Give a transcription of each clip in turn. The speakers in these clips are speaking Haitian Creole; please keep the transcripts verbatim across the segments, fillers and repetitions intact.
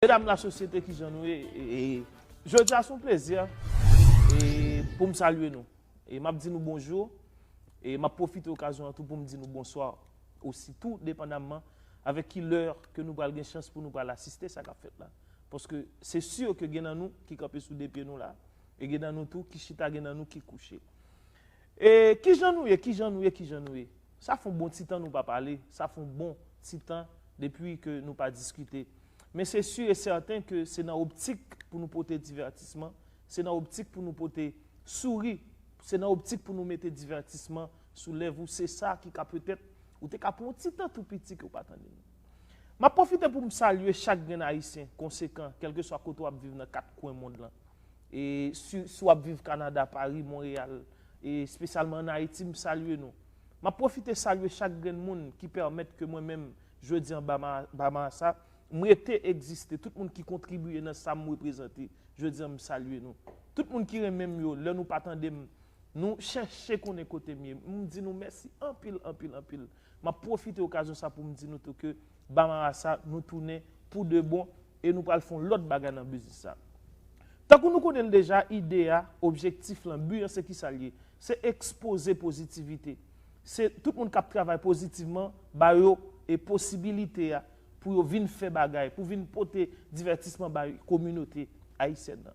Medam lasosyete, kijan nou ye? E, e, jodi a se yon plezi e, pou m salye nou. E m ap di nou bonjou. E m ap pwofite okazyon an tou pou m di nou bonswa osi, tou depandamman avèk ki lè ke nou pral gen chans pou nou pral asiste sa k ap fèt la. Paske se si ke gen nan nou ki kanpe sou de pye nou la, e gen nan nou tou ki chita, gen nan nou ki kouche. E kijan nou ye, kijan nou ye, kijan nou ye? Sa fè yon bon ti tan nou pa pale, sa fè yon bon ti tan depi ke nou pa diskite. Men se si e sèten ke se nan optik pou nou pote divètisman, se nan optik pou nou pote souri, se nan optik pou nou mete divètisman sou lèv ou, se sa ki ka petèt, ou te ka pran yon ti tan tou piti ke w pa tande nou. M ap pwofite pou m salye chak grenn Ayisyen konsekan, kèlkeswa kote w ap viv nan kat kwen mond lan. E si, si w ap viv Kanada, Pari, Monreyal, e espesyalman ann Ayiti, m salye nou. M ap pwofite salye chak grenn moun ki pèmèt ke mwen menm, jodi an, ba ma, ba ma sa, m rete egziste. Tout moun ki kontribiye nan sa m reprezante, jodi an, m salye nou. Tout moun ki renmen m yo, lè nou pa tande m, nou chèche konnen kote m ye. M di nou mèsi anpil, anpil, anpil. M ap pwofite okazyon sa pou m di nou tou ke ba ma sa, nou tounen pou de bon e nou pral fè yon lòt bagay nan biznis sa. Tankou nou konnen l deja, ide a, objektif lan, bi an, se ki sa l ye? Se ekspoze pozitivite. Se tout moun k ap travay pozitivman, ba yo e posibilite a pou yo vin fè bagay, pou vin pote divètisman bay kominote ayisyèn nan.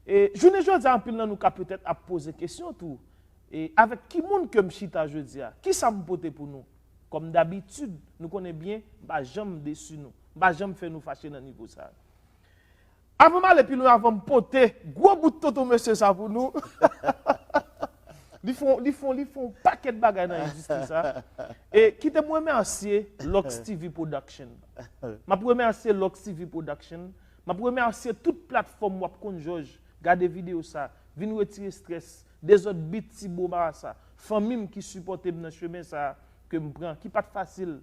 E jounen jodi a, anpil nan nou ka petèt ap poze kesyon tou, e avèk ki moun ke m chita jodi a? Kisa m pote pou nou? Kòm dabitid, nou konnen byen, m pa janm desi nou. M pa janm fè nou fache nan nivo sa. Avan m ale pi lwen, avan m pote gwo bout tonton mesye sa pou nou, li fè, li fè, li fè yon pakèt bagay nan endistri sa. E kite m remèsye Lux T V Production. M ap remèsye Lux T V Production. M ap remèsye tout platfòm w ap konn jòj, gade videyo sa, vin retire estrès, Dezòd Beat, Ti Bo Marasa, fanmi m ki sipòte m nan chemen sa ke m pran, ki pa t fasil,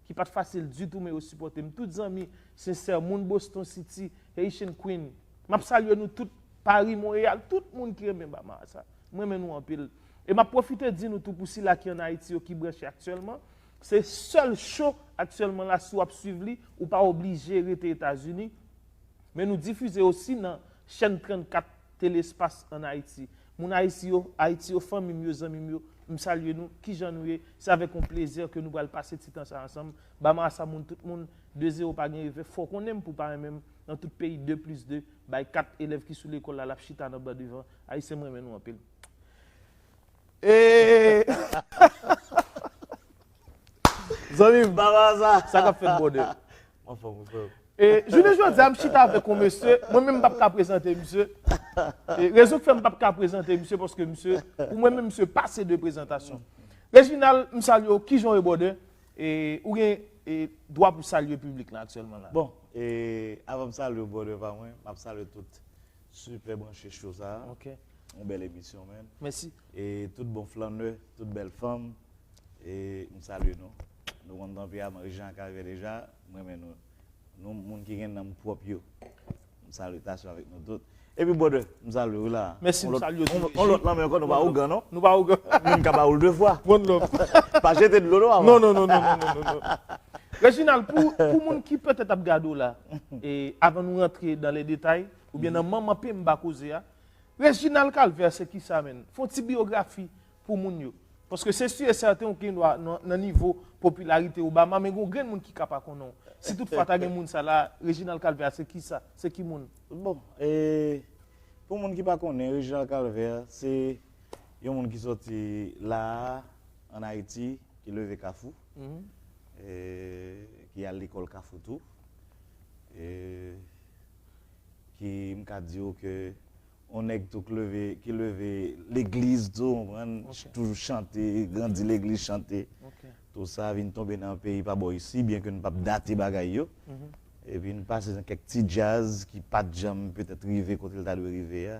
ki pa t fasil ditou, men yo sipòte m. Tout zanmi sensè, moun Boston City, Haitian Queen. M ap salye nou tout, Paris, Montréal, tout moun ki renmen ba Marasa. M renmen nou anpil. E m ap pwofite di nou tou, pou sila ki ann Ayiti yo ki branche aktyèlman, se sèl show aktyèlman la, si w ap swiv li, ou pa oblije rete Etazini, men nou difize osi nan chèn trannkat Telespas ann Ayiti. Moun Ayiti yo, Ayiti yo, fanmi m yo, zanmi m yo, m salye nou. Kijan nou ye? Se avèk yon plezi ke nou pral pase ti tan sa ansanm. Ba Marasa moun, tout moun, de zewo pa gen revè. Fò w konnen m pou w pa renmen m. Nan tout peyi, de plis de bay kat. Elèv ki sou lekòl la, l ap chita nan ban devan. Ayisyen, m renmen nou anpil. E zanmi m, Ba Marasa, sa k ap fèt, brother? Anfòm, frè. E jounen jodi a, m chita avèk yon mesye, mwen menm m p ap ka prezante misye. E rezon k fè m p ap ka prezante misye, paske misye, pou mwen menm, misye pase de prezantasyon. Reginald, m salye w, kijan w ye, brother? E ou gen, e, dwa pou salye piblik la aktyèlman la. Bon, e avan m salye w, brother pa mwen, m ap salye tout sipè branche show sa. Ok. Yon bèl emisyon, man. Mèsi. E tout bon flannè, tout bèl fanm, e m salye nou. Nou konn tanperaman Reginald Calvaire deja, m renmen nou. Nou moun ki gen nanm pwòp yo. M salitasyon avèk nou tout. Epi, brother, m salye w la. Mèsi, m salye w tou. On lòt lanmè ankò, nou pa ougan, non? Nou pa ougan. Moun ka ba ou l de fwa. One love. Pa jete dlo, non, avan. Non, non, non, non, non, non, non. Reginald, pou, pou moun ki petèt ap gade w la, e avan nou rantre dans les détails, oubyen nan manman pe m ba koze a, Reginald Calvaire se kisa, menn? Fè yon ti biyografi pou moun yo. Paske se si e sèten ou gen dwa nan, nan nivo popilarite Obama, men gen yon grenn moun ki ka pa konnen w. Si toutfwa ta gen moun sa la, Reginald Calvaire se kisa? Se ki moun? Bon, e, pou moun ki pa konnen, Reginald Calvaire se yon moun ki sòti la a, ann Ayiti, ki leve Kafou, e, ki al lekòl Kafou tou, e, ki, m ka di w ke yon nèg tou k leve, ki leve legliz tou, w konprann, toujou chante, grandi legliz, chante. Tou sa vin tonbe nan peyi pa bò isi, byen ke n p ap date bagay yo. Epi n pase nan kèk ti djaz ki pa t janm petèt rive kote l ta dwe rive a.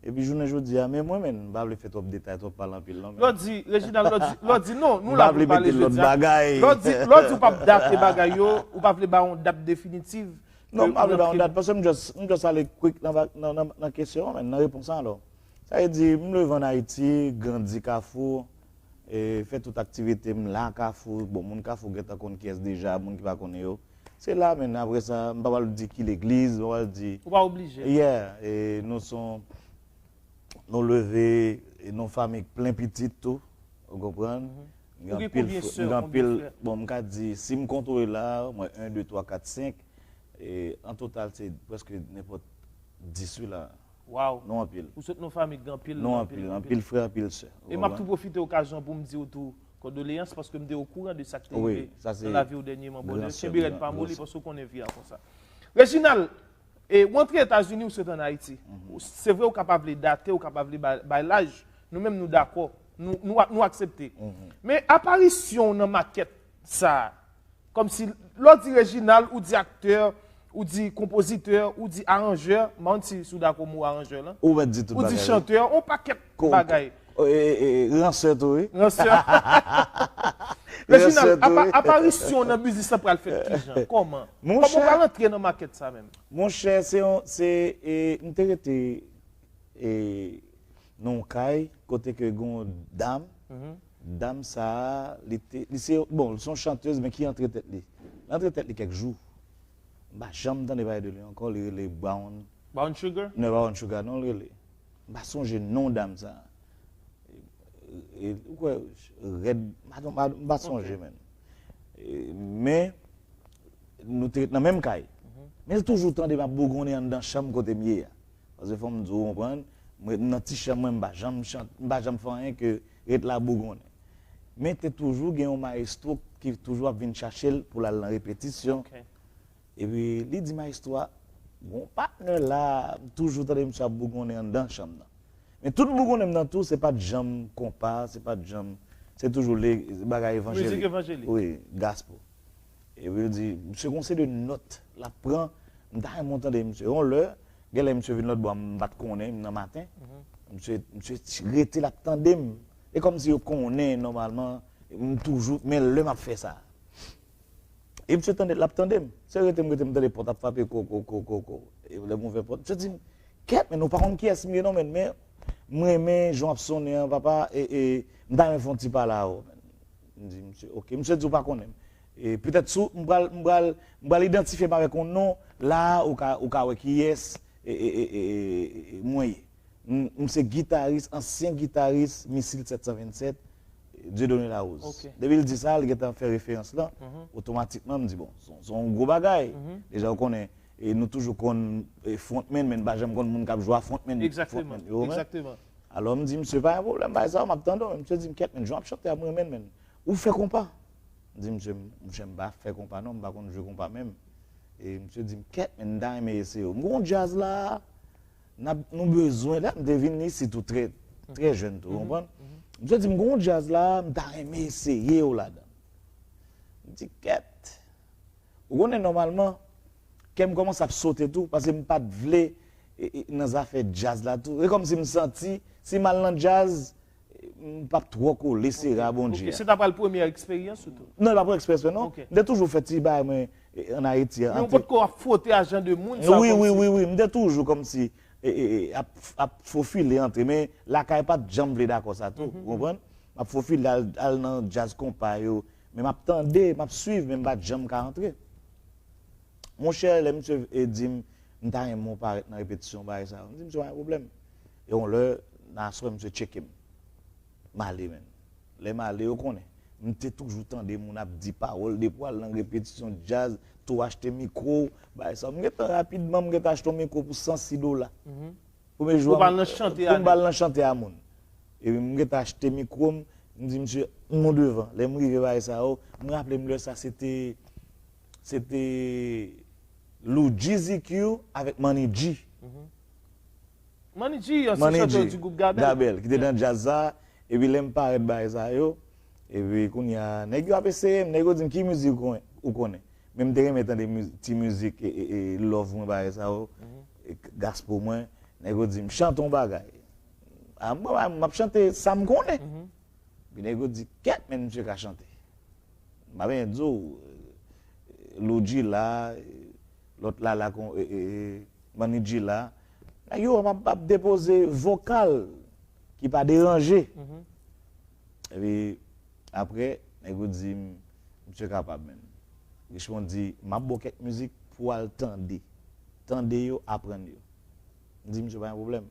Epi jounen jodi a, men mwen menm, m pa vle fè twòp detay, twòp pale anpil non, men. Lè w di, Reginald, lè w di, lè w di non, nou la pou n pale jodi a. Lè w di, lè w di w p ap date bagay yo, ou pa vle ba yon dat definitif. Non, m pa vle ba yon dat, paske m just, m just ale quick nan, nan, nan, nan kesyon an, men, nan repons lan, alò. Sa vle di, m leve ann Ayiti, grandi Kafou, e fè tout aktivite m la Kafou. Bon, moun Kafou gentan konn kiyès deja, moun ki pa konnen yo. Se la, men apre sa, m pa pral di ki legliz, m pa pral di. Ou pa oblije. Yeah, e nou son, nou leve, e nou fanmi plen pitit tou, ou konprann? Ou gen konbyen sè, konbyen frè? Bon, m ka di, si m kontwole la, mwen, en, de, twa, kat, senk, e an total, se prèske nenpòt dis, wi, la. Waw. Nou anpil. Ou sot nan yon fanmi ki gen anpil, nou anpil, anpil frè, anpil sè. E m ap tou pwofite okazyon pou m di w tou kondoleyans, paske m te okouran de sa k te rive nan lavi w dènyèman, brother. Kenbe rèd, pa moli, paske w konnen vi a konsa. Reginald, e, w antre Etazini, ou sot ann Ayiti. Se vre, ou ka pa vle date, ou ka pa vle bay, bay laj. Nou menm, nou dakò. Nou, nou, nou aksepte. Men aparisyon w nan makèt sa a, kòmsi, lè w di Reginald, ou di aktè, ou di konpozitè, ou di aranjè, m pa konn si, si w dakò mo aranjè lan. Ou mèt di tout bagay, wi. Ou di chantè, yon pakèt bagay. Ransè tou, wi. Ransè. Reginald, apa-, aparisyon w nan biznis lan pral fèt kijan? Kòman? Kòman w pral antre nan makèt sa menm? Monchè, se yon, se, e, m te rete e, nan yon kay kote ke gen yon dam. Dam sa a, li te, li se, bon, se yon chantèz, men ki antre tèt li. Li antre tèt li kèk jou. M pa janm tande pale de li ankò, li rele Brown. Brown Sugar? Non, Brown Sugar, non, li rele. M pa sonje non dam sa a. E, ou kwè, rèd, m pa, m pa, m pa sonje, men. E, men, nou te ret nan menm kay. Men l toujou tande m ap bougonnen anndan chanm kote m ye a. Paske fò m di w, ou konprann, mwen, m nan ti chanm mwen, m pa janm chante, m pa janm fè anyen ke ret la bougonnen. Men te toujou gen yon mayestwo ki toujou ap vin chache l pou l al nan repetisyon. Epi li di mayestwo a, gen yon patnè la, m toujou tande misye ap bougonnen anndan chanm nan. Men tout bougonnen m nan tou, se pa t janm konpa, se pa t janm, se toujou le, bagay evanjelik. Mizik evanjelik. Wi, gospel. Epi l di, misye gon seri de nòt l ap pran, m ta renmen w tande misye. Yon lè, genlè misye vin lòt bò a, m pa t konnen, m nan maten. Misye, misye rete l ap tande m. E kòmsi yo konnen nòmalman, m toujou, men lè m ap fè sa. E misye tande, l ap tande m. Se rete m, rete m tande pòt ap frape ko, ko, ko, ko, ko. E lè m ouvè pòt, misye di m, "Kèt, men ou pa konn kiyès m ye non, men, men m renmen jan w ap sonnen an, papa, e, e m ta renmen fè yon ti pale avè w, men." M di, "Misye, oke." Misye di, "Ou pa konnen m. E petèt si w, m pral, m pral, m pral idantifye m avèk yon non, la a, ou ka, ou ka wè kiyès, e, e, e, e, e, e, mwen ye." M, m se gitaris, ansyen gitaris Misil sèt san vennsèt, Dieudonné Larose. Depi l di sa, l gentan fè referans lan, otomatikman, m di, "Bon, se, se yon gwo bagay." Deja, ou konnen, e nou toujou konn, e, frontman, men n pa janm konn moun k ap jwe a frontman, frontman yo, men. Alò, m di, "Misye, pa gen pwoblèm, bagay sa yo, m ap tande w." Misye di m, "Kèt, men, jan w ap chante a, m renmen l, men. Ou fè konpa?" M di, "Misye, monchè, m pa fè konpa, non, m pa konn jwe konpa menm." E misye di m, "Kèt, men, m ta renmen eseye w. M gon djaz la, n ap, nou bezwen, la, m te vin isit tou trè, trè jèn tou, ou konprann?" Misye di m, "M gon djaz la, m ta renmen eseye w ladan." M di, "Kèt." Ou konnen, nòmalman, kè m kòmanse ap sote tou, paske m pa t vle, e, e, nan zafè djaz la tou. E kòmsi m santi, si m al nan djaz, m p ap twò kole sere a Bondye a. Se ta pral premyè eksperyans ou tou? Non, e pa premyè eksperyans mwen, non. M te toujou fè ti bagay mwen, e, ann Ayiti a. Men ou potko ap fwote a jan de moun sa yo kòmsi. Wi, wi, wi, wi. M te toujou kòmsi, e, e, e, ap, ap fofile antre. Men lakay pa t janm vle dakò sa tou, ou konprann? M ap fofile al, al nan djaz konpa yo. Men m ap tande, m ap swiv, men m pa t janm ka antre. Monchè, lè misye, e, di m, "M ta renmen w parèt nan repetisyon bagay sa yo." M di, "Misye, pa gen pwoblèm." E yon lè, nan aswè, misye tcheke m. M ale, men. Lè m ale, ou konnen, m te toujou tande moun ap di pawòl depi w al nan repetisyon djaz, tou achte mikwo, bagay sa yo. M gentan rapidman, m gentan achte yon mikwo pou san sis dola. Premye jou a, pou m al nan chante a moun. Epi m gentan achte mikwo m, m di, "Misye, nou devan." Lè m rive bagay sa yo, m raple m lè sa se te, se te Lou G Z Q avèk Manny G. Manny G, ansyen chantè di gwoup Gabèl. Gabèl, ki te nan djaz sa, epi lè m parèt bagay sa yo, epi kounye a, nèg yo ap eseye m, nèg yo di m, "Ki mizik ou konnen?" Ou konnen. Men m te renmen tande miz-, ti mizik, e, e, e, love mwen, bagay sa yo, e, gospel mwen. Nèg yo di m, "Chante yon bagay." A, mwen, m ap chante sa m konnen. Epi nèg yo di, "Kèt, men misye ka chante." M pa benyen di w, e, Lou G la, e, lòt la, la, kon, e, e, e, Manny G la. Nèg yo, m ap, ap depoze vokal ki pa deranje. Epi, apre, nèg yo di m, "Misye kapab, menm." Richemond di, "M ap ba w kèk mizik pou w al tande. Tande yo, aprann yo." M di, "Misye pa gen pwoblèm."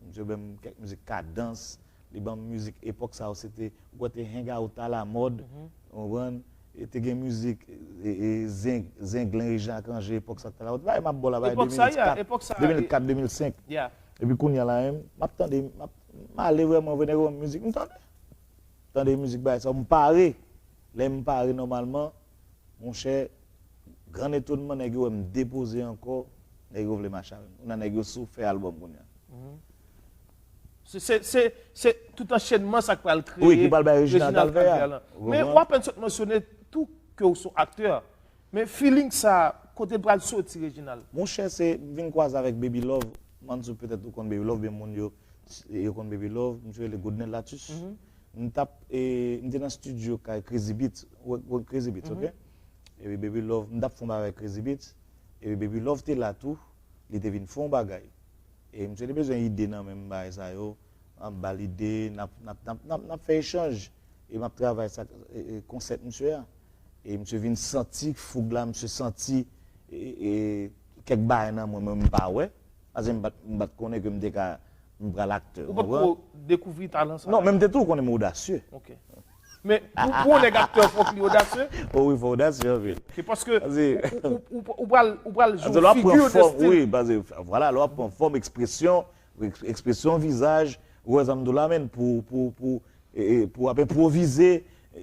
Misye ban m kèk mizik kadans, li ban m mizik epòk sa yo, se te, ou kwè te hangout alamòd, ou konprann? E te gen mizik, e, e, Zeng-, Zenglen, Rejan Kanje, epòk sa t alamòd. Bagay m ap ba w la, bagay Epòk sa, ya, de mil kat, epòk sa, de mil kat, de mil senk. Ya. Epi kounye a la menm, m ap tande, m ap, m ale vrèman vre nèg yo ban m mizik, m tande. Tande mizik bagay sa, m pare. Lè m pare nòmalman, monchè, gran etonman, nèg yo wè m depoze ankò, nèg yo vle mache avè m. Kounye a nèg yo sou fè albòm kounye a. Se, se, se, se tout anchenman sa k pral kreye. Wi, ki pral bay Reginald Calvert a. Calvert lan. Men w ap sot mansyone tou ke w se yon aktè. Men feeling sa, kote l pral soti, Reginald? Monchè, se m vin kwaze avèk Baby Love. Manzou, petèt ou konn Baby Love, oubyen moun yo, yo konn Baby Love. Misye rele Goodnel Latus. M t ap, e, m te nan studio kay Crazy Beats. Ou wè, ou wè Crazy Beats, ok? Epi Baby Love, m t ap fè yon bagay avèk Crazy Beats. Epi Baby Love te la tou, li te vin fè yon bagay. E misye te bezwen ide nan men m bagay sa yo. M ap ba l ide, n ap, n ap, n ap, n ap, n ap fè echanj. E m ap travay sa, e, e, konsèp misye a. E misye vin santi foug la, misye santi, e, e, kèk bagay nan mwen, mwen m pa wè. Paske m pa t, m pa t konnen ke m te ka, m pral aktè. Ou pa t ko dekouvri talan sa? Non, men m te tou konnen m odasye. Ok. Men pou, pou yon nèg aktè, fòk li odasye? O wi, fò odasye anpil. Se paske ou, ou, ou, ou pral, ou pral jwe yon figi de stil. Wi, paske, vwala, lè w ap pran fòm, ekspresyon, ekspresyon vizaj, ou wè sa m di w la, menn, pou, pou, pou, e, e, pou w ap enpwovize,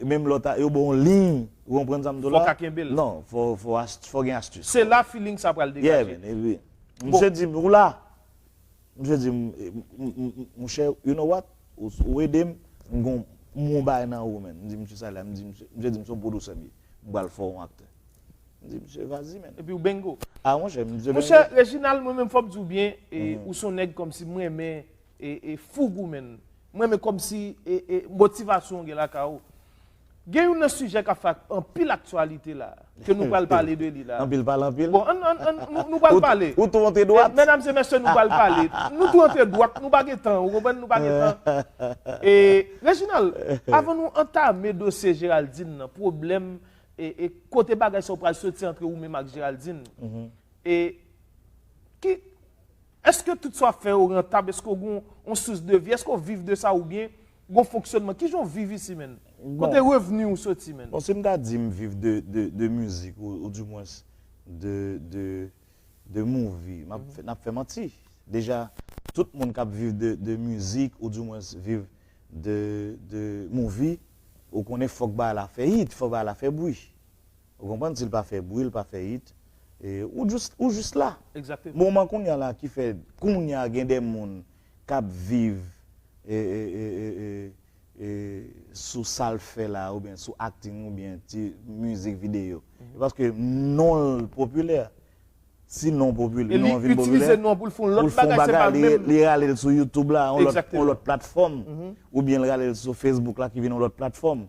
menm lè w ta, yo ba w yon liy, ou konprann sa m di w la? Fò w ka kenbe l. Non, fò, fò, fò gen astis. Se la feeling sa pral degaje. Yeah, man, epi, misye di m, ou la. Misye di m, monchè, you know what? Ou, ou ede m, m gon m won bagay nan ou, man. M di misye sa la, m di misye, misye di m se yon pwodisè m ye. M pral fè w yon aktè. M di misye, vas-y, man. Epi w bengo. Ah, monchè, misye bengo. Monchè, Reginald, mwen menm fò m di w byen, e, ou se yon nèg kòmsi m renmen, e, e, foug ou, man. M renmen kòmsi, e, e, motivasyon w gen lakay ou. Gen youn nan sijè k ap fè anpil aktyalite la, ke nou pral pale de li la. Anpil pale anpil. Bon, ann, ann, ann, nou, nou pral pale. Ou tou monte dwat. Medam e mesye, nou pral pale. Nou tou monte dwat, nou pa gen tan, ou konprann, nou pa gen tan. E, Reginald, avan nou antame dosye Geraldine nan, pwoblèm, e, e kote bagay sa yo pral soti antre ou menm ak Geraldine. E, ki, Èske tout sa w ap fè yo rantab? Èske w gen yon sous de vi? Èske w viv de sa oubyen gen yon fonksyonman? Kijan w viv isi, man? Kote revni w soti, man? Bon, si m ta di m viv de, de, de mizik, ou, ou dimwens de, de, de movie, m ap fè, n ap fè manti. Deja, tout moun k ap viv de, de mizik, ou dimwens viv de, de movie, ou konnen fòk bagay la fè hit, fòk bagay la fè bri. Ou konprann? Si l pa fè bri, l pa fè hit, e, ou jis, ou jis la. Egzakteman. Moman kounye a la ki fè kounye a gen de moun k ap viv, e, e, e, e, e, e, sou sa l fè la, oubyen sou acting, oubyen ti mizik videyo. E paske non l popilè. Si non popilè, non an vin popilè, itilize non pou l fè yon lòt bagay, se pa menm. Li rale l sou YouTube la, yon lòt, yon lòt platfòm, oubyen l rale l sou Facebook la ki vin yon lòt platfòm.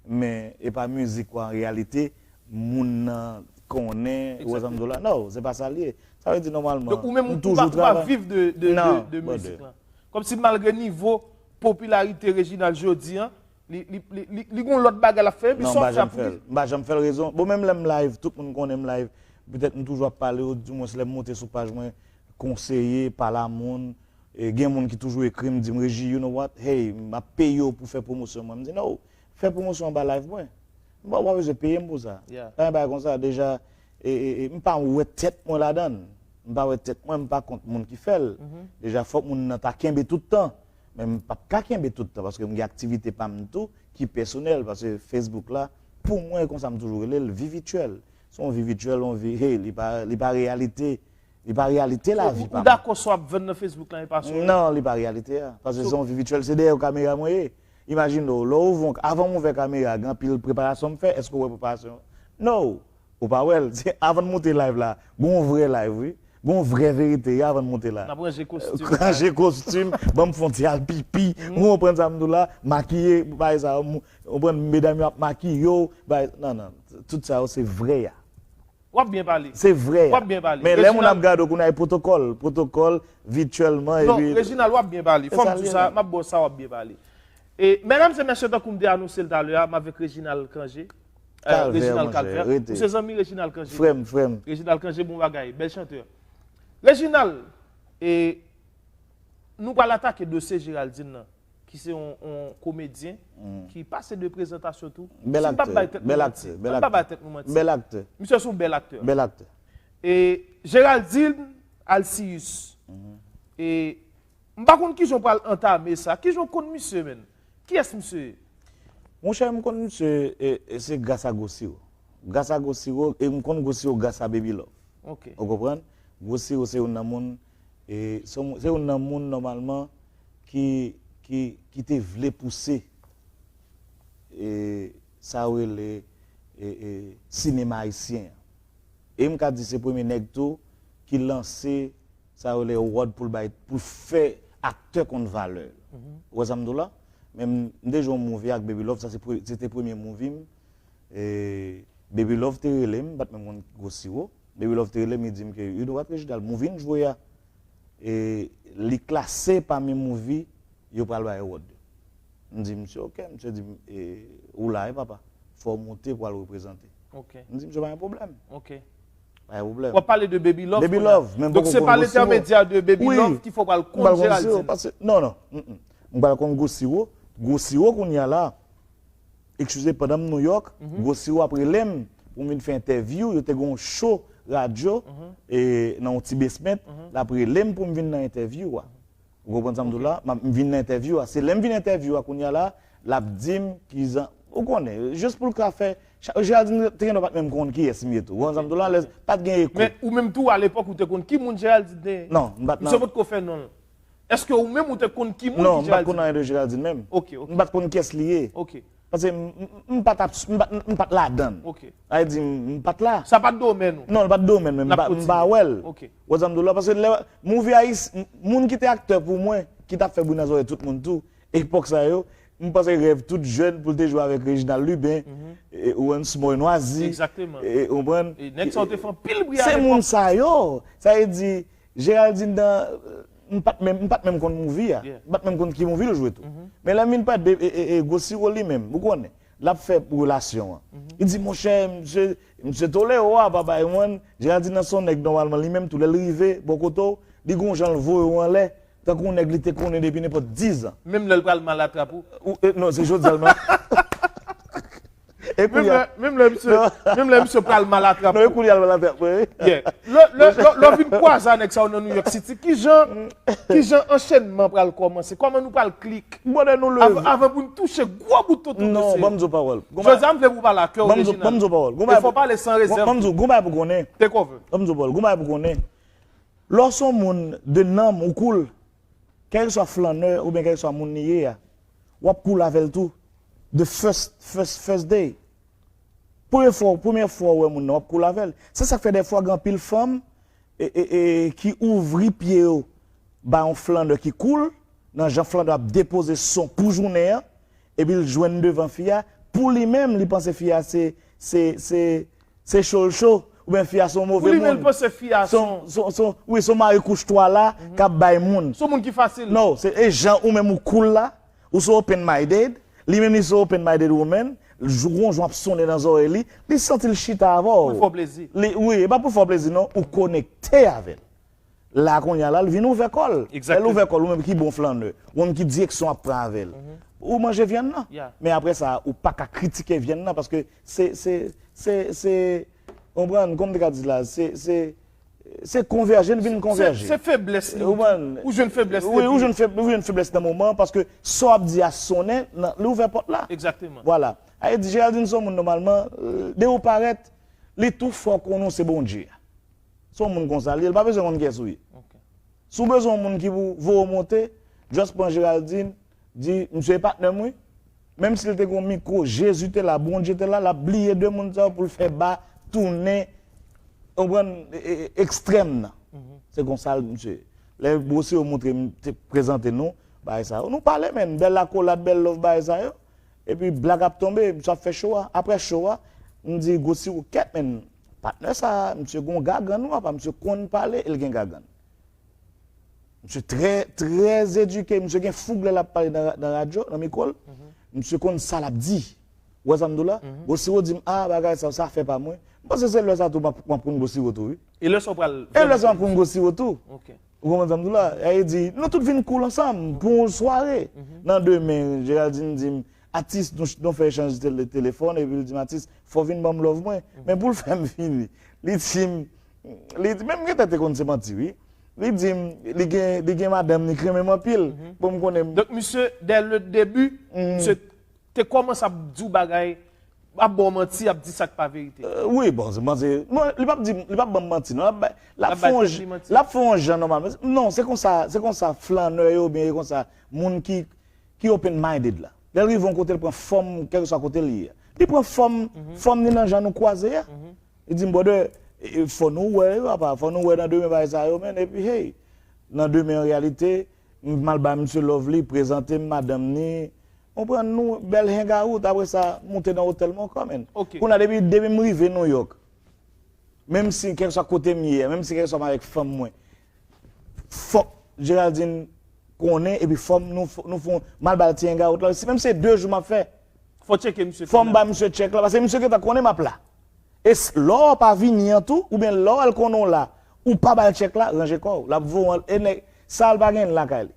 Men e pa mizik ou an reyalite moun nan konnen, ou wè sa m di w la. Non, se pa sa l ye. Sa vle di nòmalman, m toujou travay. Donk ou menm ou pa viv de, de, de, de mizik lan. Kòmsi malgre nivo popilarite Reginald jodi an, li, li, li, li, li gon lòt bagay l ap fè, epi sa w ap fè a pou ki? Non, m pa janm fè l. M pa janm fè l rezon. Bon, menm lè m live, tout moun konnen m live. Petèt m toujou ap pale, ou dimwens lè m monte sou paj mwen, konseye, pale a moun, e, gen moun ki toujou ekri m, di m, "Reji, you know what? Hey, m ap peye w pou fè pwomosyon mwen." M di, "No, fè pwomosyon anba live mwen. M pa, w pa bezwen peye m pou sa." Pa gen bagay konsa. Deja, e, e, e, m pa wè tèt mwen ladan l. M pa wè tèt mwen, m pa kont moun ki fè l. Deja, fòk moun nan ta kenbe tout tan. Men m p ap ka kenbe tout tan, paske m gen aktivite pa m tou ki pèsonèl, paske Facebook la, pou mwen, e konsa m toujou rele l, vi vityèl. Se yon vi vityèl, yon vi, hey, li pa, li pa reyalite. Li pa reyalite lavi pa m. Ou dakò sa w ap vann nan Facebook lan e pa sa w ye? Non, li pa reyalite a. Paske se yon vi vityèl, se dèyè kamera mwen ye. Imajine w, lè w ouvè, avan m ouvè kamera, gen anpil preparasyon m fè, èske w wè preparasyon? No! Ou pa wè l. Se avan n monte live la, gon vrè live, wi. Gon vrè verite, wi, avan n monte la. N ap ranje kostim. Ranje kostim, ban m fè yon ti al pipi, ou konprann sa m di w la, makiye, bagay sa yo, ou konprann, medam yo ap makiye w, bagay, non, non, tout sa yo se vrè a. W ap byen pale. Se vrè. W ap byen pale. Men lè moun ap gade w, kounye a e pwotokòl, pwotokòl, vityèlman, epi. Non, Reginald, w ap byen pale. Fò m di w sa, m ap ba w sa, w ap byen pale. E, medam e mesye, tankou m te anonse l talè a, m avèk Reginald Cangé. Kalvè, Reginald Kalvè. Ou se zanmi Reginald Cangé? Frè m, frè m. Reginald Cangé, bon bagay, bèl chantè. Reginald, e, nou pral atake dosye Géraldine nan, ki se yon, yon komedyen ki pase de prezantasyon tou. Bèl aktè, bèl aktè, bèl aktè. Misye se yon bèl aktè. Bèl aktè. E Géraldine Alcius. E m pa konn kijan w pral antame sa. Kijan w konn misye, menn? Kiyès misye ye? Monchè, m konn misye, e, e se gras a Gwo Siwo. Gras a Gwo Siwo, e m konn Gwo Siwo gras a Baby Love. Ok. Ou konprann? Gwo Siwo se youn nan moun, e, se yon, se youn nan moun nòmalman ki, ki, ki te vle pouse, e, sa yo rele, e, e, sinema ayisyen an. E m ka di se premye nèg tou ki lanse sa yo rele award pou l bay, pou l fè aktè konn valè l. Ou wè sa m di w la? Men m, m te jwe yon movie ak Baby Love, sa se pre-, se te premye movie m. E Baby Love te rele m, m pa t menm konn Gwo Siwo. Baby Love te rele m, li di m ke, you know what, Reginald, movie n jwe a, e li klase pami movie yo pral bay award yo. M di misye, ok, misye di m, e, ou la wi papa, fò w monte pou al reprezante. Ok. M di misye, pa gen pwoblèm. Ok. Pa gen pwoblèm. W ap pale de Baby Love Baby kounye a. Love, men m poko konn Gwo Siwo. Se pa lentèmedyè de Baby Love ki fè w pral konn Géraldine. Wi, m pral konn Gwo Siwo, paske, non, non, mm, mm. M pral konn Gwo Siwo, Gwo Siwo kounye a la, excusez, pandan m Nouyòk, Gwo Siwo ap rele m pou m vin fè entèvyou, yo te gen yon show radyo, e, nan yon ti basement, l ap rele m pou m vin nan entèvyou a. Ou konprann sa m di w la? M ap, m vin nan entèvyou a. Se lè m vin entèvyou a kounye a la, l ap di m ki jan, ou konnen, jis pou l ka fè, cha-, Géraldine te gen dwa pa t menm konn kiyès m ye tou. Ou konprann sa m di w la? Lè, pa t gen eko. Men ou menm tou, alepòk, ou te konn ki moun Géraldine te ye? Non, m pa t nan. Misye potko fè non l. Èske ou menm ou te konn ki moun ki Géraldine? Non, m pa t konn anyen de Géraldine menm. Ok, ok. M pa t konn kiyès li ye. Ok. Paske m, m, m pa t ap, m pa, m pa t ladan l. Ok. Sa vle di, m, m pa t la. Sa pa t domèn ou? Non, li pa t domèn mwen, m pa, m pa wè l. Ok. Ou wè sa m di w la? Paske lè, movie a, moun ki te aktè pou mwen, ki t ap fè bri nan zòrèy tout moun tou, epòk sa yo, m panse rèv tout jèn pou l te jwe avèk Reginald Lubin, e, Owen Smoy Noisy, e, ou konprann? E nèg sa yo te fè anpil bri a lepòk. Se moun sa yo. Sa vle di, Géraldine nan, m pa t menm, m pa t menm konn movie a. M pa t menm konn ki movie l jwe tou. Men lè m vin parèt, e, e, e, e, Gwo Siwo li menm, ou konnen, l ap fè relasyon an. Li di, monchè, misye, misye tolere w a, papa, e mwen, Géraldine nan se yon nèg nòmalman, li menm tou, lè l rive bò kote w, li gon jan l voye w anlè, tankou yon nèg li te konnen depi nenpòt diz an. Menm lè l pral mal atrap ou? Ou, e, non, se jodi a l mal. E kounye a. Menm lè, menm lè misye, menm lè misye pral mal atrap ou. Non, e kounye a l mal atrap mwen, wi. Yeah. Lè, lè, lè, lè w vin kwaze a nèg sa yo nan New York City, kijan, kijan anchenman pral kòmanse? Kòman nou pral klik? Brother, nou leve. Avan, avan pou n touche gwo bout tonton mesye. Non, ban m di w pawòl. Jodi a, m vle pou w pale ak kè w, Reginald. Ban m di w pawòl. E fò w pale san rezèv. Ban m di w, gon bagay pou konnen. Take over. Ban m di w pawòl. Gon bagay pou konnen. Lè w se yon moun de nanm ou cool, kèlkeswa flannè oubyen kèlkeswa moun li ye a, w ap cool avè l tou. The first, first, first day. Premye fwa, premye fwa w wè moun nan, w ap cool avè l. Se sa k fè dèfwa gen anpil fanm, e, e, e, ki ouvri pye yo ba yon flannè ki cool, nan jan flannè ap depoze son pou jounen an, epi l jwenn devan fi a, pou li menm, li panse fi a se, se, se, se cho l cho, oubyen fi a se yon move moun. Pou li menm, l panse fi a se yon, se yon, se yon, wi, se yon mari kouch twa la k ap bay moun. Se yon moun ki fasil. Non, se, e jan ou menm ou cool la, ou se open minded, li menm li se open minded woman, jou gon jan ap sonnen nan zòrèy li, li santi l chita avè w. Pou l fè w plezi. Li, wi, e pa pou l fè w plezi non, ou konekte avè l. La kounye a la, l vin ouvè kò l. Lè l ouvè kò l, ou menm ki bon flannè, ou menm ki direksyon w ap pran avè l. Ou manje vyann nan. Men apre sa, ou pa ka kritike vyann nan, paske se, se, se, se, konprann, kòman m te ka di la, se, se, se konvèje, l vin konvèje. Se, se feblès li. Ou jwenn feblès li. Wi, ou jwenn feb-, ou jwenn feblès nan moman an, paske sa w ap di a sonnen, nan, li ouvè pòt la. Egzakteman. Vwala. Sa vle di, Géraldine se yon moun nòmalman, depi w parèt, li tou fò konnen w se Bondye a. Se yon moun konsa li ye, li pa bezwen konn kiyès ou ye. Si w bezwen yon moun ki pou voye w monte, just pran Géraldine, di, misye e patnè m wi. Menm si l te gen yon mikwo, Jezi te la, Bondye te la, l ap bliye de moun sa yo pou l fè ba tounen, ou konprann, e, e, ekstrèm nan. Se konsa l, misye. Lè Gwo Siwo montre m, te prezante nou bagay sa yo. Nou pale, menn, bèl akolad, bèl love, bagay sa yo. Epi blag ap tonbe, misye ap fè show a. Apre show a, m di, Gwo Siwo, kèt, menn, patnè sa, misye gon gagann, wi, apa, misye konn pale, e l gen gagann. Misye trè, trè edike, misye gen foug lè l ap pale nan, nan radyo, nan mikwo l. Misye konn sa l ap di. Ou wè sa m di w la? Gwo Siwo di m, a, bagay sa, sa fè pa mwen. M panse se lè sa tou m ap m ap konn Gwo Siwo tou, wi. E lè sa w pral. E lè sa m ap konn Gwo Siwo tou. Ou konprann sa m di w la? Sa vle di, nou tout vin cool ansanm pou yon sware. Nan demen, Geraldine di m, atis, nou, nou fè echanj tele, telefòn, epi l di m, atis, fò w vin ban m love mwen. Men pou l fè m vini, li di m, li di, men m gentan te konn se manti, wi. Li di m, li gen, li gen madanm, li k renmen m anpil. Bon, m konnen m. Donk, misye, dès le début, misye te kòmanse ap di w bagay, ap ba w manti, ap di sa k pa verite. Euh, wi, bon, se, bon, se, non, li p ap di, li p ap ban m manti, non, l ap bay, l ap fè yon j-, l ap fè yon jan nòmal. Non, se konsa, se konsa flannè yo, oubyen se konsa moun ki, ki open-minded la. Lè l rive yon kote, l pran fòm, kèlkeswa kote l ye a. Li pran fòm, fòm ni nan jan nou kwaze a. Li di m, brother, e, e, fò nou wè yo, apa, fò nou wè nan demen bagay sa yo, men, epi, hey, nan demen, an reyalite, m al ba misye love li, prezante m madanm ni, konprann nou, bèl hangout, apre sa, moute nan otèl mwen ankò, men. Kounye a, depi, depi m rive Nouyòk, menm si kèlkeswa kote m ye a, menm si kèlkeswa m avèk fanm mwen, fòk Geraldine konnen, epi fò m, nou, fò, nou fè yon, m al ba l ti hangout la, si menm se de jou m ap fè, fò tcheke misye. Fò m ba misye tchèk la, paske misye gentan konnen m ap la. E s-, lè w pa vini an tou, oubyen lè w al konnen w la, ou pa ba l tchèk la, ranje kò w. L ap voye w, e nèg, sa l pa gen lakay li.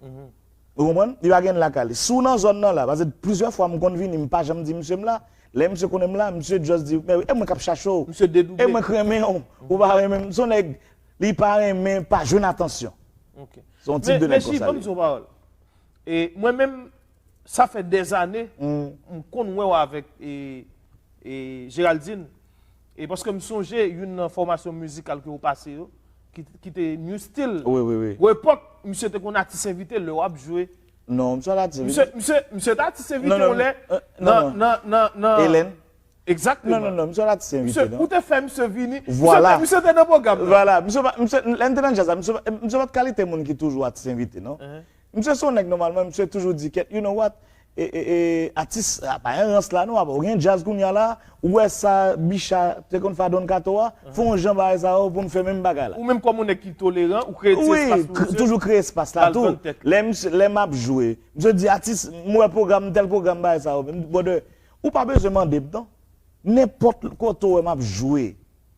Ou konprann? Li pa gen lakay li. Si w nan zòn nan la, paske plizyè fwa m konn vini, m pa janm di misye m la. Lè misye konnen m la, misye just di, men e mwen k ap chache w. Misye dedoube. E mwen k renmen w. Ou pa renmen m. Se yon nèg, li pa renmen pa jwenn atansyon. Se yon tip de nèg konsa li ye. Men, men Reji, ban m di w yon pawòl. E mwen menm, sa fè dèzane, m konn wè w avèk, e, e, Geraldine. E paske m sonje youn nan fòmasyon mizikal ke w pase yo, ki, ki te New Style. Wi, wi, wi. Gon epòk, misye te konn atis envite lè w ap jwe. Non, misye pa t atis envite. Misye, misye, misye te atis envite yon lè. Non, non, non. Nan, nan, nan, nan. Hélène. Egzakteman. Non, non, non, misye pa t atis envite, non. Misye, ou te fè misye vini. Vwala. Misye te, misye te nan pwogram nan. Vwala. Misye pa, misye, lè n te nan djaz la, misye, misye pa t kalite moun ki toujou atis envite, non. Misye se yon nèg nòmalman, misye toujou di, kèt, you know what? E, e, e, atis, a, pa gen rans la, non, apa, ou gen djaz kounye a la, ou wè sa Bicha te konn fè a Don Kato a, fè yon jan bagay sa yo pou n fè menm bagay la. Ou menm kòm yon nèg ki toleran, ou kreye ti espas pou misye. Wi, toujou kreye espas la tou. Lè misye, lè m ap jwe, misye di, atis, m wè pwogram, tèl pwogram, bagay sa yo, men, brother, ou pa bezwen mande m, non. Nenpòt kote w wè m ap jwe,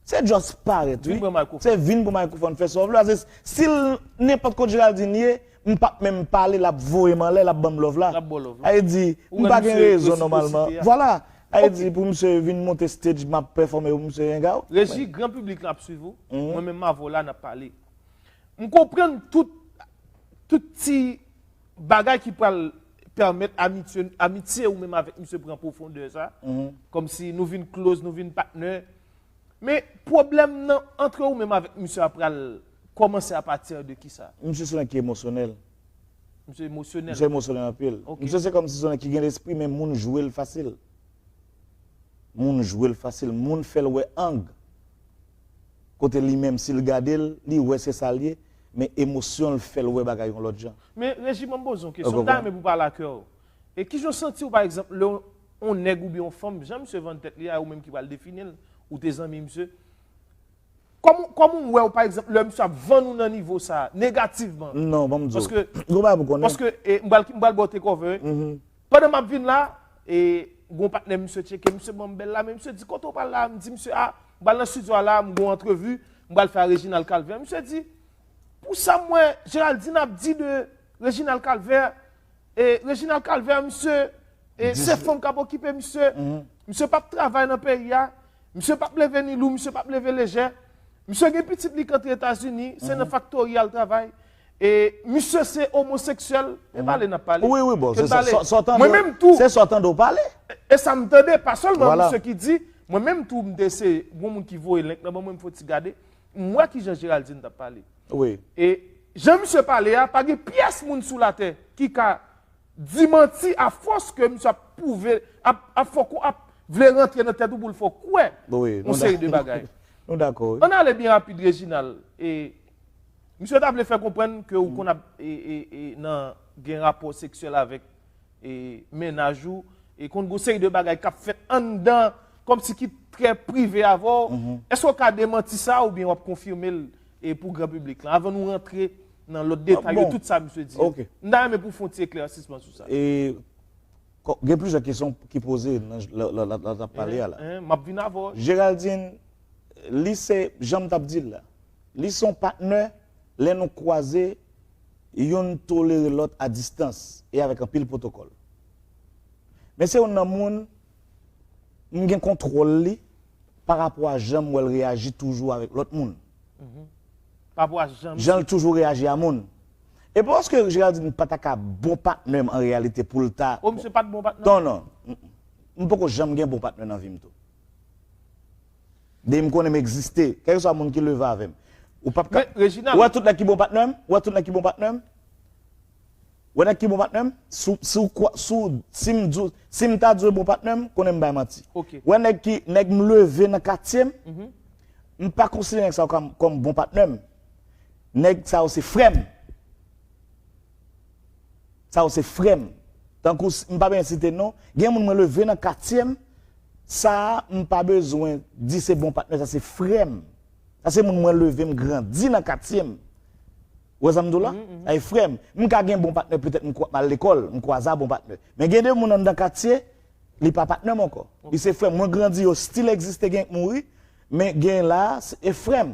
se just parèt, wi. Se vin pran mikrofòn, fè sa w vle. Paske si l, nenpòt kote Geraldine ye, m p ap menm pale, l ap voye m anlè, l ap ban m love la. L ap ba w love la. Sa vle di, m pa gen rezon nòmalman. Vwala. Sa vle di, pou misye vin monte stage, m ap pèfòme pou misye hang out. Reji, gran piblik la ap swiv ou. Mwen menm m avè w la, n ap pale. M konprann tout, tout ti bagay ki pral pèmèt amitye, amitye ou menm avèk misye pran pwofondè sa. Kòmsi nou vin close, nou vin patnè. Men pwoblèm nan antre ou menm avèk misye a pral kòmanse apati de kisa? Misye se yon nèg ki emosyonèl. Misye emosyonèl. Misye emosyonèl anpil. Ok. Misye se kòmsi se yon nèg ki gen lespri, men moun jwe l fasil. Moun jwe l fasil. Moun fè l wè ang. Kote li menm, si l gade l, li wè se sa l ye, men emosyon l fè l wè bagay yon lòt jan. Men Reji, ban m poze w yon kesyon. M ta renmen pou w pale ak kè w. E kijan w santi w, pa egzanp, lè yon nèg oubyen yon fanm, jan misye vann tèt li a, ou menm ki pral defini l, ou te zanmi misye, kòman, kòman w wè w, pa egzanp, lè misye ap vann ou nan nivo sa a, negativman? Non, ban m di w. Paske, gen yon bagay pou w konnen. Paske, e, m pral, m pral ba w take over, wi. Pandan m ap vin la, e, gon patnè misye tcheke, misye ban m bèl la, men misye di, kote w pral la? M di misye, a, m pral nan estidyo a la, m gon antrevi, m pral fè a Reginald Calvaire. Misye di, pou sa m wè Geraldine ap di de Reginald Calvaire, e, Reginald Calvaire, misye, e, se fanm k ap okipe misye, misye p ap travay nan peyi a, misye p ap leve ni lou, misye p ap leve lejè, misye gen pitit li k antre Etazini, se nan faktori al travay. E misye se omoseksyèl, e pale n ap pale. Wi, wi, bon, se sa, sa, sa w tande, mwen menm tou, se sa w tande w pale. E sa m tande, pa sèlman misye ki di, mwen menm tou, m te se, gon moun ki voye link nan ban mwen, m fè yon ti gade, m wè kijan Geraldine t ap pale. Wi. E jan misye pale a, pa gen pyès moun sou latè ki ka di manti afòs ke misye ap pwouve, ap, ap fè w kwè, ap vle rantre nan tèt ou pou l fè w kwè yon seri de bagay. Nou dakò, wi. Ann ale byen rapid, Reginald. E, misye ta vle fè konprann ke ou konn ap, e, e, e, nan gen rapò seksyèl avèk, e, mennaj ou, e konn gon seri de bagay k ap fèt anndan, kòmsi ki trè prive avè w. Èske w ka demanti sa oubyen w ap konfime l, e, pou gran piblik la, anvan nou rantre nan lòt detay yo, tout sa misye di yo? M ta renmen pou w fè yon ti eklèsisman sou sa. E, Gen plizyè kesyon ki poze nan lè n ap pale a la. M ap vin avè w. Geraldine, li se, jan m t ap di l la, li se yon patnè, lè nou kwaze, youn tolere lòt a distans e avèk anpil pwotokòl. Men se youn nan moun, m gen kontwòl li pa rapò a jan m wè l reyaji toujou avèk lòt moun. Pa rapò a jan misye. Jan l toujou reyaji a moun. E pa paske Geraldine pa ta ka bon patnè m an reyalite pou l ta. O, misye pa t bon patnè w? Non, non. M poko janm gen bon patnè nan vi m tou. Depi m konnen m egziste, kèlkeswa moun ki leve avè m. Ou p ap ka. Ou wè tout nèg ki bon patnè m? Ou wè tout nèg ki bon patnè m? Ou wè nèg ki bon patnè m? Si w, si w, si m, si m ta di w e bon patnè m, konnen m bay manti. Ou wè nèg ki, nèg m leve nan katye m, m pa konsidere nèg sa yo kòm, kòm bon patnè m. Nèg sa yo se frè m. Sa yo se frè m. Tankou, m pa bezwen site non. Gen moun mwen leve nan katye m, sa a, m pa bezwen di se bon patnè, sa se frè m. Sa se moun mwen leve, m grandi nan katye m. Ou wè sa m di w la? Sa se frè m. M ka gen bon patnè, petèt m al lekòl, m kwaze a bon patnè. Men gen de moun anndan katye, li pa patnè m ankò. Li se frè m. Mwen grandi, yo still egziste, gen k mouri, men gen la, e frè m.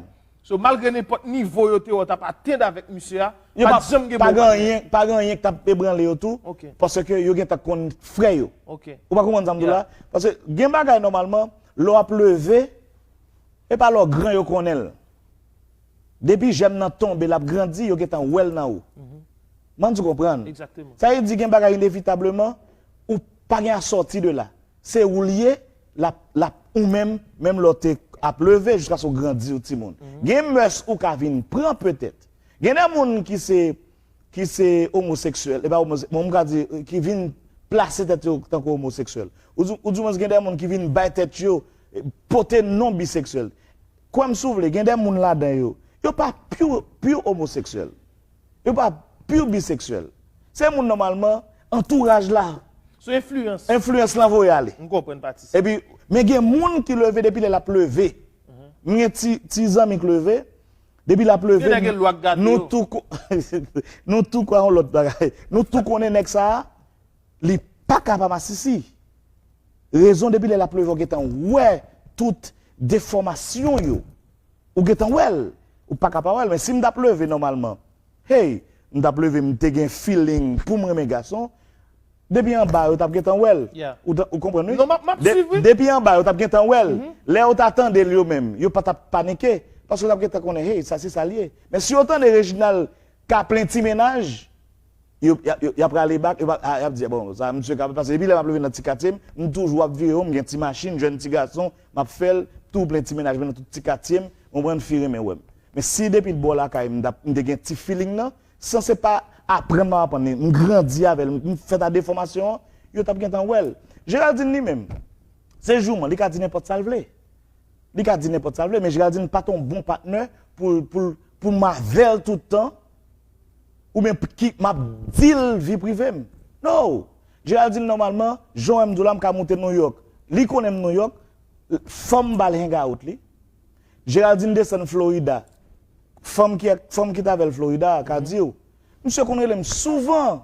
So, malgre nenpòt nivo yo te wè w t ap atenn avèk misye a, pa t janm gen bon patnè. Pa gen anyen, pa gen anyen k t ap ebranle yo tou, paske yo gentan konn frè yo. Ou pa konprann sa m di w la? Paske gen bagay nòmalman, lè w ap leve, e pa lè w gran yo konnen l. Depi jèm nan tonbe, l ap grandi, yo gentan wè l nan ou. M ann di w konprann. Sa vle di gen bagay inevitableman, ou pa gen a sòti de la. Se ou l ye, l ap, l ap ou menm, menm lè w te ap leve jiskaske w grandi ou timoun. Gen mès ou ka vin pran petèt. Gen de moun ki se, ki se omoseksyèl, e pa omoseksyèl, bon, m ka di, ki vin plase tèt yo tankou omoseksyèl. Ou di, ou di mwen gen de moun ki vin bay tèt yo, pote non biseksyèl. Kwè m si w vle, gen de moun ladan yo, yo pa pure, pure omoseksyèl. Yo pa pure biseksyèl. Se moun nòmalman, antouraj la. Se enfliyans. Enfliyans lan voye ale. M konprann pati sa. Epi, men gen moun ki leve depi lè l ap leve. M gen ti, ti zanmi k leve, depi l ap leve, nou tou, nou tou kwè yon lòt bagay. Nou tou konnen nèg sa a, li pa ka pa masisi. Rezon depi lè l ap leve, w gentan wè tout defòmasyon yo. Ou gentan wè l. Ou pa ka pa wè l. Men si m t ap leve nòmalman, hey, m t ap leve, m te gen feeling pou m renmen gason, depi anba yo t ap gentan wè l. Ou konprann wi? Non, m ap swiv wi. Depi anba yo t ap gentan wè l. Lè yo ta tande l yo menm, yo pa t ap panike. Paske yo t ap gentan konnen, hey, sa se sa l ye. Men si yo tande Reginald ka plen ti mennaj, yo, y ap rale bak, y ap di, bon, sa misye ka pase. Epi lè m ap leve nan ti katye m, m toujou ap vire yo, m gen ti machin, jèn ti gason, m ap fè l, tou plen ti mennaj mwen nan tout ti katye m, ou konprann, fi renmen wè m. Men si depi bò lakay m, m te gen ti feeling nan, san se pa aprann m ap aprann li, m grandi avè l, m fèt a defòmasyon an, yo t ap gentan wè l. Geraldine li menm, se jouman, li ka di nenpòt sa l vle. Li ka di nenpòt sa l vle, men Geraldine pa t yon bon patnè pou, pou, pou m avè l tout tan, oubyen ki m ap di l vi prive m. No! Geraldine, nòmalman, jan w wè m di w la, m ka moute Nouyòk. Li konnen m Nouyòk, fanm ba l hangout li. Geraldine desann Florida. Fanm ki, fanm ki t avè l Florida a ka di w. Misye konn rele m souvan,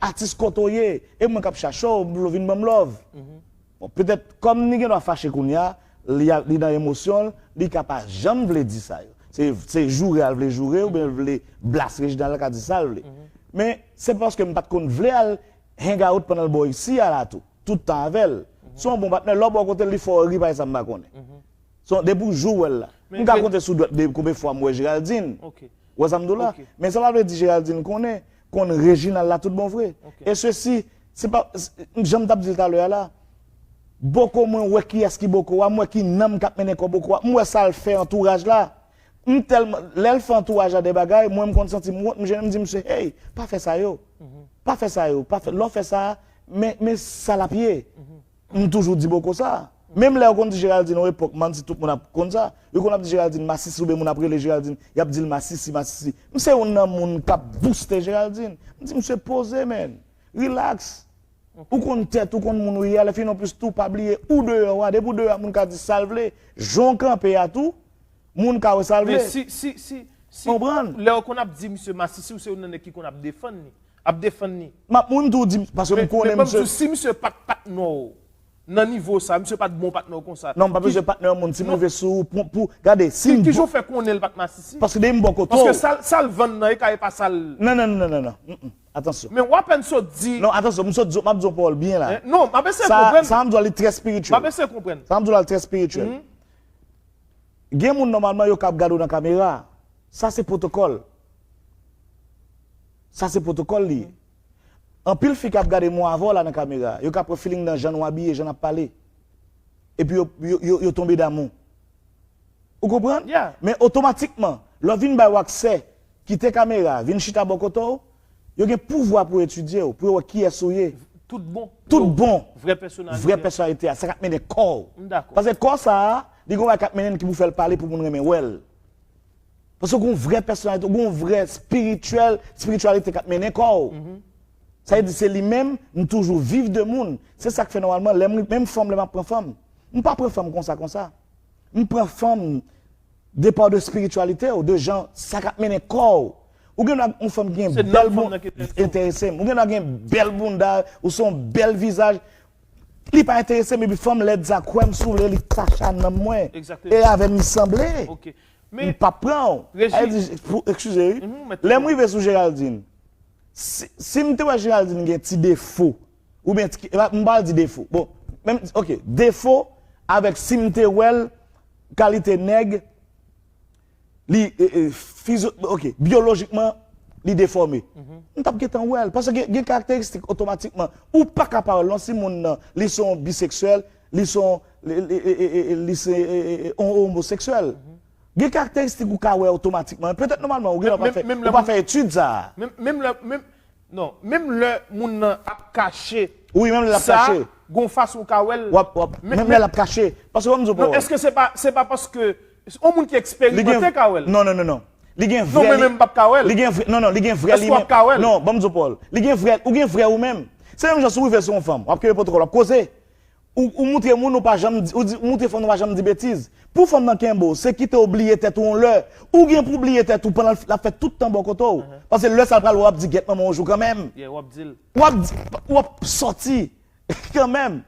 atis kote w ye, e mwen k ap chache w, vle w vin ban m love. Bon, petèt, kòm li gendwa fache kounye a, li, li nan emosyon l, li ka pa janm vle di sa yo. Se, se joure a l vle joure, oubyen l vle blas Reginald la ka di sa l vle. Men, se paske m pa t konn vle al hangout pandan l bò isi a la tou. Tout tan avè l. Se yon bon patnè, lè w bò kote l, li fè w ri, pa gen sa m pa konnen. Depi w jou w wè l la. M ka konte sou dwèt de konbyen fwa m wè Geraldine. Ou wè sa m di w la? Men sa pa vle di Geraldine konnen, konn Reginald la tout bon vre. E sesi, se pa, jan m t ap di l talè a la, Boko mwen wè kiyès ki Boko a, m wè ki nanm k ap mennen kò Boko a, m wè sa l fè antouraj la. M tèlman, lè l fè antouraj la de bagay, mwen m konn santi m wont, m jennen, m di misye, hey, pa fè sa yo. Pa fè sa yo, pa fè, lè w fè sa, men, men sa l ap ye. M toujou di Boko sa. Menm lè yo konn di Geraldine yon epòk, m ann di tout moun ap konn sa. Yo konn ap di Geraldine masisi oubyen moun ap rele Geraldine, y ap di l masisi, masisi. M se youn nan moun k ap bouste Geraldine. M di misye poze, man. Relax. Ou konn tèt, ou konn moun ou ye a, lè fini an plis tou, pa bliye ou deyò a. Depi w deyò a, moun ka di sa l vle. Jan w kanpe a tou, moun ka wè sa l vle. Men si, si, si, si, lè yo konn ap di misye masisi, ou se youn nan nèg ki konn ap defann li. ap defann li. M ap, wi, m tou di, paske m konnen misye. Men, men ban m di w, si misye pa t patnè w nan nivo sa, misye pa t bon patnè w konsa. Non, m pa bezwen patnè yon moun. Si m rive sou, pou, pou, gade, si m. Ki jan w fè konnen l pa t masisi? Paske depi m bò kote w. Paske sa l, sa l vann nan, e ka e pa sa l. Non, non, non, non, non, non. Mm, mm. Atansyon. Men w apèn sot di. Non, atansyon, m sot di w, m ap di w yon pawòl byen la. Non, m ap eseye konprann. Sa, sa m di w la, li trè espirityèl. M ap eseye konprann. Sa m di w la, li trè espirityèl. Gen moun, nòmalman, yo ka ap gade w nan kamera. Sa se pwotokòl. Sa se pwotokòl li ye. Anpil fi k ap gade mwen avè w la nan kamera, yo ka pran feeling nan jan nou abiye, jan n ap pale. Epi yo, yo, yo, yo tonbe damou. Ou konprann? Men otomatikman, lè w vin ba yo aksè, kite kamera, vin chita bò kote w, yo gen pouvwa pou etidye w, pou yo wè kiyès ou ye. Tout bon. Tout bon. Vrè pèsonalite. Vrè pèsonalite a, sa k ap mennen kò w. M dakò. Paske kò sa a, li gen yon bagay k ap mennen l ki pou fè l pale pou moun renmen wè l. Paske w gen yon vrè pèsonalite, w gen yon vrè espirityèl, espirityalite k ap mennen kò w. Sa vle di se li menm, m toujou viv de moun. Se sa k fè nòmalman, lè m, menm fanm, lè m ap pran fanm, m pa pran fanm konsa, konsa. M pran fanm depa de espirityalite w, de jan sa k ap mennen kò w. Ou gen dwa yon fanm ki gen bèl bounda, enterese m. Ou gen dwa gen bèl bounda, ou se yon bèl vizaj. Li pa enterese m, epi fanm lèd sa kwè m si w vle, li tache a nanm mwen. E avè m li sanble. M p ap pran w. Sa vle di, pou, eskize wi. Lè m rive sou Geraldine, si, si m te wè Geraldine gen ti defo, oubyen ti, e pa, m pa di defo. Bon, menm, ok, defo avèk si m te wè l, kalite nèg, li, e, e, fizyo-, ok, byolojikman, li defòme. M t ap gentan wè l. Paske gen, gen karakteristik otomatikman. Ou pa ka pa wè l non si moun nan, li se yon biseksyèl, li se yon, li, li, e, e, e, e, li se, e, e, e, yon omoseksyèl. Gen karakteristik ou ka wè otomatikman. Petèt nòmalman, ou gen dwa pa fè, ou pa fè etid sa a. Menm, menm lè, menm, non, menm lè moun nan ap kache. Wi, menm lè l ap kache. Gon fason ou ka wè l. W ap, w ap, menm lè l ap kache. Paske ban m di w pawòl. Non, èske se pa, se pa paske yon moun ki eksperimante ka wè l? Non, non, non, non. Li gen vrè. Non, mwen menm m p ap ka wè l. Li gen vrè, non, non, li gen vrè li menm. Èske w ap ka wè l? Non, ban m di w pawòl. Li gen vrè, ou gen vrè ou menm. Se menm jan si w rive sou yon fanm, w ap kenbe pwotokòl, w ap koze. Ou, ou moutre moun ou pa janm di, ou di, ou moutre fanm ou pa janm di betiz. Pou fanm nan kenbe w, se kite w bliye tèt ou yon lè. Ou gen pou bliye tèt ou pandan l ap fè tout tan bò kote w. Paske lè sa l pral wè w ap di gyèt manman w jou kanmenm. Yeah, w ap di l. W ap di, w ap sòti kanmenm.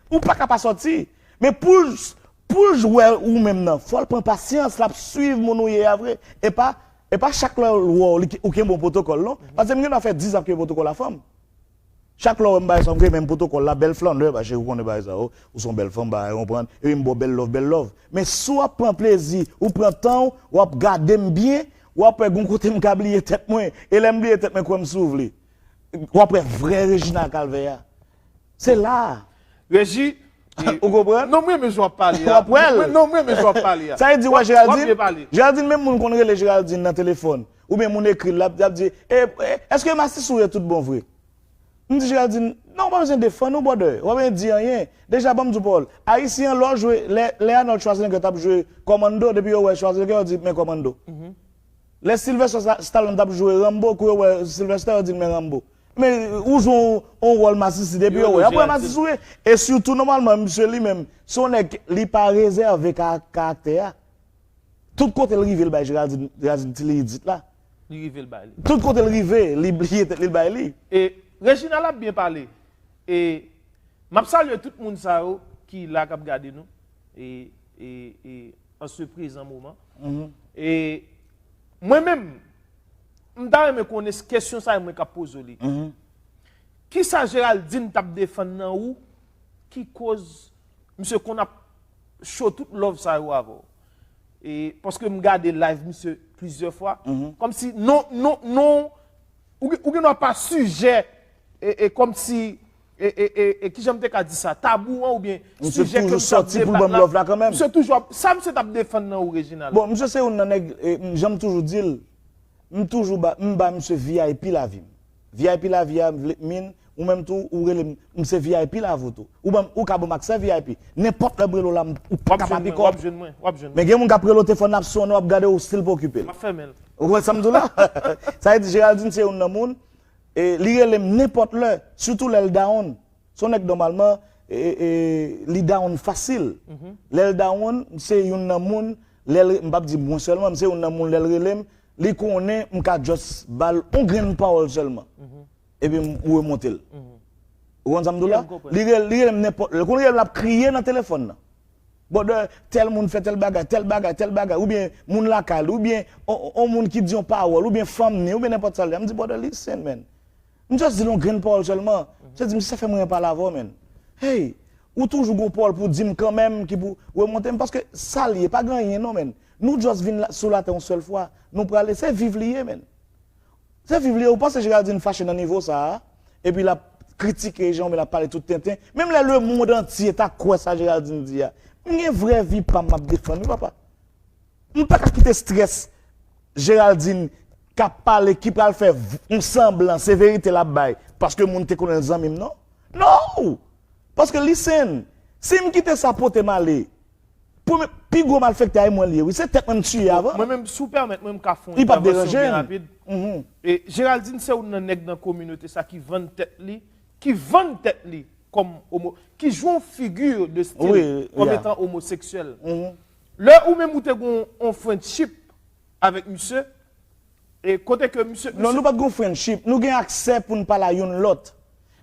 Ou pa ka pa sòti. Men pou l, pou l wè ou menm nan, fò l pran pasyans, l ap swiv moun ou ye a vre. E pa, e pa chak lè l wè w, li, ou kenbe yon pwotokòl non. Paske m gen dwa fè diz an ap kenbe pwotokòl a fanm. Chak lè w wè m bay sa, m gen menm pwotokòl la, bèl flannè, pa cheri, ou konnen bagay sa yo, ou se yon bèl fanm, bagay, ou konprann, epi m ba w bèl love, bèl love. Men si w ap pran plezi, ou pran tan w, w ap gade m byen, w ap wè gon kote m ka bliye tèt mwen, e lè m bliye tèt mwen, kwè m si w vle. W ap wè vrè Regina Calvert a. Se la. Reji, ou konprann? Non, mwen renmen jan w ap pale a. W ap wè l. Non, mwen renmen jan w ap pale a. Sa vle di, w wè Geraldine? W ap byen pale. Geraldine, menm moun konn rele Geraldine nan telefòn, oubyen moun ekri l, l ap, l ap di, e, e, èske masis ou ye tout bon vre? M di Geraldine, non, ou pa bezwen defann ou, brother. Ou pa bezwen di anyen. Deja, ban m di w pawòl. Ayisyen an, lè w jwe, lè, lè Arnold Schwarzenegger t ap jwe Commando, depi yo wè Schwarzenegger, yo di, men Commando. Lè Sylvester Sta-, Stallone t ap jwe Rambo, kou yo wè Sylvester, yo di l, men Rambo. Men, ou jwe yon, yon wòl masisi, depi yo wè, y ap wè masis ou ye. E sitou, nòmalman, misye li menm, se yon nèg, li pa rezève ka-, karaktè a. Tout kote l rive, l bay Geraldine, Geraldine ti li dit la. Li rive, l bay li. Tout kote l rive, li bliye tèt li, l bay li. E Reginald ap byen pale. E m ap salye tout moun sa yo ki la, k ap gade nou. E, e, e, an se prezan moman. E mwen menm, m ta renmen konnen kesyon sa yo mwen k ap poze w li. Kisa Geraldine t ap defann nan ou ki koz misye konn ap show tout love sa yo avè w? E, paske m gade live misye plizyè fwa. Kòmsi non, non, non, ou gen, ou gen dwa pa sijè, e, e kòmsi, e, e, e, e kijan m te ka di sa, tabou an oubyen sijè ke misye ap deba la. Misye toujou sòti pou l ban m love la kanmenm. Misye toujou ap, sa misye t ap defann nan ou, Reginald? Bon, misye se youn nan nèg, e, jan m toujou di l, m toujou ba, m ba misye V I P lavi m. V I P lavi a, m vle, min, ou menm tou, ou rele m, m se V I P lavi w tou. Ou ban m, ou ka ban m aksè V I P. Nenpòt lè m rele w la, m, ou pa ka pa pikòp. W ap jwenn mwen, w ap jwenn mwen. Men gen moun k ap rele w telefòn nan ap sonnen, w ap gade, ou still pa okipe l. M ap fèmen l. Ou wè sa m di w la? Sa vle di Geraldine se youn nan moun, e, li rele m nenpòt lè, sitou lè l down. Se yon nèg nòmalman, e, e, e, li down fasil. Lè l down, se youn nan moun, lè l, m p ap di mwen sèlman, men se youn nan moun lè l rele m, li konnen m ka just ba l yon grenn pawòl sèlman. epi m remonte l. Ou konprann sa m di w la? Li rele, li rele m nenpòt lè. Kounye a l ap kriye nan telefòn nan. Brother, tèl moun fè tèl bagay, tèl bagay, tèl bagay. Oubyen moun lakay li, oubyen on, on moun ki di yon pawòl, oubyen fanm ni, oubyen nenpòt sa l ye. M di, brother, listen, man. M just di l yon grenn pawòl sèlman. Misye di m, sa fè m renmen pale avè w, man. Hey, ou toujou gon pawòl pou di m kanmenm ki pou remonte m, paske sa l ye, pa gen anyen non, man. Nou just vin la, sou latè yon sèl fwa. Nou prale, se viv li ye, man. Se viv li ye, ou panse Geraldine fache nan nivo sa a, epi l ap kritike jan oubyen l ap pale tout tenten. Menm lè lemonn antye ta kwè sa Geraldine di a. M gen vrè vi pa m m ap defann wi papa. M pa ka kite strès Geraldine k ap pale ki pral fè v- yon sanblan se verite l ap bay paske moun te konnen l zanmi m non. No! Paske listen, si m kite sa pote m ale, premye, pi gwo malfektè a e mwen l ye wi. Se tèt mwen m tiye avan. Mwen menm, si w pèmèt mwen, m ka fè yon entèvansyon byen rapid. E Geraldine se youn nan nèg nan kominote sa ki vann tèt li, ki vann tèt li kòm omo, ki jwe yon figi de stil kòm etan omoseksyèl. Lè ou menm ou te gon yon friendship avèk misye, e kote ke misye... Non, nou pa t gon friendship. Nou gen aksè pou n pale a youn lòt.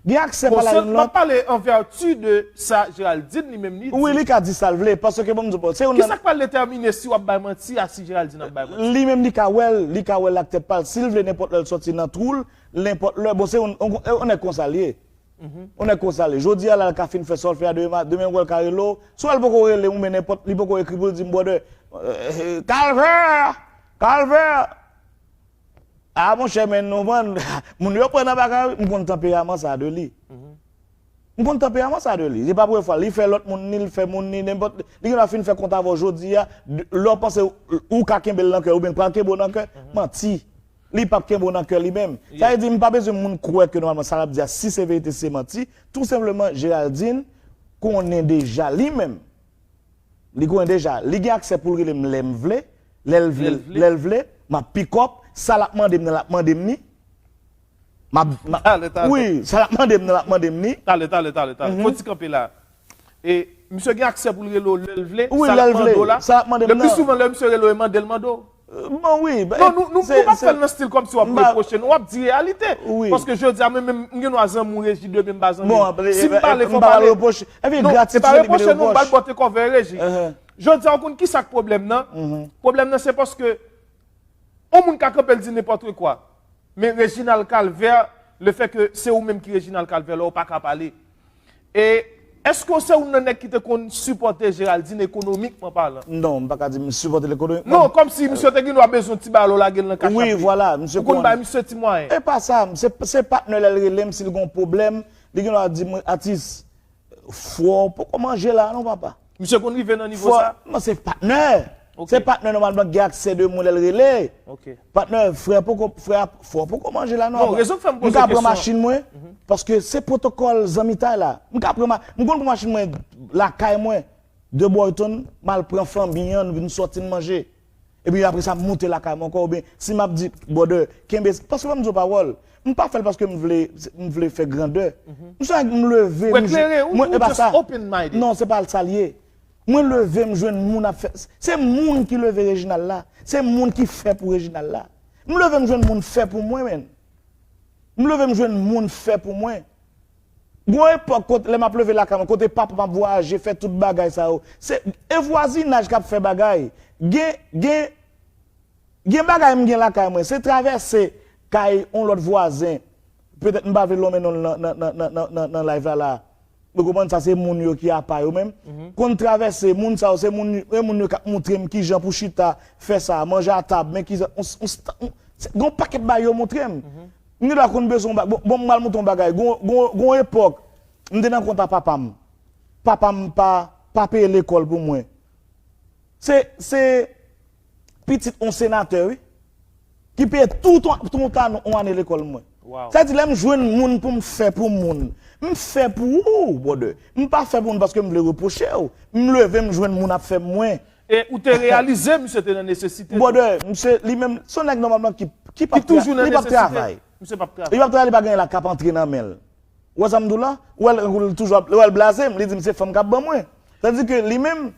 Gen aksè pale a youn lòt. M ap pale an vèti de sa Geraldine li menm li di. Wi, li ka di sa l vle, paske bon, m di w, se youn nan... Kisa k pral detèmine si w ap bay manti a si Geraldine ap bay manti? Li menm li ka wè l, li ka wè l ak tèt pa l. Si l vle nenpòt lè l sòti nan twou l, nenpòt lè, bon, se youn, on, on, on nèg konsa l ye. On nèg konsa l ye. Jodi a la, l ka fin fè sa l fè a, demen, demen w wè l ka rele w. Swa l poko rele w, men nenpòt, li poko ekri pou l di m, brother, eh, eh, Kalvè! Kalvè! A, monchè, men nou, man, moun yo pran nan bagay, m konn tanperaman sa de li. M konn tanperaman sa de li. Se pa premye fwa. Li fè lòt moun ni, li fè moun ni, nenpòt, li gen dwa fin fè kont avè w jodi a, lè w panse ou, ou ka kenbe l nan kè, oubyen l pral kenbe w nan kè, manti. Li p ap kenbe w nan kè li menm. Sa vle di, m pa bezwen moun kwè ke nòmalman sa l ap di a, si se verite, se manti. Tou senpleman, Geraldine konnen deja li menm. Li konnen deja. Li gen aksè pou l rele m lè m vle, lè l vle, lè l vle, m ap pick up. Sa l ap mande m nan, l ap mande m ni. M ap, m ap, wi, sa l ap mande m nan, l ap mande m ni. Talè, talè, talè, talè. Fò ti kanpe la. E misye gen aksè pou l rele w lè l vle, wi, sa l ap mande w la. Sa l ap mande m nan. Le pli souvan, lè misye rele w, e mande l mande w. Bon, wi. Non, nou, nou, nou pa fè l nan stil kòmsi w ap repwoche nou, w ap di reyalite. Wi. Paske jodi a, mwen menm, m gen dwa zanmi w Reji, demen m pa zanmi w. Si m pale, fò m pale. Epi non, gratis, e pa repwoche nou, m pral pote kòve Reji. Jodi a, ou konn kisa k pwoblèm nan? Pwoblèm nan, se paske yon moun ka kanpe, l di nenpòt kwa. Men Reginald Calvert, le fè ke se ou menm ki Reginald Calvert la, ou pa ka pale. E èske w se youn nan nèg ki te konn sipòte Geraldine ekonomikman palan? Non, m pa ka di m sipòte l ekonomikman. Non, kòmsi misye te gen dwa bezwen ti bagay, ou lage l nan kachap li. Wi, vwala, misye konn. Ou konn bay misye ti mwayen. E pa sa, se, se patnè l, lè l rele m, si l gen yon pwoblèm, li gen dwa di m, atis, frè w poko manje la non, papa. Misye konn rive nan nivo sa? Non, se patnè. Se patnè nòmalman ki gen aksè de mwen lè l rele. Patnè, frè poko, frè, frè poko manje la non. Non, rezon k fè m poze kesyon an. M ka pran machin mwen, paske se pwotokòl zanmitay la. M ka pran ma-, m konn pran machin mwen lakay mwen, de Boyton, m al pran fanmi an, nou vin sòti n manje. Epi apre sa, m moute lakay mwen ankò, oubyen si m ap di, brother, kenbe, paske fò m di w pawòl. M pa fè l paske m vle, m vle fè grandè. M se nèg m leve, m jwe, mwen, e pa sa. Non, se pa sa l ye. Mwen leve, m jwenn moun ap fè, se moun ki leve Reginald la. Se moun ki fè pou Reginald la. M leve, m jwenn moun fè pou mwen, menn. M leve, m jwenn moun fè pou mwen. Gon epòk kote, lè m ap leve lakay mwen, kote papa m ap vwayaje, fè tout bagay sa yo. Se, e vwazinaj k ap fè bagay. Gen, gen, gen bagay m gen lakay mwen. Se travèse kay yon lòt vwazen. Petèt m pa vle lonmen non l nan, nan, nan live la, la. Ou konprann sa, se moun yo ki apa yo menm. Konn travèse, moun sa yo, se moun, se moun yo k ap moutre m kijan pou chita, fè sa, manje atab, men kijan, on, on, on, se, gon pakèt bagay yo moutre m. M gen dwa konn bezwen yon ba-, bon, bon, m pral montre yon bagay. Gon, gon, gon epòk, m te nan kont a papa m. Papa m pa, pa peye lekòl pou mwen. Se, se pitit yon senatè, wi. Ki peye tout, tout yon ane lekòl mwen. Sa di, lè m jwenn moun pou m fè pou moun, m fè pou ou, brother. M pa fè pou moun paske m vle repwoche w. M leve, m jwenn moun ap fè mwen. E ou te reyalize misye te nan nesesite tou. Brother, misye, li menm, se yon nèg nòmalman ki, ki p ap tra-, li p ap travay. Misye p ap travay. Li p ap travay, li pa gen la k ap antre nan men l. Ou wè sa m di w la? Ou wè l, ou toujou ap, ou wè l blaze m, li di m se fanm k ap ban mwen. Tandis ke li menm,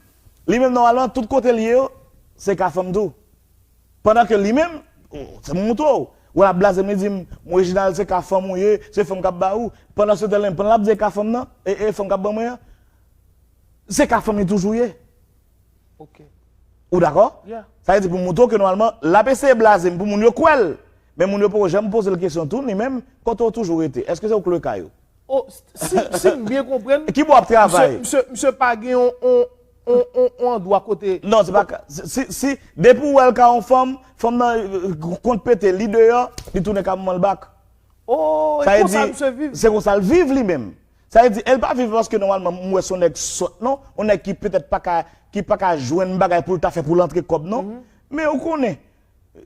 li menm nòmalman, tout kote l ye yo, se ka fanm tou. Pandan ke li menm, oh, se m montre w. Ou la blaze m, li di m, "Reginald, se ka fanm ou ye, se fanm k ap ba ou." Pandan se tan, pandan l ap di e ka fanm nan, e, e fanm k ap ban mwen an, se ka fanm li toujou ye. Ok. Ou dakò? Yeah. Sa vle di pou m montre w ke nòmalman, l ap eseye blaze m pou moun yo kwè l. Men moun yo poko janm poze l kesyon tou, li menm, kote w toujou rete? Èske se ou k lwe kay ou? Oh, si, si m byen konprann, Ki bò w ap travay? Misye, misye, misye pa gen yon, yon, yon, yon, yon andwa kote. Non, se pa ka. Si, si, si, depi w wè l ka yon fanm, fanm nan euh, kont pete, li deyò, li tounen ka manman l bak. Oh, Sa e vle konsa di, misye viv. Se konsa l viv li menm. Sa vle di, e l pa viv paske nòmalman m wè se yon nèg sòt, non. Yon nèg ki petèt pa ka, ki pa ka jwenn bagay pou l ta fè pou l antre kòb, non. Men ou konnen,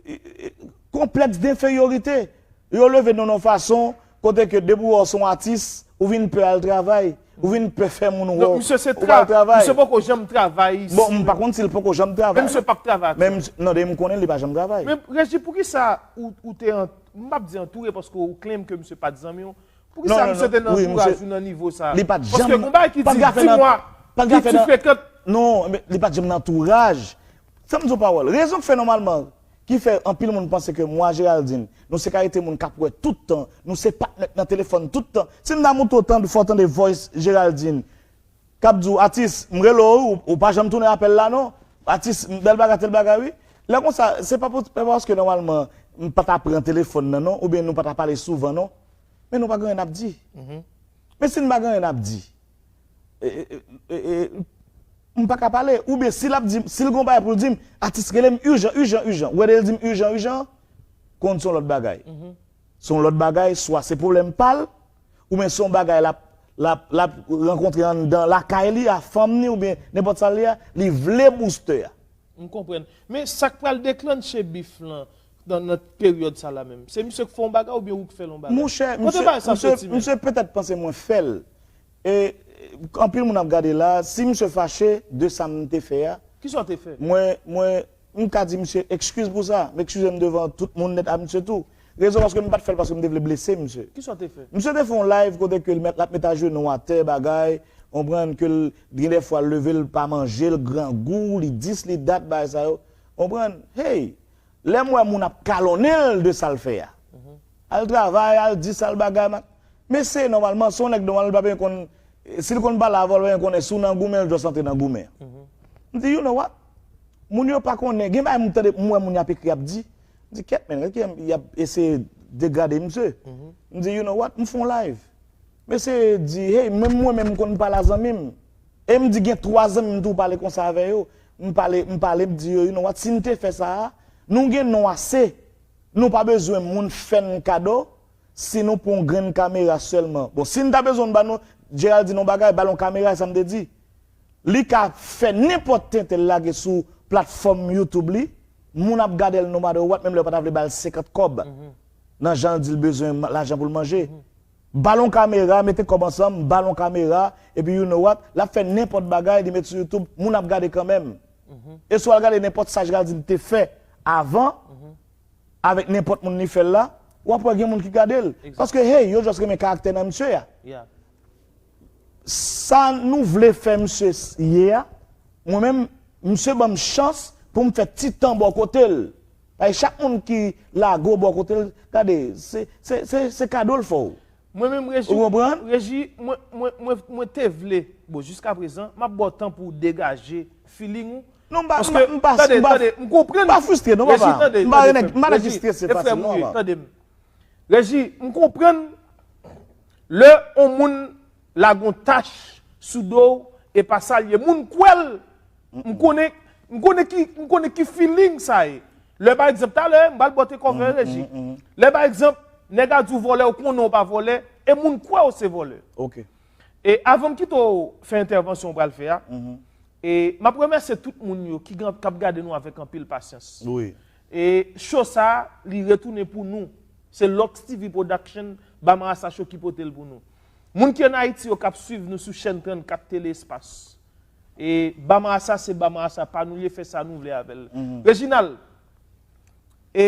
e, e, konplèks denferyorite. Yo leve nou nan yon fason kote ke depi w wè w se yon atis, ou vin pè al travay, ou vin pè fè moun wè Donk, w, misye se ou pa al tra, travay. Misye poko janm travay isi. Bon, m pa konn si l poko janm travay. Men misye p ap travay. Men misye, non, de m konnen li pa janm travay. Men, Reji, poukisa ou, ou te an, m p ap di antoure paske ou claim ke misye pa t zanmi w. Non, Poukisa non, misye non. te nan Wi, antouraj misye, ou nan nivo sa? li pa t Paske janm, gon bagay ki pa t di, ka fè di nan, mwa, pa t ka ki fè ti nan, frekant. Non, men li pa t janm nan antouraj. Sa m di w pawòl. Rezon k fè nòmalman, ki fè anpil moun panse ke mwen a Géraldine, nou se kalite moun k ap wè tout tan, nou se patnè k nan telefòn tout tan. Si m ta montre w tande, fò w tande voice Géraldine, k ap di w, "Atis, m rele w, ou, ou pa janm tounen apèl la non. Atis, m tèl bagay, tèl bagay, wi." Lè konsa, se pa pou, se pa paske nòmalman, m pa ta pran telefòn nan non, oubyen nou pa ta pale souvan non. Men nou pa gen anyen n ap di. Men si n pa gen anyen n ap di, e, e, e, e, m pa ka pale. Oubyen si l ap di m, si l gon bagay pou l di m, "Atis, rele m ijan, ijan, ijan." Ou wè lè l di m ijan, ijan, konn se yon lòt bagay. Se yon lòt bagay, swa se pwoblèm pa l, oubyen se yon bagay l ap, l ap, l ap rankontre anndan lakay li, a fanm ni, oubyen nenpòt sa l ye a, li vle booster a. M konprann. Men sa k pral deklanche bif lan nan, nan peryòd sa la menm? Se misye k fè yon bagay oubyen ou k fè l yon bagay? Monchè, Kote misye, bagay sa misye, soti menm? Misye petèt panse mwen fè l. E anpil moun ap gade la, si misye fache de sa m te fè a, Kisa w te fè? Mwen, mwen, m ka di misye ekskiz pou sa. M ekskize m devan tout moun nèt a misye tou. Rezon paske m pa t fè l paske m te vle blese misye. Kisa w te fè? Misye te fè yon live kote ke l met, l ap met ajenou atè bagay, konprann ke l gen de fwa l leve l pa manje, l grangou, li dis, li dat, bagay sa yo. Konprann? Hey! Lè m wè moun ap kalonnen l de sa l fè a. Al travay, al di sa l bagay, man. Men se nòmalman, se yon nèg nòmal, l pa byen konn, si l konn pale avè w, l pa byen konnen si w nan goumen, l just antre nan goumen. M di, you know what? Moun yo pa konnen, gen bagay m tande, m wè moun y ap ekri, y ap di. M di, kèt, men, y ap eseye degrade misye. M di, you know what? M fè yon live. Mesye di, hey, menm mwen menm m konn pale a zanmi m. E m di gen twa zanmi m tou pale konsa avè yo. M pale, m pale, m di yo, you know what, si n te fè sa a, nou gen non ase. Nou pa bezwen moun fè n kado si nou pran yon grenn kamera sèlman. Bon, si n ta bezwen ba nou, Gerald di nou bagay, ba l yon kamera, e sa m te di. Li ka fè nenpòt tenten l lage sou platfòm YouTube li, moun ap gade l no matter what, menm lè yo pa ta vle ba l senkant kòb. Nan jan l di l bezwen lajan pou l manje. Ba l yon kamera, mete kòb ansanm, ba l yon kamera, epi you know what, l ap fè nenpòt bagay, li met sou YouTube, moun ap gade kanmenm. E si w al gade nenpòt sa Geraldine te fè avan, avèk nenpòt moun li fè l la, w ap wè gen moun ki gade l. Paske, hey, yo just renmen karaktè nan misye a. Sa nou vle fè misye ye a, mwen menm, misye ban m chans pou m fè ti tan bò kote l. Paske chak moun ki lage w bò kote l, gade, se, se, se, se kado l fè w. Mwen menm, Reji, Ou konprann? Reji, mwen, mwen, mwen, mwen te vle, bon, jiska prezan, m ap ba w tan pou w degaje feeling ou. Non, m pa, m Paske, pa, m pa, tande, m pa, tande, m konprann. m pa fristre, non, Reji, papa. Tande, M pa tande, nèg, frè m. m pa nèg Reji, ki strese e frè fasil, m, non, wi, papa. Tande m. Reji, m konprann lè yon moun lage yon tach sou do w e pa sa l ye. Moun kwè l. M konnen, m konnen ki, m konnen ki feeling sa ye. Lè pa egzanp, talè, m pral pote kòve Reji. Lè pa egzanp, nèg a di w vòlè, ou konnen w pa vòlè, e moun kwè w se vòlè. Ok. E avan m kite w fè entèvansyon w pral fè a, e m ap remèsye tout moun yo ki, k ap gade nou avèk anpil pasyans. Wi. E show sa, li retounen pou nou. Se Lux T V Production, Ba Marasa Show ki pote l pou nou. Moun ki ann Ayiti yo k ap swiv nou sou chèn trannkat Tele Espas. E Ba Marasa se Ba Marasa pa nou, li fè sa nou vle avè l. Reginald, e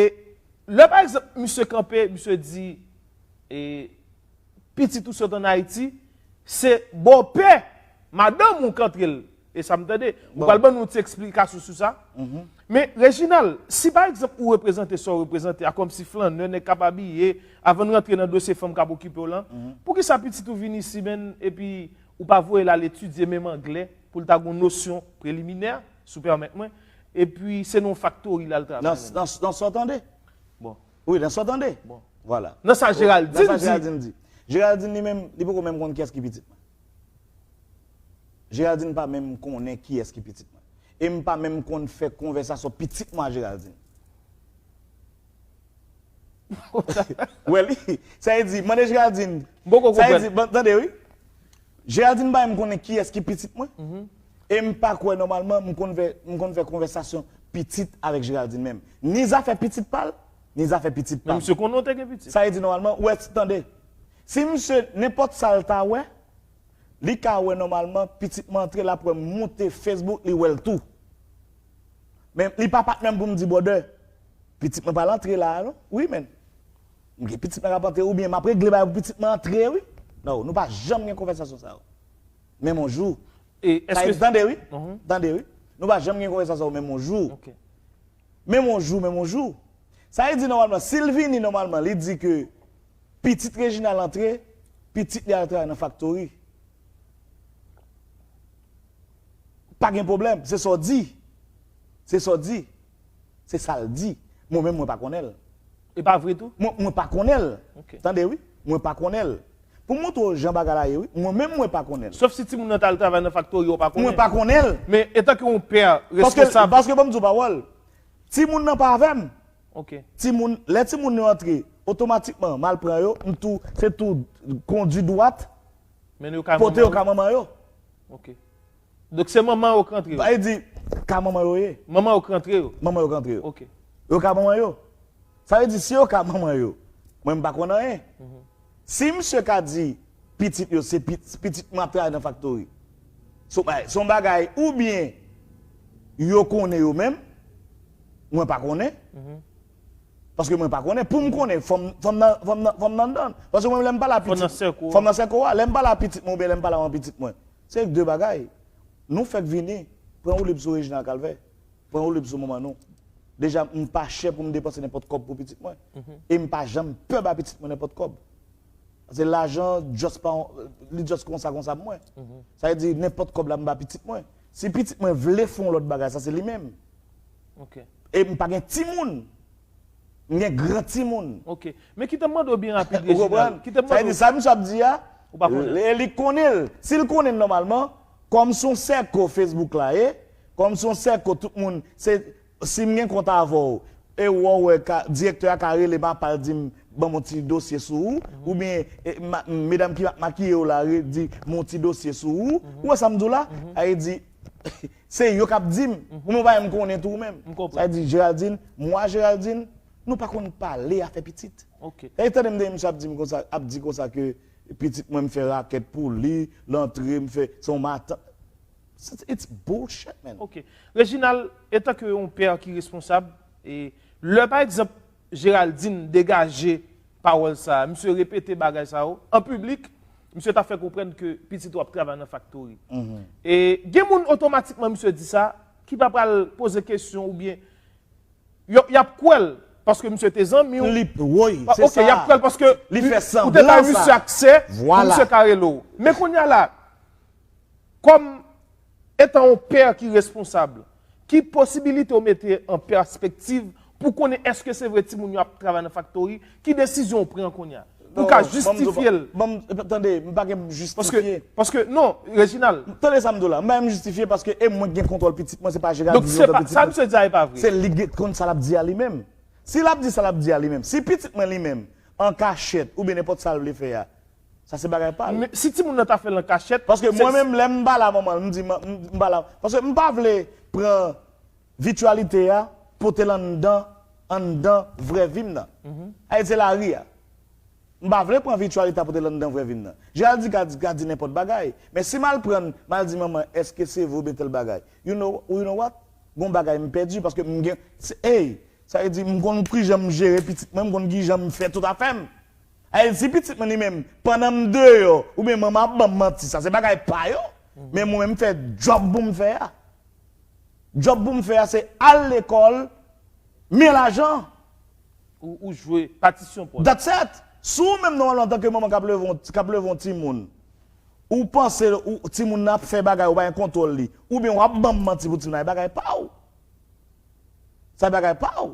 lè pa egzanp, misye kanpe, misye di, e pitit ou sot ann Ayiti, se bòpè madanm ou k antre l. E sa m tande. Ou pral ban nou ti eksplikasyon sou sa. Men, Reginald, si pa egzanp ou reprezante sa w reprezante a, kòmsi flannè, nèg k ap abiye, avan n rantre nan dosye fanm k ap okipe w lan, poukisa pitit ou vin isi, menn, epi ou pa voye l al etidye menm anglè pou l ta gen yon nosyon preliminè, si w pèmèt mwen, epi se nan yon faktori l al travay, menn? Nan, nan, nan sa w tande? Bon. Wi, nan sa w tande? Bon. Vwala. Nan sa Geraldine di. Nan sa Geraldine di. Geraldine li menm, li poko menm konn kiyès ki pitit mwen. Geraldine pa menm konnen kiyès ki pitit mwen. E m pa menm konn fè konvèsasyon pitit mwen a Geraldine. Wè li, sa vle di, mande Geraldine. M poko konprann. Sa vle di, bon, tande wi. Geraldine pa menm konnen kiyès ki pitit mwen. E m pa kwè nòmalman m konn fè, m konn fè konvèsasyon pitit avèk Geraldine menm. Ni zafè pitit pa l, ni zafè pitit pa m. Men misye konnen w te gen pitit. Sa vle di nòmalman, ou wè, tande. Si misye, nenpòt sa l ta wè, li ka wè nòmalman, pitit mwen antre, l ap wè m moute Facebook, li wè l tou. Men li pa patnè m pou m di, brother, pitit mwen pral antre la a, non. Wi, menn. M gen pitit mwen k ap antre, oubyen m ap regle bagay pou pitit mwen antre, wi. Non, nou pa janm gen konvèsasyon sa yo. Menm yon jou. E sa vle di, tande, wi. Tande, wi. Nou pa janm gen konvèsasyon sa yo, menm yon jou. Menm yon jou, menm yon jou. Sa vle di, nòmalman, si l vini, nòmalman, li di ke pitit Reginald antre, pitit li al travay nan faktori. Pa gen pwoblèm, se sa w di. Se sa w di. Se sa l di. Mwen menm, mwen pa konnen l. E pa vre tou? Mwen, mwen pa konnen l. Ok. Tande, wi. Mwen pa konnen l. Pou m montre w jan bagay la ye, wi. Mwen menm, mwen pa konnen l. Sof si timoun nan t al travay nan faktori, ou pa konnen. Mwen pa konnen l. Men, etanke yon pè responsab. Paske, paske, ban m di w pawòl. Timoun nan pa avè m. Ok. Timoun, lè timoun yo antre, otomatikman, m al pran yo, m tou, se tou kondi dwat, pote yo ka manman yo. Ok. Donk, se manman yo k rantre yo? Sa vle di, ka manman yo ye. Manman yo k rantre yo? Manman yo k rantre yo. Ok. Yo ka manman yo. Sa vle di, si yo ka manman yo, mwen, m pa konn anyen. Si misye ka di, pitit yo, se pit-, pitit mwen ap travay nan faktori. Se yon bagay, se yon bagay, oubyen yo konnen yo menm, mwen pa konnen. Paske mwen pa konnen. Pou m konnen, fò m, fò m nan, fò m nan, fò m nan anndan. Paske mwen, lè m pale a pitit, fò m nan sèk ou a. Lè m pale a pitit mwen, oubyen lè m pale a yon pitit mwen, se de bagay. Nou fèk vini, pran woulib sou Reginald Calvert, pran woulib sou manman nou. Deja, m pa chè pou m depanse nenpòt kòb pou pitit mwen. E m pa janm pè ba pitit mwen nenpòt kòb. Paske lajan just pa, li just konsa, konsa pou mwen. Sa vle di, nenpòt kòb la m ba pitit mwen. Si pitit mwen vle fè yon lòt bagay, sa se li menm. Ok. E m pa gen timoun. M gen gran timoun. Ok. Men kite m mande w byen rapid, Reginald. Ou konprann? Kite m mande w. Sa vle di, sa misye ap di a, ou pa konnen. Li, li konnen l. Si l konnen l nòmalman, kòm se yon sèko Facebook la ye, kòm se yon sèko tout moun, se, si m gen kont avè w, e w wè, ka, direktè a ka rele m apa l di m, ban m yon ti dosye sou ou, oubyen, e, ma-, medam ki ap makiye w la, re-, di m yon ti dosye sou ou, ou wè sa m di w la? Sa vle di, se yo k ap di m, ou menm ou pa menm konnen tou ou menm. M konprann. Sa vle di, Geraldine, mwa Geraldine, nou pa konn pale afè pitit. Ok. Sa vle di, tande m de misye ap di m konsa, ap di konsa ke pitit mwen m fè rakèt pou li, l antre, m fè, se yon matant. It's, it's bullshit, man. Ok. Reginald, etanke yon pè ki responsab, e lè, pa egzanp, Geraldine degaje pawòl sa a, misye repete bagay sa yo, an piblik, misye ta fè konprann ke pitit ou ap travay nan faktori. E gen moun otomatikman misye di sa, ki pa pral poze kesyon oubyen yo, y ap kwè l, paske misye te zanmi w. Li, wi, se sa. Ok, y ap kwè l paske li fè sanblan sa. Ou te bay misye aksè pou misye ka rele w. Men kounye a la, kòm etan yon pè ki responsab, ki posibilite w mete an pèspektiv pou konnen èske se vre timoun yo ap travay nan faktori, ki desizyon w pran kounye a? Pou ka jistifye l. Bon, tande, m pa gen pou m jistifye. Paske, paske, non, Reginald. Tande sa m di w la, m pa gen pou m jistifye paske e mwen ki gen kontwòl pitit mwen, se pa Geraldine ki gen kontwòl pitit mwen. Donk, se pa, sa misye di a e pa vre. Se li gen, konn sa l ap di a li menm. Si l ap di sa l ap di a li menm. Si pitit mwen li menm, an kachèt, oubyen nenpòt sa l vle fè a, sa se bagay pa l. Men si timoun nan ta fè l an kachèt, paske mwen menm, lè m pale a manman l, m di, m, m pale a, paske m pa vle pran vityalite a, pote l anndan, anndan vrè vi m nan. Ayiti se lari a. M pa vle pran vityalite a pote l anndan vrè vi m nan. Geraldine ka di, ka di nenpòt bagay. Men si m al pran l, m al di manman, èske se vre oubyen tèl bagay? You know, you know what? Gon bagay m pèdi paske m gen, se, hey, sa vle di m konn kijan m jere pitit mwen, m konn kijan m fè tout afè m. Ay, si pitit mwen li menm, pandan m deyò, oubyen manman ap ban m manti, sa se bagay pa yo. Men mwen menm m fè djòb pou m fè a. Djòb pou m fè a se al lekòl, men lajan. Ou, ou jwe patisyon pòl. That's it. Si w menm nòmalman antanke manman k ap leve yon, k ap leve yon timoun, ou panse ou, timoun nan ap fè bagay, ou pa gen kontwòl li, oubyen w ap ban m manti pou timoun nan, e bagay pa w. Sa e bagay pa w.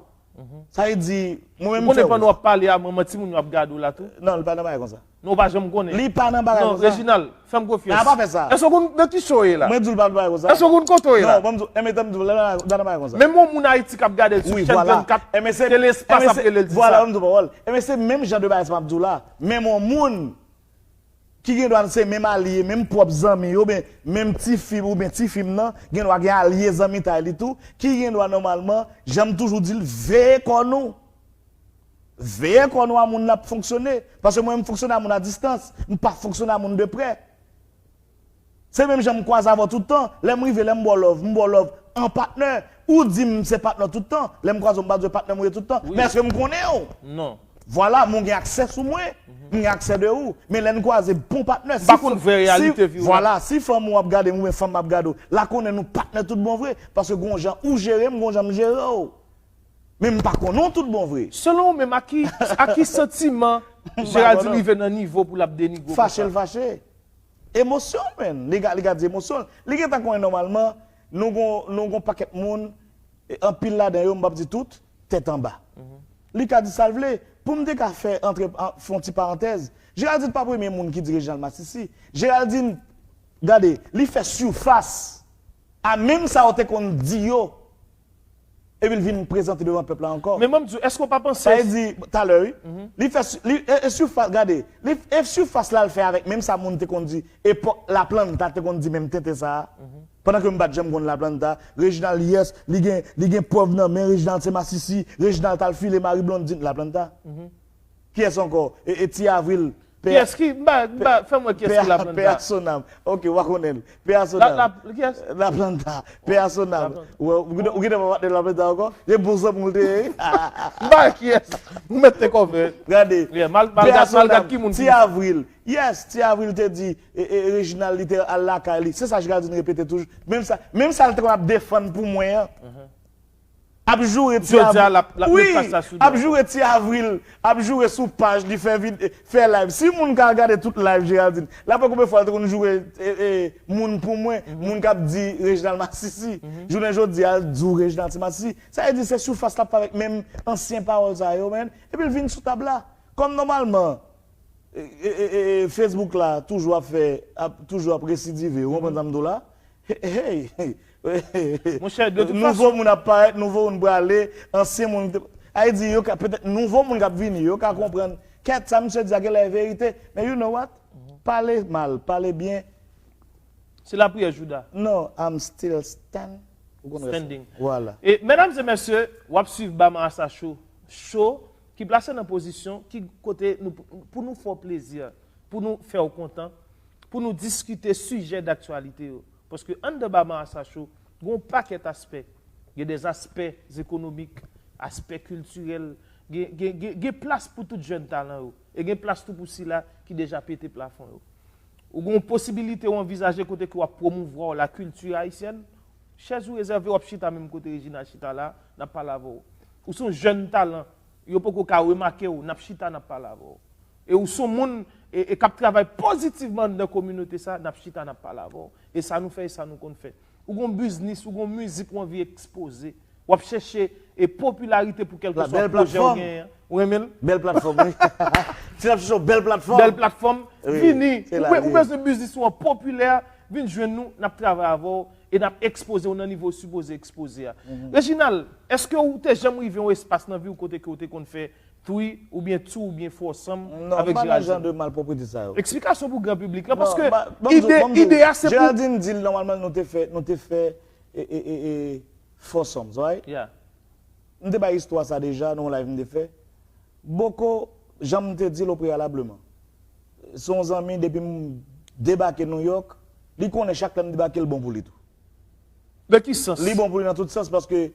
Sa vle di, mwen menm m fè w. Ou konnen pandan w ap pale a, manman timoun yo ap gade w la tou? Non, li pa nan bagay konsa. Non, ou pa janm konnen. Li pa nan bagay konsa. Non, Reginald, fè m konfyans. Nan, pa fè sa. Èske w konn nan ki show w ye la? Mwen di w l pa nan bagay konsa. Èske w konn kote w ye la? Non, ban m di w, enben, tan m di w, l pa nan bagay konsa. Menm yon moun Ayiti k ap gade l sou chèn vennkat, se lespas ap rele l di sa. Vwala, ban m di w pawòl. Enben, se menm jan de bagay sa m ap di w la. Menm yon moun ki gen dwa se menm alye, menm pwòp zanmi, oubyen menm tifi, oubyen tifi m nan, gen dwa gen alye zanmitay li tou, ki gen dwa nòmalman, jan m toujou di l, veye kò nou. Veye kò nou a moun n ap fonksyone. Paske mwen, m fonksyone a moun a distans. M pa fonksyone a moun de prè. Se menm jan m kwaze avè w tout tan. Lè m rive, lè m ba w love, m ba w love an patnè. Ou di m se patnè w tout tan. Lè m kwaze w, m pa di w e patnè m ou ye tout tan. Men èske m konnen w? Non. Vwala, men w gen aksè sou mwen. M gen aksè de ou. Men lè n kwaze, bon patnè. M pa konn vrè reyalite vi w la. Vwala, si fanm ou ap gade m oubyen fanm m ap gade w, l a konnen nou patnè tout bon vre. Paske gon jan ou jere m, gon jan m jere w. Men m pa konnen w tout bon vre. Selon ou menm, a ki, a ki santiman Geraldine rive nan nivo pou l ap denigre w konsa? Fache l fache. Emosyon l, menn. Li ka, li ka di emosyon l. Li gentan konnen nòmalman, nou gon, nou gon pakèt moun, e anpil ladan yo, m p ap di tout, tèt anba. Li ka di sa l vle. Pou m te ka fè antre, fè yon ti parantèz, Geraldine pa premye moun ki di Reginald masisi. Geraldine, gade, li fè sifas a menm sa w te konn di yo. Epi l vin prezante devan pèp la ankò. Men ban m di w, èske w pa panse. Sa vle di, talè, wi. Li fè, li, e, e sifas, gade, li, e sifas la l fè avèk menm sa moun te konn di, epòk Laplanta te konn di menm tenten sa a. Pandan ke m pa t janm konn Laplanta, Reginald, yes, li gen, li gen prèv nan men, Reginald se masisi, Reginald t al file Marie Blondine, Laplanta. Kiyès ankò? E, e Ti Avril, Kiyès ki, m pa, m pa, fè m wè kiyès ki Laplanta. Pè a Sonam. Ok, w a konnen l. Pè a Sonam. La, la, kiyès? Laplanta. Pè a Sonam. Ou, ou gentan pa patnè Laplanta ankò? E bon zanmi w te ye. M pa wè kiyès. M mèt te kòve. Gade. Pè a Sonam. Ti Avril. Yes, Ti Avril te di, e, e, Reginald li te al lakay li. Se sa Geraldine repete toujou. Menm sa, menm sa l te konn ap defann pou mwen an. Ap joure Ti Avril. Wi, ap joure Ti Avril, ap joure sou paj li, fè vid, fè live. Si moun ka gade tout live Geraldine, l ap wè konbyen fwa l te konn joure e, e, moun pou mwen, moun k ap di Reginald masisi. Jounen jodi a, l di w Reginald se masisi. Sa vle di se sifas l ap fè avèk menm ansyen pawòl sa yo, menn. Epi l vin sou tab la. Kòm nòmalman, e, e, e, e, Facebook la toujou ap fè, ap, toujou ap residive, ou konprann sa m di w la? Hey, hey. Monchè, de tout fason. Nouvo moun ap parèt, nouvo moun prale, ansyen moun. Sa vle di, yo ka, petèt, nouvo moun k ap vini, yo ka konprann. Kèt, sa misye di a genlè e verite. Men you know what? Pale mal, pale byen. Se lapriyè Jouda. Non, I'm still stand. Ou konn rès. Standing. Vwala. E, medam e mesye, w ap swiv Ba Marasa Show. Show ki plase nan pozisyon, ki kote nou, pou nou fè w plezi, pou nou fè w kontan, pou nou diskite sijè daktyalite yo. Paske anndan Ba Marasa Show, gen yon pakèt aspè. Gen de aspè ekonomik, aspè kiltirèl, gen, gen, gen, gen plas pou tout jèn talan yo. E gen plas tou pou sila ki deja pete plafon yo. Ou gen yon posibilite ou anvizaje kote ke w ap pwomouvwa la kilti ayisyèn, chèz ou rezève, w ap chita menm kote Reginald chita la, n ap pale avè w. Ou se yon jèn talan, yo poko ka remake w, n ap chita, n ap pale avè w. E ou se yon moun e, e k ap travay pozitivman anndan kominote sa, n ap chita, n ap pale avè w. E sa nou fè, e sa nou konn fè. Ou gon biznis, ou gon mizik, ou anvi ekspoze. W ap chèche e popilarite pou kèlkeswa pwojè w genyen an. Ou renmen l? Bèl platfòm, wi. Si n ap chèche yon bèl platfòm. Bèl platfòm. Vini. Ou, ou bezwen biznis ou an popilè, vin jwenn nou, n ap travay avè w e n ap ekspoze w nan nivo w sipoze ekspoze a. Reginald, èske ou te janm rive yon espas nan vi w kote ke w te konn fè three oubyen two oubyen four sòm avèk Geraldine? Non, m pa nan jan de malpwoprete sa yo. Eksplikasyon pou gran piblik la, paske ide, ide a se pou. Geraldine di l nòmalman nou te fè, nou te fè e, e, e, e, four sòm, right? Yeah. M te bay istwa sa deja nan yon live m te fè. Boko, jan m te di l opreyalableman, se yon zanmi depi m debake Nouyòk, li konnen chak lè m debake l bon pou li tou. Nan ki sans? Li bon pou li nan tout sans paske e,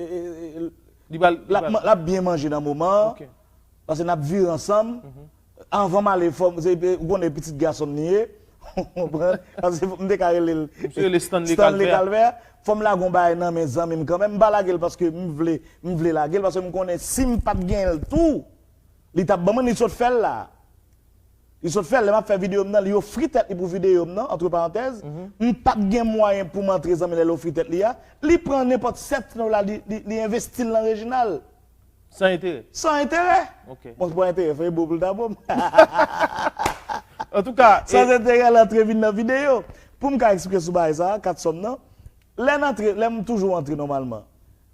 e, e, l ap, l ap byen manje nan moman an. Paske n ap vire ansanm. Anvan m ale, fò m, se, ou konnen pitit gason m li ye. Ou konprann? Paske m te ka rele l Misye rele Stanley Stanley Calvert. Calvert. Fò m lage yon bagay nan men zanmi m kanmenm. M pa lage l paske m vle, m vle lage l, paske m konnen si m pa t gen l tou, li t ap ban mwen, li sot fè l la. Li sot fè l, lè m ap fè videyo m nan, li ofri tèt li pou videyo m nan, antre parantèz. M pa t gen mwayen pou m antre zanmi lè l ofri tèt li a. Li pran nenpòt sèt dola, li, li, li envesti l nan Reginald. San enterè? San enterè. Ok. Bon, se pa enterè, fè bo pou l ta bo m. Antouka, San enterè, l antre vin nan videyo. Pou m ka eksplike sou bagay sa, kat sòm nan. Lè n antre, lè m toujou antre nòmalman.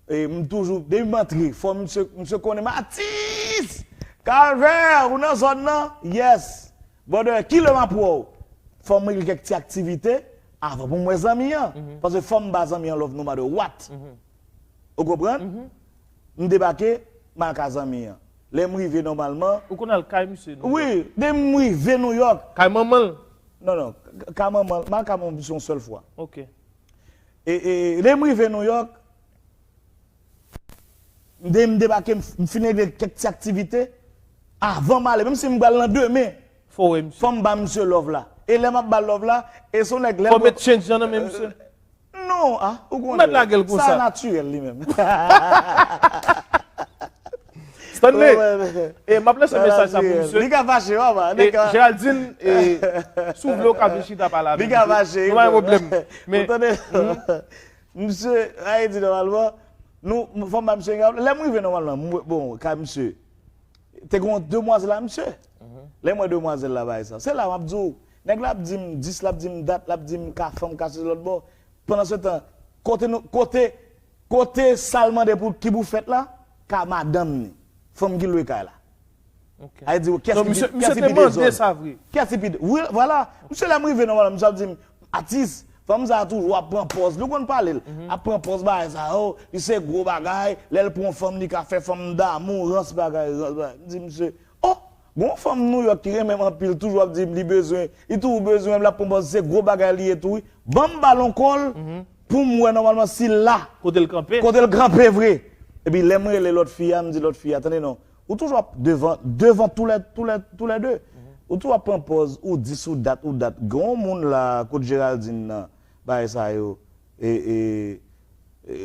E m toujou, depi m antre, fò misye, misye konnen m atis! Calvert, ou nan zòn nan? Yes! Brother, kilè m ap wè w? Fò m regle kèk ti aktivite avan pou m wè zanmi an. Paske fò m ba zanmi an love no matter what. Ou konprann? M debake, m al ka zanmi an. Lè m rive nòmalman. Ou konn al kay misye Nouyòk? Wi, depi m rive Nouyòk. Kay manman l? Non, non, k-, kay manman l, m al kay manman misye yon sèl fwa. Ok. E, e, lè m rive Nouyòk, m de-, m debake, m, m fin regle kèk ti aktivite. Avan m ale, menm si m pral nan demen, fò w wè misye. Fò m ba misye love la. E lè m ap ba l love la, e se yon nèg lè Fò w met change nan men misye. Non, ah, ou konnen. Ou mèt lage l konsa. Sa natirèl li menm. Stanley, e m ap lanse mesaj sa pou misye. Li ka fache, papa. E Géraldine, e, si w vle, w ka vin chita pale avè m. Li ka fache. Nou pa gen pwoblèm. Men, misye, Ayiti, nòmalman, nou, fò m ba misye, lè m rive nòmalman, m, bon, ka misye. Te gen yon demwazèl a misye. Lè m wè demwazèl la bay sa. Se la m ap di w, nèg la ap di m dis, l ap di m dat, l ap di m ka fanm ka soti lòt bò. Pandan se tan, kote nou, kote, kote sa l mande pou, ki pou fèt la, ka madanm ni. Fanm ki lwe kay la. Ok. A di w, kès ki pi, kès ki pi dezòd? Kès ki pi de-, wi, vwala. Misye lè m rive nòmalman, misye ap di m, atis, fanm sa a toujou ap pran pòz. Nou konn pale l. Ap pran pòz bagay sa yo. Li se gwo bagay. Lè l pran fanm, li ka fè fanm damou, rans bagay, rans bagay. M di, misye, oh, gon fanm Nouyòk ki renmen m anpil, toujou ap di m li bezwen, li toujou bezwen m, l ap pran pòz, se gwo bagay li ye tou, wi. Ban m ba l yon kòl pou m wè nòmalman si l la. Kote l kanpe? Kote l kanpe vre. Epi lè m rele lòt fi a, m di lòt fi a, tande non, ou toujou ap devan, devan tou lè, tou lè, tou lè de. Ou toujou ap pran pòz, ou dis, ou dat, ou dat. Gen yon moun la, kot Géraldine nan, bagay sa yo. E, e, e,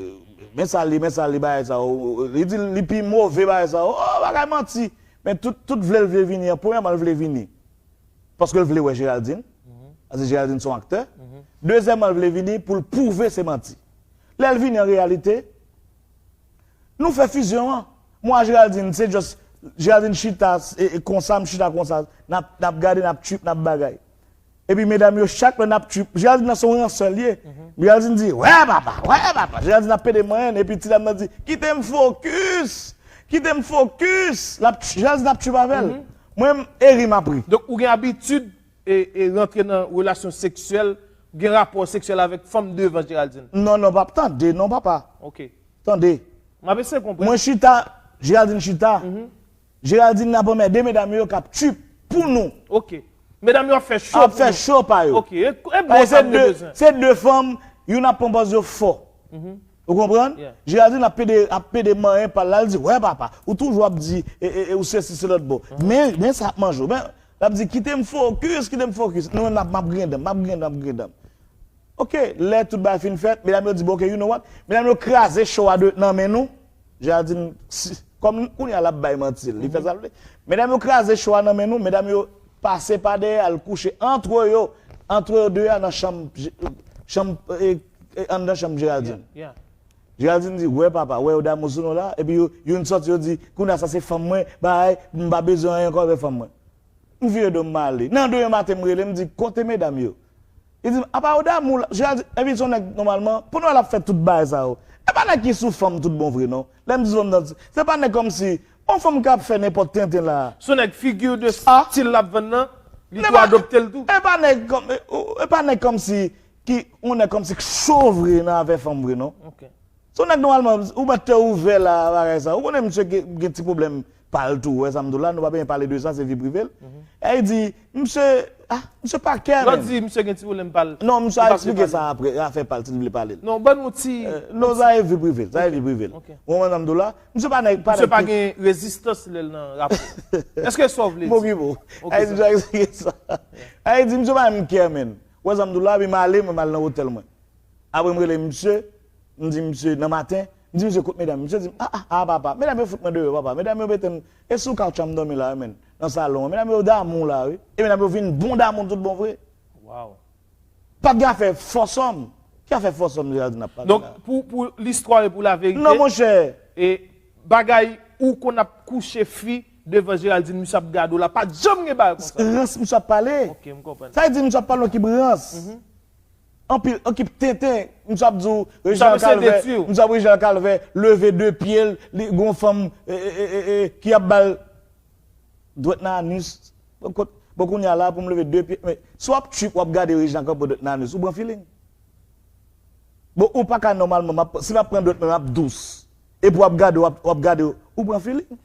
men sa li, men sa li, bagay sa yo. Li di li pi move, bagay sa yo. Oh, bagay manti. Men tout, tout vle l vle vini an, premyèman, l vle vini. Paske l vle wè Géraldine. Paske Géraldine se yon aktè. Dezyèmman, l vle vini pou l pwouve se manti. Lè l vini an reyalite, nou fè fizyon an. Mwen a Géraldine, se just, Géraldine chita, e, e, konsa, m chita konsa. N ap, n ap gade, n ap trip, n ap bagay. Epi medam yo, chak lè n ap trip, Géraldine nan se yon ransè l ye. Géraldine di, wè papa, wè papa. Géraldine ap pede manyen, epi ti dam nan di, kite m fokis, kite m fokis. L ap, Géraldine ap trip avè l. Mwen, e ri m ap ri. Donk, ou gen abitid e, e rantre nan relasyon seksyèl, gen rapò seksyèl avèk fanm devan Géraldine? Non, non, pap, tande, non, papa. Ok. Tande. M ap eseye konprann. Mwen chita, Géraldine chita. Géraldine ap anmède medam yo k ap trip pou nou. Ok. Medam yo ap fè cho pou nou. Ap fè cho pa yo. Ok. E, e bon, sa m te bezwen. Se de fanm, youn ap pran pòz yo fò. Ou konprann? Yeah. Géraldine ap pede, ap pede manyen pa l la, l di, wè papa, ou toujou ap di, e, e, e, ou sesi se lòt bò. Men, men sa ap manje w. Men, l ap di, kite m fokis, kite m fokis. Nou menm n ap, m ap griyen dan m, m ap griyen dan m, m ap griyen dan m. Ok, lè tout bagay fin fèt, medam yo di, bon, ok, you know what? Medam yo kraze cho a de, nan men nou. Géraldine, si, kòm kounye a l ap bay manti, li fè sa l vle. Medam yo kraze cho a nan men nou, medam yo pase pa dèyè, al kouche antre yo, antre yo de a nan chanm, chanm, e, e, anndan chanm Géraldine. Yeah, yeah. Géraldine di, wè papa, wè yo damou sou nou la, epi yo, youn sòti, yo di, kounye a sa se fanm mwen, bay, m pa bezwen anyen ankò avè fanm mwen. M vire do m, m ale. Nan de yè maten, m rele, m di, kote medam yo? Li di m, apa yo damou la? Géraldine, epi se yon nèg, nòmalman, pou nou al ap fè tout bagay sa yo. E pa nèg ki sou fanm tout bon vre, non. Lè m di fanm nan, se pa nèg kòmsi, yon fanm k ap fè nenpòt tenten la. Se yon nèg figi de stil l ap vann nan, li tou adopte l tou. E pa nèg kòm, e, e pa nèg kòmsi, ki, yon nèg kòmsi k cho vre nan afè fanm vre, non. Ok. Se yon nèg nòmalman, ou mèt te ouvè la, bagay sa. Ou konnen misye gen, gen ti pwoblèm pa l tou. Ou wè sa m di w la, nou pa bezwen pale de sa, se vi prive l. E li di, misye, ah, misye pa kè, menm. Lòt di, misye gen ti pwoblèm pa l. Non, misye a eksplike sa apre, afè pa l, si l vle pale l. Non, ban nou ti. Non, sa e vi prive l, sa e vi prive l. Ou konprann sa m di w la? Misye pa nèg, pa nèg ki gen rezistans lè l nan rapò. Èske sa w vle di? M okipe w. Ok, sa. Misye a eksplike sa. A, li di, misye pa menm kè, menm. Ou wè sa m di w la, epi m ale, mwen, m al nan otèl mwen. Apre m rele misye, m di misye nan maten, m di misye kot medam yo. Misye di m, ah, ah, ah, papa, medam yo fout mwen deyò, papa. Medam yo mete m, e sou kawch la m dòmi la, wi, menm, nan salon an. Medam yo damou la, wi. E medam yo vin bon damou tout bon vre. Wow. Pa t gen afè fòsòm. Ki afè fòsòm Géraldine ap pale la? Donk, pou, pou listwa e pou laverite, non, monchè, e bagay ou konn ap kouche fi devan Géraldine, misye ap gade w la, pa t janm gen bagay konsa. Rans misye ap pale. Ok, m konprann. Sa vle di misye ap pale yon ekip rans. Anpil, ekip tenten. Misye ap di w, Reginald Calvert, misye ap Reginald Calvert leve de pye l, li gon fanm, e, e, e, e, e, ki ap ba l dwèt nan anus. Bon, kot, bon, kounye a la, pou m leve de pye, men, si w ap trip, w ap gade Reginald Calvert dwèt nan anus, ou pran feeling. Bon, ou pa ka nòmalman, m ap, si m ap pran dwèt mwen, m ap dous. Epi w ap gade, w ap, w ap gade, ou pran feeling.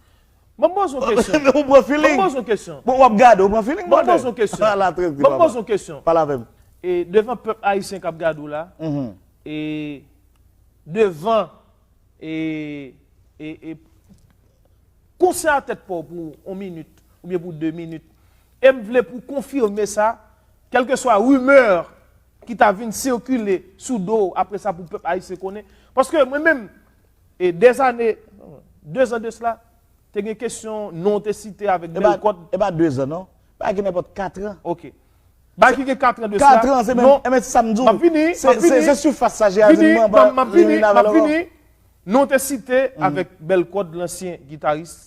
Ban m poze yon kesyon. Ou pran feeling. Ban m poze yon kesyon. Bon, w ap gade, ou pran feeling, brother. Ban m poze yon kesyon. Ala trèk li, papa. Ban m poze yon kesyon. Pale avè m. E devan pèp ayisyen k ap gade w la, e devan, e, e, e konse a tèt pa w pou yon minit oubyen pou de minit. E m vle pou w konfime sa, kèlkeswa rimè ki ta vin sikile sou do w apre sa pou pèp ayisyen konnen. Paske mwen menm, e dèzane, dezan de sila, te gen kesyon non w te site avèk Belkòd. E pa dezan, non. Bagay ki nenpòt katran. Ok. Bagay ki gen katran de sila. Katran, se menm, e men sa m di w. M ap vini, m ap vini. Se, se, se sifas sa, Géraldine, vini, m ap vini, m ap vini. Non w te site avèk Belkòd, lansyen gitaris,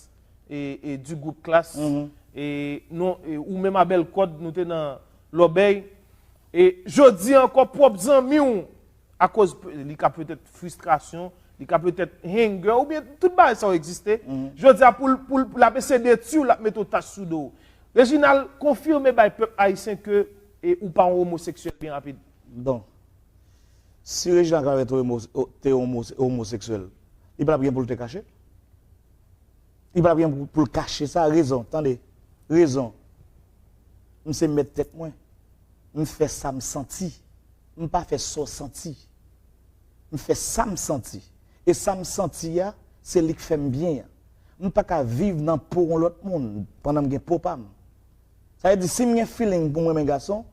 e, e, du group Klass. E, non, e, ou menm a Belkòd, nou te nan lòbèy. E jodi a ankò, pwòp zanmi w, akoz pe-, li ka petèt fristrasyon, li ka petèt anger, oubyen tout bagay sa yo egziste. Jodi a, pou l, pou l, pou l ap eseye detwi w, l ap mete yon tach sou do w. Reginald, konfime bay pèp ayisyen ke, e, ou pa yon omoseksyèl, byen rapid. Bon. Si Reginald Calvert te omo-, te omo-, omoseksyèl, li pa t ap gen pou l te kache. Li pa t ap gen pou, pou l kache sa, rezon, tande. Rezon. M se mèt tèt mwen. M fè sa m santi. M pa fè sa w santi. M fè sa m santi. E sa m santi a, se li k fè m byen an. M pa ka viv nan po yon lòt moun pandan m gen po pa m. Sa vle di, si m gen feeling pou m renmen gason,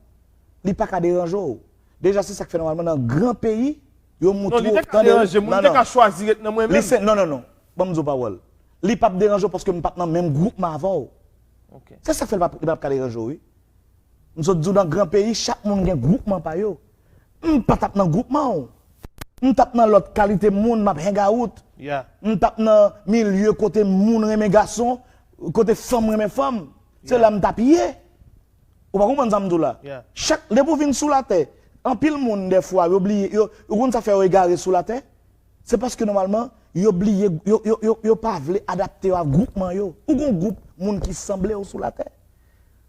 li pa ka deranje w. Deja, se sa k fè nòmalman nan gran peyi, yo moutre w, tande, non, li te ka deranje m, li te ka chwazi ret nan mwen menm. Listen, non, non, non. Ban m di w pawòl. Li p ap deranje w paske m p ap nan menm gwoupman avè w. Ok. Se sa k fè li p ap, li p ap ka deranje w, wi. M sot di w nan gran peyi, chak moun gen gwoupman pa yo. M pa t ap nan gwoupman w. M t ap nan lòt kalite moun, m ap hang out. Yeah. M t ap nan milye kote moun renmen gason, kote fanm renmen fanm. Se la m t ap ye. Ou pa konprann sa m di w la? Yeah. Chak, depi w vin sou latè, anpil moun, dèfwa, yo bliye, yo, ou konn sa fè yo egare sou latè? Se paske nòmalman, yo bliye, yo, yo, yo, yo pa vle adapte yo a gwoupman yo. Ou gon gwoup moun ki sanble w sou latè.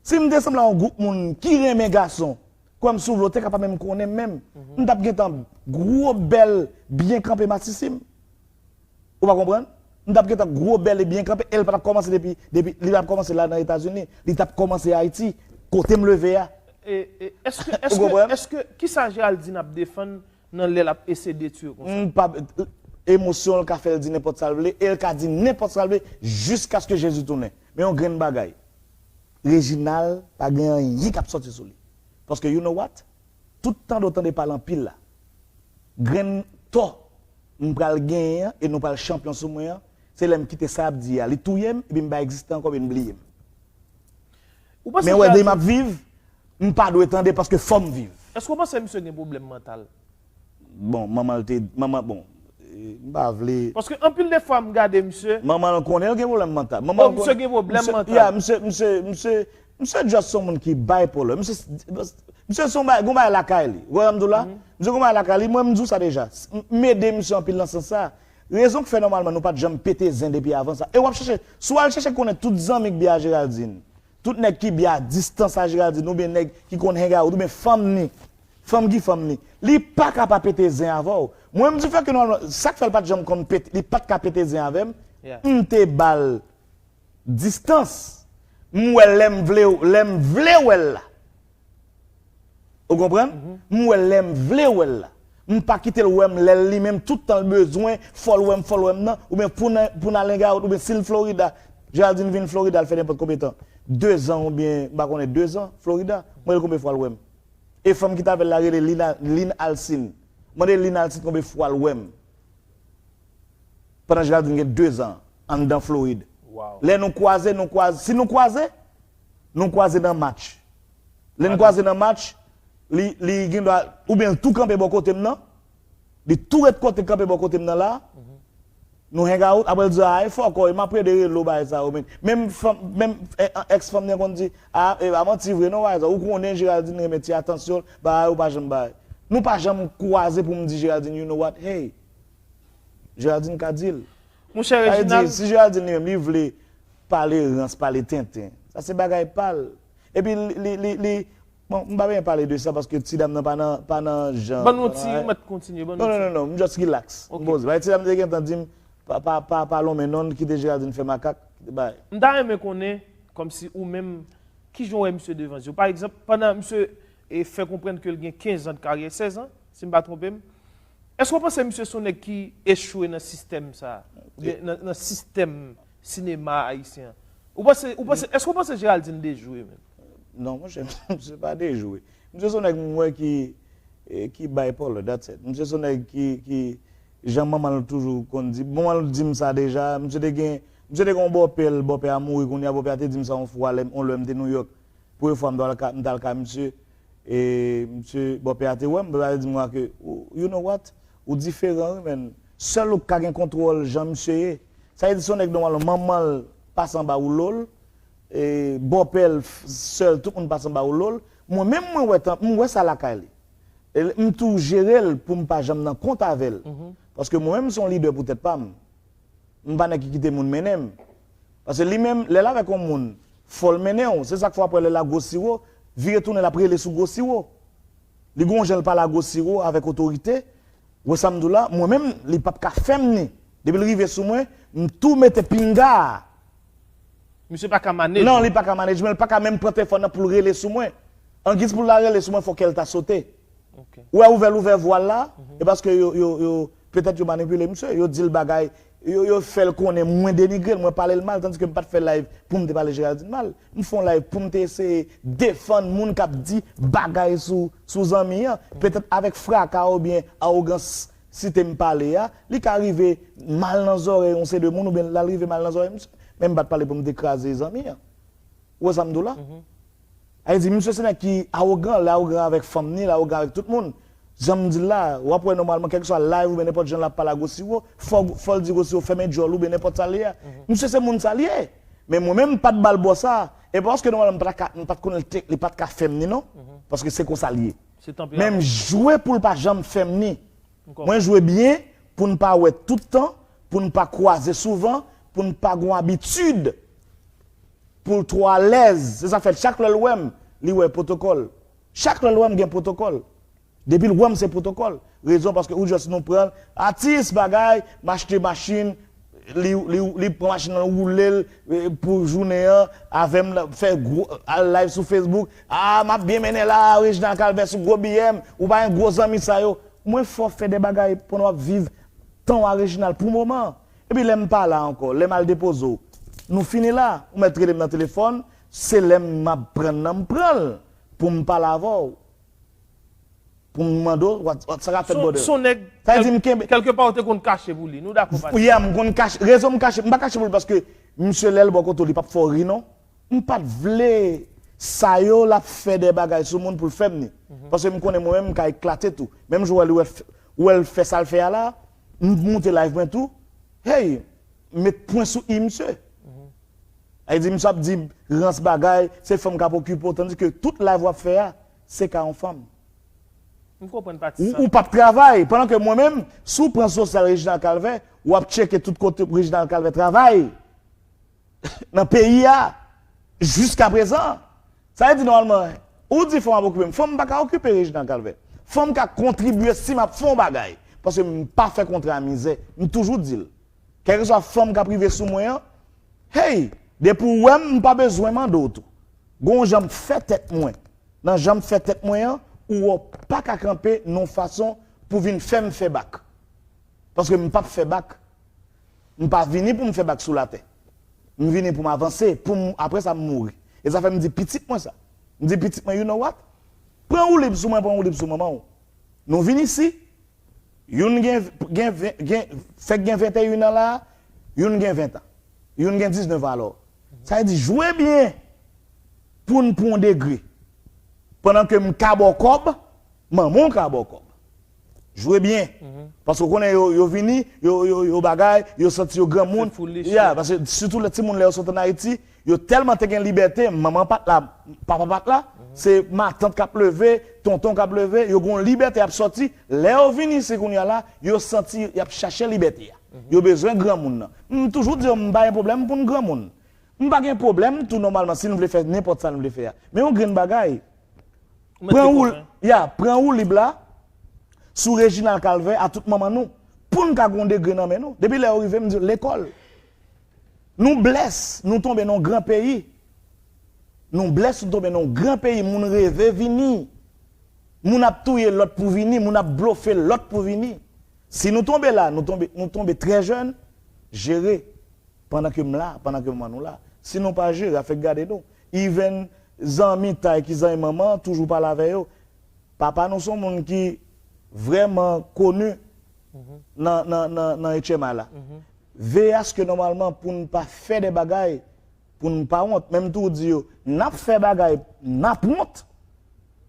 Si m te sanble a yon gwoup moun ki renmen gason, kwè m si w vle, w te ka pa menm konnen m menm. M t ap gentan gwo, bèl, byen kanpe masisi m. Ou pa konprann? M t ap gentan gwo, bèl e byen kanpe, e l pa t ap kòmanse depi, depi, li pa t ap kòmanse la nan Etazini. Li t ap kòmanse Ayiti, kote m leve a. E, e, èske, èske, èske, kisa Géraldine ap defann nan lè l ap eseye detwi w konsa? M pa, emosyon l ka fè l di nenpòt sa l vle, e l ka di nenpòt sa l vle, jiskaske Jezi tounen. Men yon grenn bagay, Reginald pa gen anyen k ap sòti sou li. Paske, you know what? Tout tande w tande pale anpil la. Grenn tò m pral genyen an, e nou pral chanpyon sou mwen an, se lè m kite sa y ap di a, li touye m, epi m pa egziste ankò, epi m bliye m. Men wè, depi m ap viv, m pa dwe tande paske fò m viv. Èske w panse misye gen pwoblèm mantal? Bon, manman l te, manman, bon, e, m pa vle. Paske anpil de fwa m gade misye. Manman l konnen l gen pwoblèm mantal. Manman l konnen. Oh, misye gen pwoblèm mantal. Ya, misye, misye, misye, misye just se yon moun ki bipolar. Misye, misye se yon bagay, gon bagay lakay li. Ou wè sa m di w la? Misye gon bagay lakay li, mwen m di w sa deja. M, m ede misye anpil nan sans sa. Rezon k fè nòmalman nou pa t janm pete zen depi avan sa. E w ap chèche, si w al chèche konnen tout zanmi k byen a Géraldine, tout nèg ki byen a distans a Géraldine, oubyen nèg ki konn hang out, oubyen fanm ni, fanm ki fanm ni, li pa ka pa pete zen avè w. Mwen, m di fè ke nòmalman, sa k fè l pa t janm konn pete, li pa t ka pete zen avè m, m te ba l Distans. M wè lè m vle, lè m vle wè l la. Ou konprann? M wè lè m vle wè l la. M pa kite l wè m lè l li menm, tout tan l bezwen, fò l wè m, fò l wè m nan, oubyen pou n, pou n al hangout, oubyen si l Florida, Geraldine vin Florida, l fè nenpòt konbyen tan. De zan oubyen, m pa konnen, de zan, Florida, mwen l konbyen fwa l wè m. E fanm ki t avè l la rele Lina, Lin Alcine. Mande Lin Alcine konbyen fwa l wè m. Pandan Geraldine gen de zan anndan Florid. Lè nou kwaze, nou kwaze. Si nou kwaze, nou kwaze nan match. Lè n kwaze nan match, li, li gen dwa, oubyen l tou kanpe bò kote m nan, li tou ret kote kanpe bò kote m nan la, nou hangout, apre l di, a, e fò kò, e m ap rele relo bagay sa yo, men, menm fanm, menm, eh, èks fanm li an konn di, a, e pa manti vre non, bagay sa, ou konnen Geraldine renmen ti atansyon, bagay ou pa janm bay. Nou pa janm kwaze pou m di Geraldine, you know what, hey, Geraldine ka di l. Monchè Reginald. Sa vle di, si Geraldine li menm, li vle pale rans, pale tenten, sa se bagay pa l. Epi li, li, li, li, bon, m pa byen pale de sa paske ti dam nan pa nan, pa nan jan. Ban nou ti, ou mèt kontinye, ban nou ti. Non, non, non, non, m just relax. M poze. Bagay ti dam te gentan di m, pa, pa, pa, pa lonmen non, kite Geraldine fè makak, kite bagay. M ta renmen konnen, kòmsi ou menm, kijan w wè misye devan zye w? Pa egzanp, pandan misye e fè konprann ke l gen kenz an de karyè, sèz an, si m pa twonpe m, èske w panse misye se yon nèg ki echwe nan sistèm sa a? Oubyen nan, nan sistèm sinema ayisyen an? Ou panse, ou panse, èske w panse Geraldine dejwe menm? Non, monchè, misye pa dejwe. Misye se yon nèg m wè ki, eh, ki bipolar, that's it. Misye se yon nèg ki, ki, jan manman l toujou konn di, manman l di m sa deja, misye te gen, misye te gen yon bòpè l, bòpè a mouri kounye a, bòpè a te di m sa yon fwa, lè m, yon lè m te New York. Premye fwa m t al ka, m t al ka misye, e misye, bòpè a te wè m, bòpè a te di m ke, "You know what? Ou diferan, wi, men sèl ou k ka gen kontwòl jan misye ye." Sa vle di se yon nèg nòmalman, manman l pase anba woulo l, e bòpè l, f-, sè l, tout moun pase anba woulo l. Mwen menm, mwen wè tan, m wè sa lakay li. E m tou jere l pou m pa janm nan kont avè l. Paske mwen menm, m se yon lidè pou tèt pa m. M pa nèg ki kite moun mennen m. Paske li menm, lè l avèk yon moun, fò l mennen w. Se sa k fè w ap wè lè l a gwo siwo, vire tounen l ap rele sou gwo siwo. Li gon jan l pale a gwo siwo avèk otorite. Wè sa m di w la, mwen menm, li p ap ka fè m ni. Depi l rive sou mwen, m tou mete pinga a. Misye pa ka manage. Non, li pa ka manage, men li pa ka menm pran telefòn nan pou l rele sou mwen. Angiz pou l ta rele sou mwen, fò kè l ta sote. Ou wè ouvè l ouvè vwa l la, e paske yo, yo, yo, petèt yo manipile misye, yo di l bagay, yo, yo fè l konnen mwen denigre l, mwen pale l mal, tandis ke m pa t fè live pou m te pale Geraldine mal. M fè yon live pou m te eseye defann moun k ap di bagay sou, sou zanmi an. Petèt avèk fraka oubyen awogans site m pale a, li ka rive mal nan zòrèy yon seri de moun, oubyen l al rive mal nan zòrèy misye. Men m pa t pale pou m te kraze zanmi an. Ou wè sa m di w la? Sa vle di, misye se nèg ki awogan, l awogan avèk fanm ni, l awogan avèk tout moun. Jan m di l la, w ap wè nòmalman, kèlkeswa live oubyen nenpòt jan l ap pale a Gwo Siwo, fò, fò l di Gwo Siwo fèmen djòl oubyen nenpòt sa l ye a. Misye se moun sa l ye. Men mwen menm, m pa t ba l bò sa. E pa paske nòmalman m pa t ka, m pa t konnen l te, li pa t ka fè m ni non. Paske se konsa l ye. Men m jwe pou l pa janm fè m ni. Mwen jwe byen pou n pa wè tout tan, pou n pa kwaze souvan, pou n pa gon abitid. Pou l twò alèz. Se sa k fè chak lè l wè m, li wè pwotokòl. Chak lè l wè m gen pwotokòl. Depi l wè m se pwotokòl. Rezon paske ou just nou pran l, atis bagay, m achte machin, li, li, li pran machin nan woule l, eh, pou jounen an, avè m nan, fè gwo, al live sou Facebook, a, m ap byen mennen la, Reginald Calvert sou gwo biyè m, ou pa gen gwo zanmi sa yo. Mwen fè w fè de bagay pandan w ap viv tan w a Reginald pou moman an. Epi lè m pa la ankò, lè m al depoze w, nou fini la, ou mèt rele m nan telefòn, se lè m ap pran nan m pran l pou m pale avè w. Pou m mande w, what, what, sa k ap fèt, brother? Son nèg, sa vle di m kenbe. Kèlkepa ou te konn kache pou li, nou dakò pa? Yeah, m konn kache, rezon m kache, m pa kache pou li paske misye lè l bò kote w, li p ap fè w ri non. M pa t vle sa yo, l ap fè de bagay sou moun pou l fè m ni. Paske m konnen mwen menm m ka eklate tou. Menm jan w wè l, wè l fè sa l fè a la, m moute live mwen tou. Hey, m met pwen sou i misye. Sa vle di misye ap di rans bagay, se fanm k ap okipe w, tandis ke tout live w ap fè a, se ka yon fanm. M konprann pati sa. Ou, ou p ap travay, pandan ke mwen menm, si w pran sosyal Reginald Calvert, w ap tcheke tout kote Reginald Calvert travay. Nan peyi a, jiskaprezan. Sa vle di nòmalman, ou di fanm ap okipe m. Fanm pa ka okipe Reginald Calvert. Fanm ka kontribye si m ap fè yon bagay. Paske m pa fè kontra a mizè. M toujou di l. Kèlkeswa fanm k ap rive sou mwen an, hey, Depi w wè m, m pa bezwen mande w tou. Gon jan m fè tèt mwen. Nan jan m fè tèt mwen an, ou wè w pa ka kanpe nan yon fason pou vin fè m fè bak. Paske m p ap fè bak. M pa vini pou m fè bak sou latè. M vini pou m avanse, pou m, apre sa m mouri. E sa fè m di pitit mwen sa. M di pitit mwen, you know what? Pran woulib sou mwen, pran woulib sou manman w. Nou vin isi, youn gen, gen, ven- gen, fèk gen venteyen an la, youn gen ven an. Youn gen diznèf alò. Sa vle di jwe byen pou n pran yon degre. Pandan ke m ka ba w kòb, manman w ka ba w kòb. Jwe byen. Paske w konnen yo, yo vini, yo, yo, yo bagay, yo santi yo granmoun. Foolish, yeah, paske sitou lè timoun lè yo sot ann Ayiti, yo tèlman te gen libète, manman pa t la, papa pa t la, se matant k ap leve, tonton k ap leve, yo gen yon libète y ap sòti. Lè yo vini isi kounye a la, yo santi y ap chache libète a. Yo bezwen granmoun nan. M toujou di yo, m pa gen pwoblèm pou n granmoun. M pa gen pwoblèm tou nòmalman si n vle fè nenpòt sa n vle fè a. Men yon grenn bagay, pran ou, ya, pran woulib la sou Reginald Calvert a tout manman nou. Pou n ka gen yon degre nan men nou. Depi lè yo rive, m di lekòl. Nou blès, nou tonbe nan yon gran peyi. Nou blès, nou tonbe nan yon gran peyi. Moun reve vini. Moun ap touye lòt pou vini. Moun ap blofe lòt pou vini. Si nou tonbe la, nou tonbe, nou tonbe trè jèn, jere. Pandan ke m la, pandan ke manman nou la. Si nou pa jere, afèk gade nou. Even zanmi tay ki zanmi manman, toujou pale avè yo. Papa nou se yon moun ki vrèman koni nan, nan, nan, nan H M I la. Veye aske nòmalman pou n pa fè de bagay, pou n pa wont. Menm tou di yo, n ap fè bagay, n ap wont.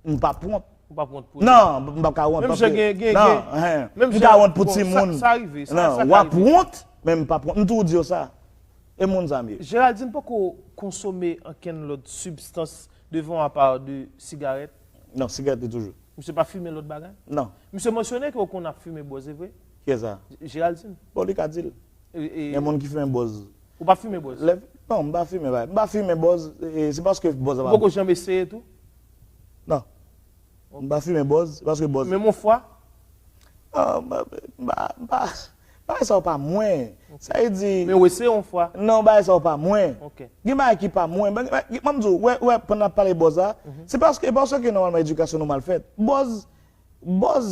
M p ap wont. Ou p ap wont pou li. Non, m p ap ka wont. Menm jan gen, gen, non, gen. Menm jan, m ka wont pou timoun. Sa, sa rive, sa, non, sa ka rive. W ap wont, men m p ap wont. M tou di yo sa. E moun sa m ye. Geraldine poko konsome ankenn lòt sibstans devan w apa de sigarèt? Non, sigarèt li toujou. Misye pa fimen lòt bagay? Non. Misye mansyone ke w konn ap fimen bòz, e vre? Kiyès sa? Geraldine. Bon, li ka di l. E, e, gen moun ki fimen bòz. Ou pa fimen bòz? Lè, non, m pa fimen, m pa fimen bòz, e, se paske bòz la pa bon. Ou poko janm eseye tou? Non. M pa fimen bòz, se paske bòz. Men yon fwa? Ah, m pa, m pa, m pa, bagay sa yo pa mwen. Sa vle di. Men w eseye yon fwa? Non, bagay sa yo pa mwen. Ok. Gen bagay ki pa mwen. Ban-, ban-, ban m di w, wè, wè, pandan n ap pale bòz la, se paske, paske nòmalman edikasyon nou mal fèt. Bòz, bòz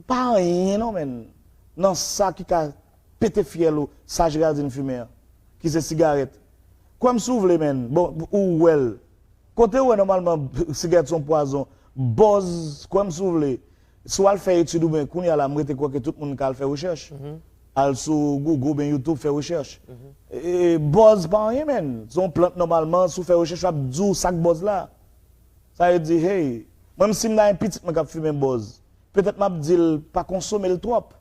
pa anyen non, menn. Nan sa ki ka pete fyèl ou, sa Geraldine fimen an, ki se sigarèt. Kwè m si w vle, menn. Bon, ou wè l. Kote w wè nòmalman sigarèt se yon pwazon? Bòz, kwè m si w vle. Si w al fè etid oubyen kounye a la, m rete kwè ke tout moun ka al fè rechèch. Al sou Google oubyen YouTube, fè rechèch. E, bòz pa anyen, menn. Se yon plant nòmalman, si w fè rechèch, w ap di w sa k bòz la. Sa vle di, hey, mwen menm si m ta gen pitit mwen k ap fimen bòz, petèt m ap di l pa konsome l twòp.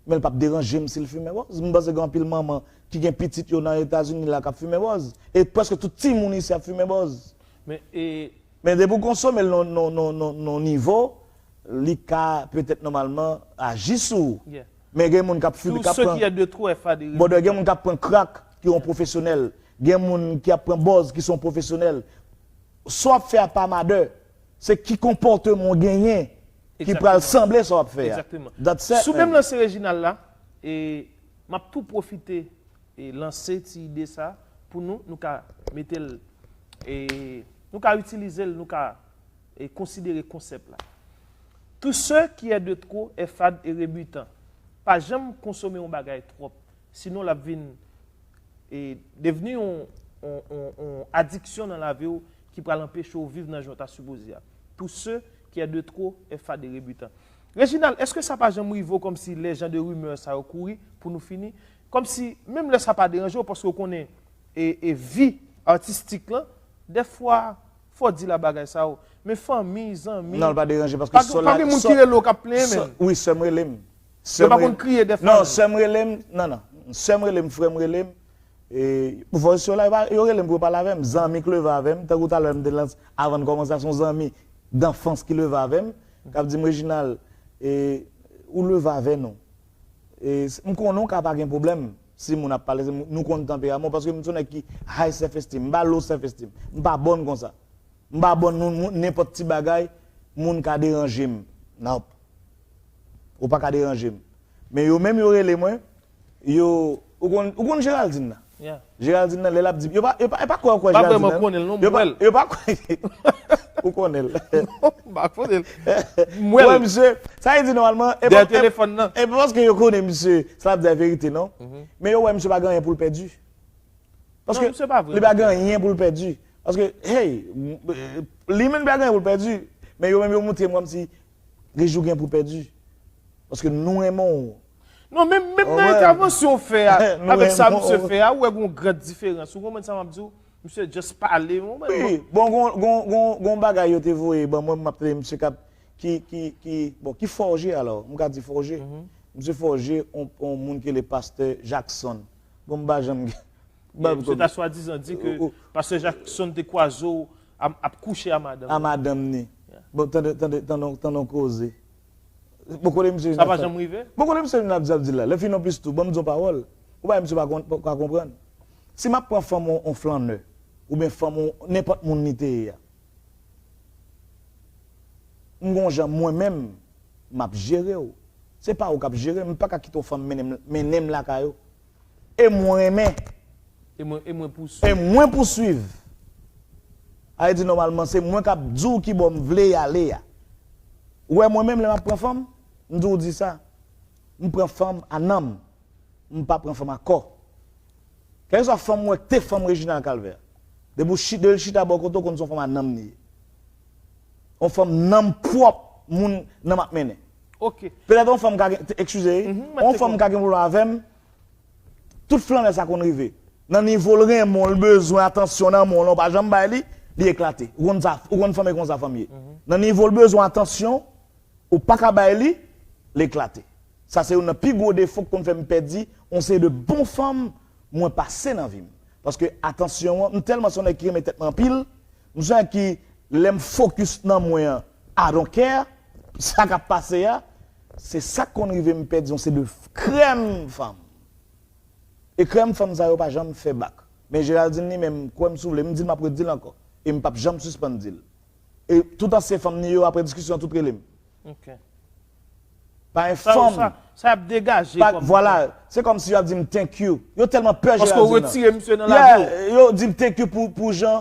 Men l p ap deranje m si l fimen bòz. M panse gen anpil manman ki gen pitit yo nan Etazini la k ap fimen bòz. E prèske tout timoun isi ap fimen bòz. Men, e, men depi w konsome l nan, nan, nan, nan, nan nivo, li ka petèt nòmalman aji sou ou. Men gen moun k ap fimen, k ap pran, bòdè, gen moun k ap pran krak ki yon pwofesyonèl. Gen moun ki ap pran bòz ki se yon pwofesyonèl. Sa w ap fè a pa madè. Se ki konpòteman w genyen ki pral sanble sa w ap fè a. Egzakteman. That's it, man. Sou menm lanse Reginald la, e, m ap tou pwofite e lanse ti ide sa pou nou, nou ka mete l, e nou ka itilize l, nou ka, e konsidere konsèp la. Tout ce qui est de trop est fade et rebutant. Pa janm konsome yon bagay twòp, sinon l ap vin, e devni yon, yon, yon, yon adiksyon nan lavi w ki pral anpeche w viv nan jan w ta sipoze a. Tout ce qui est de trop est fade et rebutant. Reginald, èske sa pa janm rive w kòmsi lè jan de rimè sa yo kouri pou nou fini? Kòmsi, menm lè sa pa deranje w, paske w konnen, e, e vi atistik lan, dèfwa, fò w di la bagay sa yo. Men fanmi, zanmi, non, l pa deranje, paske pa gen, pa gen moun ki rele w k ap plenyen, menn. Wi, sè m rele m. Yo pa konn kriye dèfwa, non, menn. Sè m rele m, non, non. Sè m rele m, frè m rele m. E, pou fò yo la, yo pa, yo rele m pou yo pale avè m. Zanmi k leve avè m, tankou talè m te lans, avan n kòmanse a, se yon zanmi danfans ki leve avè m, k ap di m, Reginald, e, ou leve avè nou. E, s-, m konnen w ka pa gen pwoblèm si moun ap pale, se moun, nou konn tanperaman w, paske m se yon nèg ki high self esteem, m pa low self esteem, m pa bòn konsa. M pa bòn nou, nou, nenpòt ti bagay, moun ka deranje m. Nòp. Ou pa ka deranje m. Men yo menm yo rele mwen, yo, ou konn, ou konn Geraldine la? Yeah. Geraldine nan, lè l ap di, yo pa, yo pa, yo pa kwè, kwè Pa Geraldine vrèman nan. Konnen l non, Yo pa, mwen l. Yo pa kwè. Ou konnen l. Mwen pa konnen l. Wè, Mwen l. Misye, sa e di nòmalman, e Dèyè pa- e- telefòn nan. e pa paske yo konnen misye, sa ap di la verite, non? Men yo wè misye pa gen anyen pou l pèdi. Paske Non, misye pa vre, li pa misye. Gen anyen pou l pèdi. Paske, hey, m- li menm li pa gen anyen pou l pèdi. Men yo menm yo montre m kòmsi, Regi, ou gen pou pèdi. Paske nou renmen w. Non, menm menm nan Wè. Entèvansyon w fè a, Nou avèk sa renmen misye w. Fè a, ou wè gon gran diferans. Ou konprann sa m ap di w? Misye just pale, ou konprann? Wi, bon, gon, gon, gon, gon bagay yo te voye ban mwen, m ap tande misye k ap, ki, ki, ki, bon, ki fòje alò, m ka di fòje. Misye fòje on, on moun ki rele pastè Jackson. Bon, m pa janm. Misye ta swadizan di ke Ou- ou- pastè Jackson te kwaze w ap ap kouche a madanm. A madanm ni. Bon, tande, tande, tande, tande on koze. Bon, kote misye Sa pa janm rive? Bon, kote misye vin ap di, ap di la. Lè fini an plis tou, ban m di yon pawòl. Ou pa misye pa kon- pa konprann. Si m ap pran fanm on, on flannè, oubyen fanm on nenpòt moun li te ye a, m gon jan mwen menm, m ap jere w. Se pa ou k ap jere m, m pa ka kite yon fanm mennen m, mennen m lakay ou. E mwen renmen. E mwen, e mwen pou E mwen pou swiv. A vle di nòmalman se mwen k ap di w ki bò m vle y ale a. Ou wè mwen menm lè m ap pran fanm, m di w di sa. M pran fanm a nanm. M pa pran fanm a kò. Kèlkeswa fanm ou wè k te fanm Reginald Calvert. Depi w chi- depi l chita bò kote w konn se yon fanm a nanm li ye. Yon fanm nanm pwòp moun nanm ap mennen. Ok. Petèt yon fanm ka gen, eskize, Mhm, mwen yon te fanm konn- ka gen pwoblèm avè m. Tout flannè sa konn rive. Nan nivo l renmen w, l bezwen atansyon nan men w, lè w pa janm bay li, li eklate. Ou konn sa, ou konn fanm e konsa fanm ye. Nan nivo l bezwen atansyon, ou pa ka bay li, l eklate. Sa se youn nan pi gwo defo k konn fè m pèdi yon seri de bon fanm mwen pase nan vi m. Paske atansyon an, m tèlman se yon nèg ki renmen tèt mwen anpil, m se yon nèg ki, lè m fokis nan mwen an, I don't care, sa k ap pase a, se sa k konn rive m pèdi yon seri de krèm fanm. E krèm fanm sa yo pa janm fè bak. Men Geraldine li menm, kwè m si w vle, m di l m ap redi l ankò. E m p ap janm sispann di l. E tout ansyen fanm ni yo, apre diskisyon an, tout rele m. Ok. Pa gen Sa, fanm. Sa, sa ap degaje Pa, kòm vwala, se kòmsi yo ap di m thank you. Yo tèlman pè Paske ou Geraldine nan. Retire misye nan lavi Yeah, yo di m thank you pou, pou jan.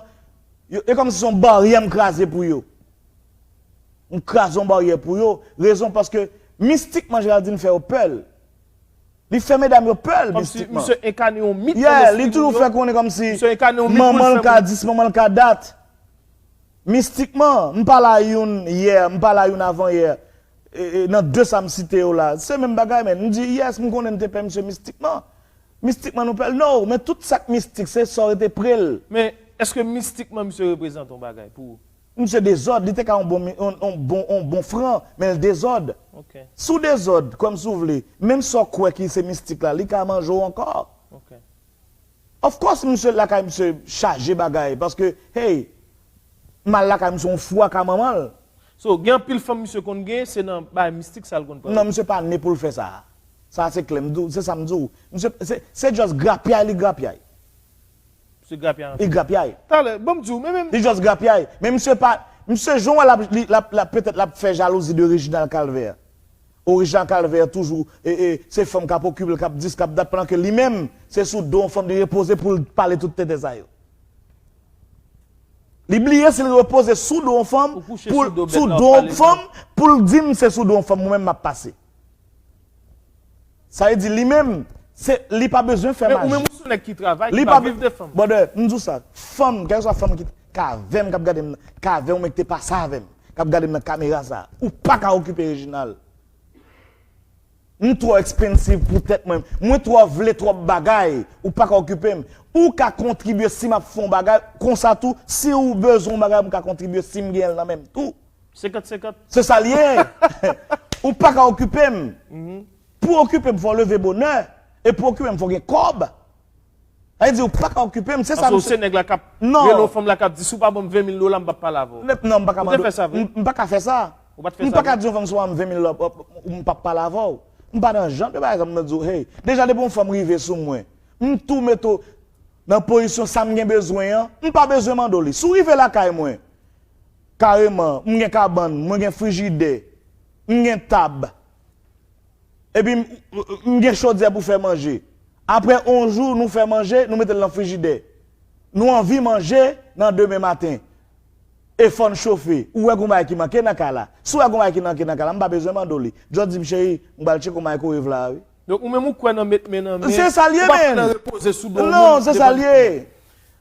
Yo, e kòmsi se yon baryè m kraze pou yo. M kraze yon baryè pou yo. Rezon paske mistikman Geraldine fè yo pè l. Li fè medam yo pè l Kòmsi mistikman. Misye enkane yon mit nan Yeah, lespri li toujou moun yo. Fè konnen kòmsi Misye enkane yon mit pou l manman l fè ka moun. Dis, manman l ka Dat. Mistikman, m pale a youn yè, m pale a youn avan yè. E, e, nan de sa m site yo la, se menm bagay, men. M di, yes, m konnen m te pè misye mistikman. Mistikman nou pè l. No, men tout sa k mistik, se sa w rete pre l. Men, èske mistikman misye reprezante yon bagay pou ou? Misye dezòd, li te ka yon bon, mi- yon, yon bon, yon bon fran, men l dezòd. Ok. Si w dezòd, kòmsi w vle, menm sa w kwè ki se mistik la, li ka manje w ankò. Ok. Of course, misye lakay misye chaje bagay, paske, hey, m al lakay misye yon fwa ka manman l. So, gen anpil fanm misye konn gen, se nan bagay mistik sa l konn pran. Non, misye pa ne pou l fè sa. Sa se klè, m di w, se sa m di w. Misye, se, se just grapyay li grapyay. Misye grapyay. Li grapyay. Talè, bon, m di w, men menm. Li just grapyay. Men misye pa, misye jan w wè l ap, li, l ap, l ap, petèt l ap fè jalouzi de Reginald Calvert. O Reginald Calvert toujou, e, e, se fanm k ap okipe l, k ap dis, k ap dat, pandan ke li menm, se sou do yon fanm li repoze pou l pale tout tenten sa yo. Li bliye si l repoze sou do yon fanm, Ou kouche pou, sou do bèt sou la, do w yon pale fanm, pou l di m se sou do yon fanm mwen menm m ap pase. Sa vle di li menm, se, li pa bezwen fè Men ou menm maji. Ou se yon nèg ki travay, Li ki pa pa viv de fanm. Brother, m di w sa, fanm, kèlkeswa fanm ki, k avè m, k ap gade m, k avè w, men ki te pase avè m, k ap gade m nan kamera sa, ou pa ka okipe Reginald. M twò expensive pou tèt mwen. Mwen twò vle twòp bagay. Ou pa ka okipe m. Ou ka kontribye si m ap fè yon bagay. Konsa tou, si ou bezwen yon bagay, m ka kontribye si m gen l nan men m tou. Senkant senkant. Se sa l ye. Ou pa ka okipe m. Pou okipe m, fò w leve bonè. E pou okipe m, fò w gen kòb. Sa vle di ou pa ka okipe m, se sa Paske ou misye. Se nèg la k ap Non. Rele yon fanm la k ap di, si w pa ban m ven mil dola, m p ap pale avè w. Nèp, non, m pa ka Ou te mande. Fè sa vre? M, m pa ka fè sa. Ou pa t fè M sa pa ka vre? Di yon fanm si w pa ban m ven mil dola, m p ap pale avè w. M pa nan jan de bagay sa m nan di w, hey. Deja depi yon fanm rive sou mwen, m tou mete w nan pozisyon sa m gen bezwen an, m pa bezwen mande w li. Si w rive lakay mwen, kareman, m gen kabann, mwen gen frijidè, m gen tab, epi m, m gen chodyè pou fè manje. Apre yon jou, nou fè manje, nou mete l nan frijidè. Nou anvi manje nan demen maten. E fò n chofe. Ou wè gon bagay ki manke nan kay la. Si w wè gon bagay ki manke nan kay la, m pa bezwen mande w li. Just di m, cheri, m pral tcheke yon bagay ke w vle a, wi. Donk, ou menm ou kwè nan met men nan men. Se sa l ye, ou pa kwè nan repoze sou do moun. Non, se sa l ye.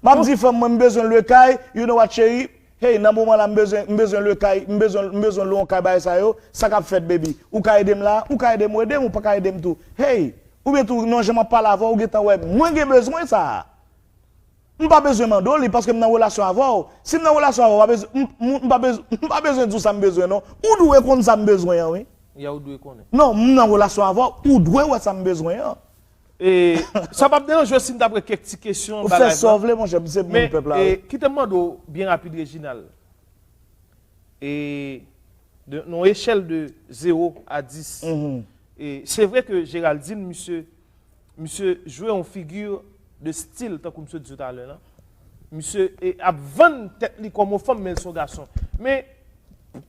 M ap di fanm mwen, m bezwen lwe kay, you know what, cheri? Hey, nan moman la, m bezwen, m bezwen lwe kay, m bezwen, m bezwen lwe yon kay, bagay sa yo. Sa k ap fèt, baby? Ou ka ede m la? Ou ka ede m, ou ede m, ou pa ka ede m tou. Hey, oubyen tou, non, jan m ap pale avè w, ou gentan wè, mwen gen bezwen sa a. M pa bezwen mande w li paske m nan relasyon avè w. Si m nan relasyon avè w, m pa bezwen, m, m, m pa bezwen, m pa bezwen di w sa m bezwen, non. Ou dwe konn sa m bezwen an, wi. Ya, ou dwe konnen. Non, m nan relasyon avè w, ou dwe wè sa m bezwen an. E, sa p ap deranje w si m ta pran kèk ti kesyon, ou fè sa w vle, monchè, m se moun pèp la, wi. Men, e, kite m mande w byen rapid, Reginald. E, de, nan yon echèl de zewo a dis, e, se vre ke Géraldine, misye, misye jwe yon figi de stil, tankou misye di talè la. Misye, e, ap vann tèt li kòm yon fanm, men l se yon gason. Men,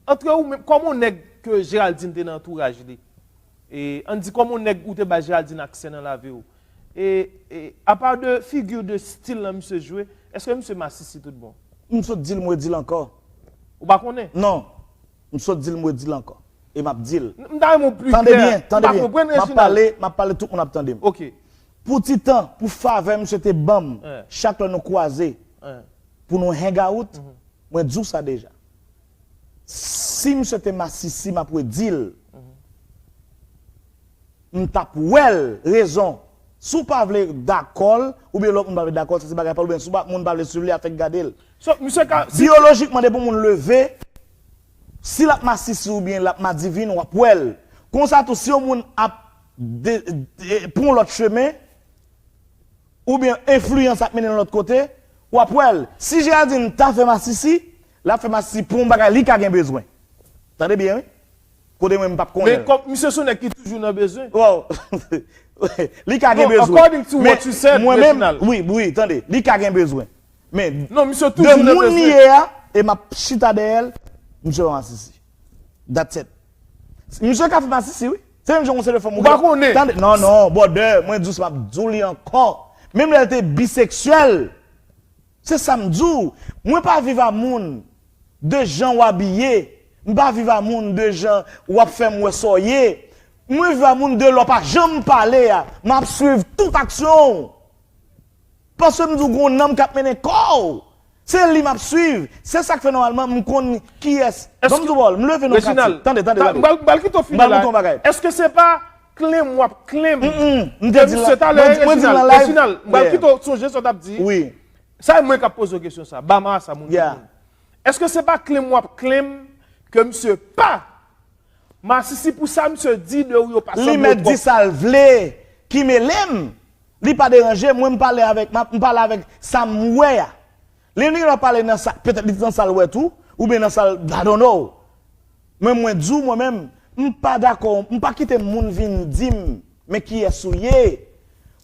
antre ou menm, kòman yon nèg ke Géraldine te nan antouraj li? E, ann di kòman yon nèg ou te bay Géraldine aksè nan lavi w? E, e, apa de figi de stil lan misye jwe, èske misye masisi tout bon? M sot di l, m redi l ankò. Ou pa konnen? Non. M sot di l, m redi l ankò. E m ap di l. M ta renmen w pli klè. Tande byen, tande byen. M ap pale, m ap pale, tout moun ap tande m. Ok. Pou ti tan, pou favè misye te ban m, chak lè nou kwaze, pou nou hang out, mwen di w sa deja. Si misye te masisi, m ap redi l. M t ap wè l rezon. Si w pa vle dakò l, oubyen lòt moun pa vle dakò l, sa se bagay pa l, oubyen si w pa, moun pa vle swiv li, afè k gade l. So, misye ka, si biyolojikman, depi yon moun leve, si l ap masisi oubyen l ap madivin, w ap wè l. Konsa tou, si yon moun ap de, de, pran yon lòt chemen, oubyen enfliyans ap mennen l lòt kote, w ap wè l. Si Géraldine ta fè masisi, l ap fè masisi pou yon bagay li ka gen bezwen. Tande byen, wi. Kote mwen, m p ap konnen l. Men kòm misye se yon nèg ki toujou nan bezwen. Wow. Li ka gen bezwen. According to what you said, Reginald. Wi, wi, tande. Li ka gen bezwen. Men, non, misye toujou nan bezwen. De moun li ye a, e m ap chita dèyè l, misye pa masisi. That's it. Misye ka fè masisi, wi. Se menm jan yon seri de fanm ou pa konnen. Tande, non, non, brother, mwen jis m ap di w li ankò. Menm lè l te biseksyèl, se sa m di w. Mwen pa viv a moun de jan w abiye. M pa viv a moun de jan w ap fè m wè sa w ye. Mwen viv a moun de lè w pa janm pale a. M ap swiv tout aksyon w. Paske m di w gon nanm k ap mennen kò w. Se li m ap swiv. Se sa k fè nòmalman m konn kiyès. Ban m di w, m leve nan kati. Tande, tande, tande. M pral, m pral kite w fini la. M pral montre w yon bagay. Èske se pa claim w ap claim? M te di l la. Mwen di l nan live. Reginald, m pral kite w sonje sa w t ap di. Wi. Sa e mwen k ap poze w kesyon sa. Ba m a sa, moun pou moun. Èske se pa claim w ap claim ke misye pa masisi pou sa misye di de ou yo pa sanble twòp? Li mèt di sa l vle, ki mele m. Li pa deranje mwen, m pale avèk, m ap, m pale avèk sa m wè a. Li, li va pale nan sa, petèt li nan sa l wè tou, oubyen nan sa l, I don't know. Men mwen di w, mwen menm, m pa dakò, m pa kite moun vin di m, men kiyès ou ye.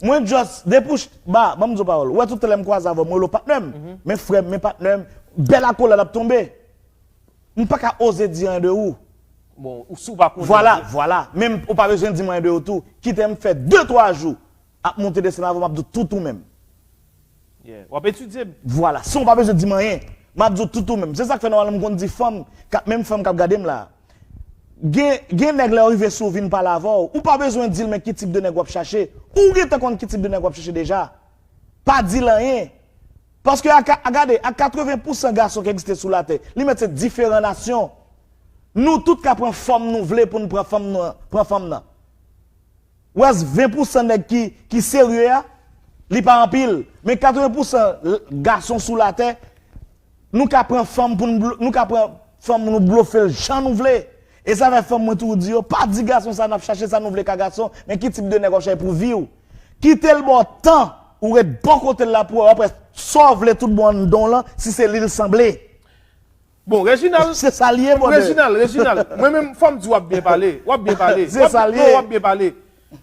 Mwen just, depi w ch-, ba, ban m di w pawòl. Ou wè tout lè m kwaze avè w, m rele w patnè m. Men frè m, men patnè m, bèl akolad ap tonbe. M pa ka oze di anyen de ou. Bon, ou, si w pa konnen. Vwala, vwala. Menm ou pa bezwen di m anyen de ou tou. Kite m fè de, twa jou ap monte desann avè w, m ap di w tout ou menm. Yeah. W ap etidye m. Vwala. San w pa bezwen di m anyen, m ap di w tout ou menm. Se sa k fè nòmalman m konn di fanm, k ap, menm fanm k ap gade m la. Gen, gen nèg lè yo rive sou ou vin pale avè w, ou pa bezwen di l men ki tip de nèg w ap chache. Ou gentan konn ki tip de nèg w ap chache deja. Pa di l anyen. Paske a ka, a gade, a katreven pousan gason ki egziste sou latè, li mèt se diferan nasyon. Nou tout ka pran fòm nou vle pou n pran fanm nou, pran fanm nan. Ou wè ven pousan nèg ki, ki serye a, li pa anpil. Men katreven pousan l-, gason sou latè, nou ka pran fanm pou n blo-, nou ka pran fanm nou blofe l jan nou vle. E sa fè fanm mwen toujou di yo, pa di gason sa n ap chache, sa nou vle ka gason, men ki tip de nèg w ap chache pou vi w. Kite l ba w tan, ou ret bò kote l la pou wè, w ap wè sa w vle tout bon anndan w lan, si se li l sanble. Bon, Reginald, se sa l ye, brother. Reginald, Reginald, mwen menm, fò m di w ap byen pale. W ap byen pale. Se sa l ye. W ap byen pale.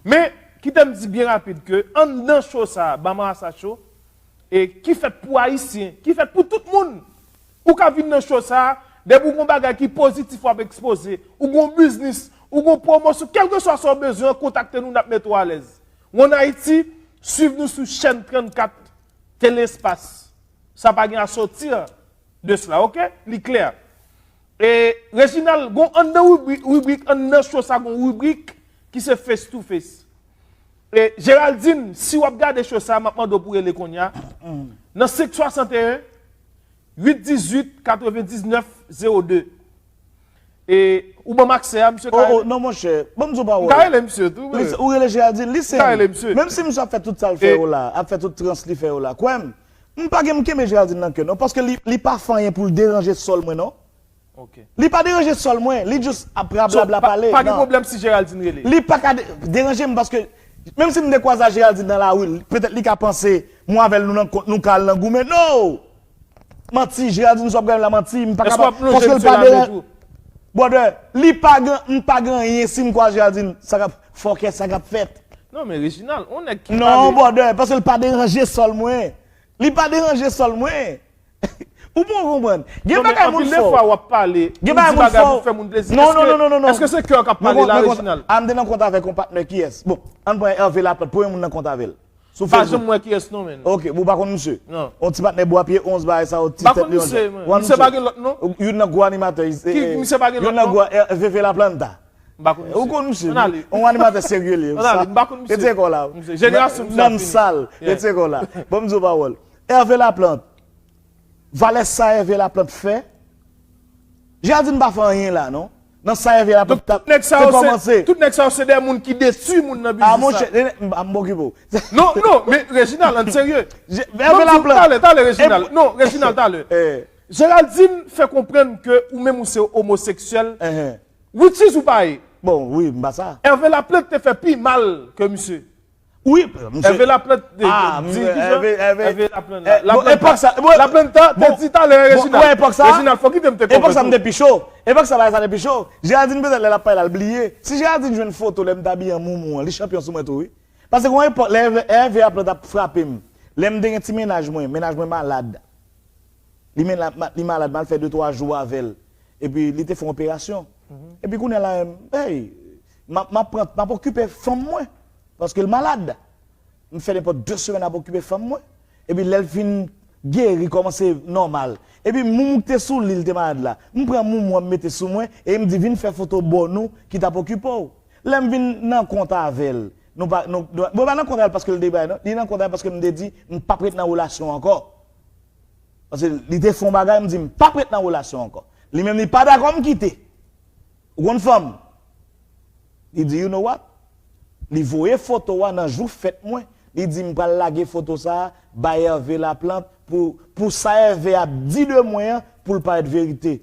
Men, kite m di byen rapid ke anndan show sa a, Ba Marasa Show, e ki fèt pou Ayisyen, ki fèt pou tout moun. Ou ka vin nan show sa a, depi w gon bagay ki pozitif w ap ekspoze, ou gon biznis, ou gon pwomosyon, kèlkeswa sa w bezwen, kontakte nou, n ap mete w alèz. One Haiti, Swiv nou sou chèn trannkat Tele Espas. Sa pa gen à sortir de cela, ok? Li klè. E Reginald, gon anndan ribrik, ribrik anndan show sa, gon ribrik ki se face to face. E Géraldine, si w ap gade show sa, m ap mande w pou rele kounye a. Nan senk swasanteyen, uit dizuit, katrevendiznèf, zewo de. E ou ban m aksè a, misye ka rele? Oh, oh, non, monchè. Ban m di w pawòl. M ka rele misye tou, wi. Ou rele Géraldine, li se. M ka rele misye. Menm si misye ap fè tout sa l fè yo la, ap fè tout trans li fè yo la. Kwè m, m pa gen m kenbe Géraldine nan kè, non, paske li, li pa fè anyen pou l deranje sòl mwen, non. Ok. Li pa deranje sòl mwen, li just ap rablabla pale. So, pa, pa gen pwoblèm si Géraldine rele. Li pa ka de-, deranje m paske menm si m te kwaze a Géraldine nan lari, petèt li ka panse mwen avè l nou nan kont, nou ka al nan goumen. No! Manti, Géraldine, sa w ap gade la manti, m pa kapab. Èske w ap lonje misye lamen tou? Brother, li pa gen, m pa gen anyen si m kwaze Géraldine, sa k ap, fòkè, sa k ap fèt. Non, men Reginald, on nèg ki pale. Non, brother, paske l pa deranje sòl mwen. Li pa deranje sòl mwen. Ou poko konprann. Gen bagay moun fè. Non, men anpil de fwa w ap pale, ou di bagay pou fè moun plezi. Non, men anpil de fwa w ap pale. Non, non, non, non, non. Èske se kè w k ap pale la, Reginald? Ah, m te nan kont avèk yon patnè kiyès? Bon, ann pran Hervé Laplante, premye moun nan kont avè l. Sou Facebook. Pa janm wè kiyès non, men. Ok, ou pa konn misye? Non. On ti patnè bwa pye onz bagay sa yo, ti tèt li. M pa konn misye, mwen. Misye pa gen lòt non? Youn nan gwo animatè, eh, misye pa gen lòt non? Youn nan gwo, eh, Veve Laplanta. M pa konn misye. Ou konn misye? Ann ale. On animatè serye li. Ann ale, m pa konn misye. Retire kò w la. Jenerasyon misye a fini. Nanm sal. Yeah. Retire kò w la. Ban m di w pawòl. Hervé Laplante. Valè sa Hervé Laplante fè. Géraldine pa fè anyen la, non. Nan sa Hervé Laplante t ap, te kòmanse. Tout nèg sa yo se de moun ki detwi moun nan biznis la. Ah, monchè, m, m, m okipe w. Non, non, men Reginald, ann serye. Hervé Laplante. Talè, talè, Reginald. Non, Reginald, talè. Eh. Géraldine fè konprann ke ou menm ou se omoseksyèl. Which is ou pa ye. Bon, wi, m pa sa. Hervé Laplante te fè pi mal ke misye. Wi, misye. Hervé Laplante te, ah, di ki jan? Hervé, Hervé, Hervé Laplante, eh, bon, Laplanta. Epòk sa, bon, Laplanta te di talè, bon, Reginald. Bon, epòk sa, Reginald, fòk kite m te konprann tou. Epòk sa m te pi cho. Epòk sa bagay sa te pi cho. Géraldine petèt lè l ap pale la, l bliye. Si Géraldine jwenn foto lè m t abiye an moumou an, li chanpyon sou mwen tou, wi. Paske gon epòk, lè Hervé, Hervé Laplante ap frape m, lè m te gen ti mennaj mwen, mennaj mwen malad. Li men la, ma-, li malad, m al fè de twa jou avè l. Epi li te fè yon operasyon. Epi kounye a la, hey, m ap, m ap pran, m ap okipe fanm mwen. Paske l malad. M fè nenpòt de semèn ap okipe fanm mwen. Epi lè l fin geri, kòmanse nòmal. Epi moumou ki te sou li, li te malad la. M pran moumou an, m mete sou mwen, e m di, vin fè foto bò nou ki t ap okipe w. Lè m vin nan kont avè l, nou pa, nou, nou, mwen pa nan kont avè l paske l debay, non. Li nan kont avè l paske m te di, m p ap ret nan relasyon ankò. Paske li te fè yon bagay, m di, m p ap ret nan relasyon ankò. Li menm, li pa dakò m kite. Ou konn fanm? Li di, you know what? Li voye foto a nan jou fèt mwen. Li di, m pral lage foto sa a bay Hervé Laplante pou, pou sa Hervé ap di de mwen an, pou l parèt verite.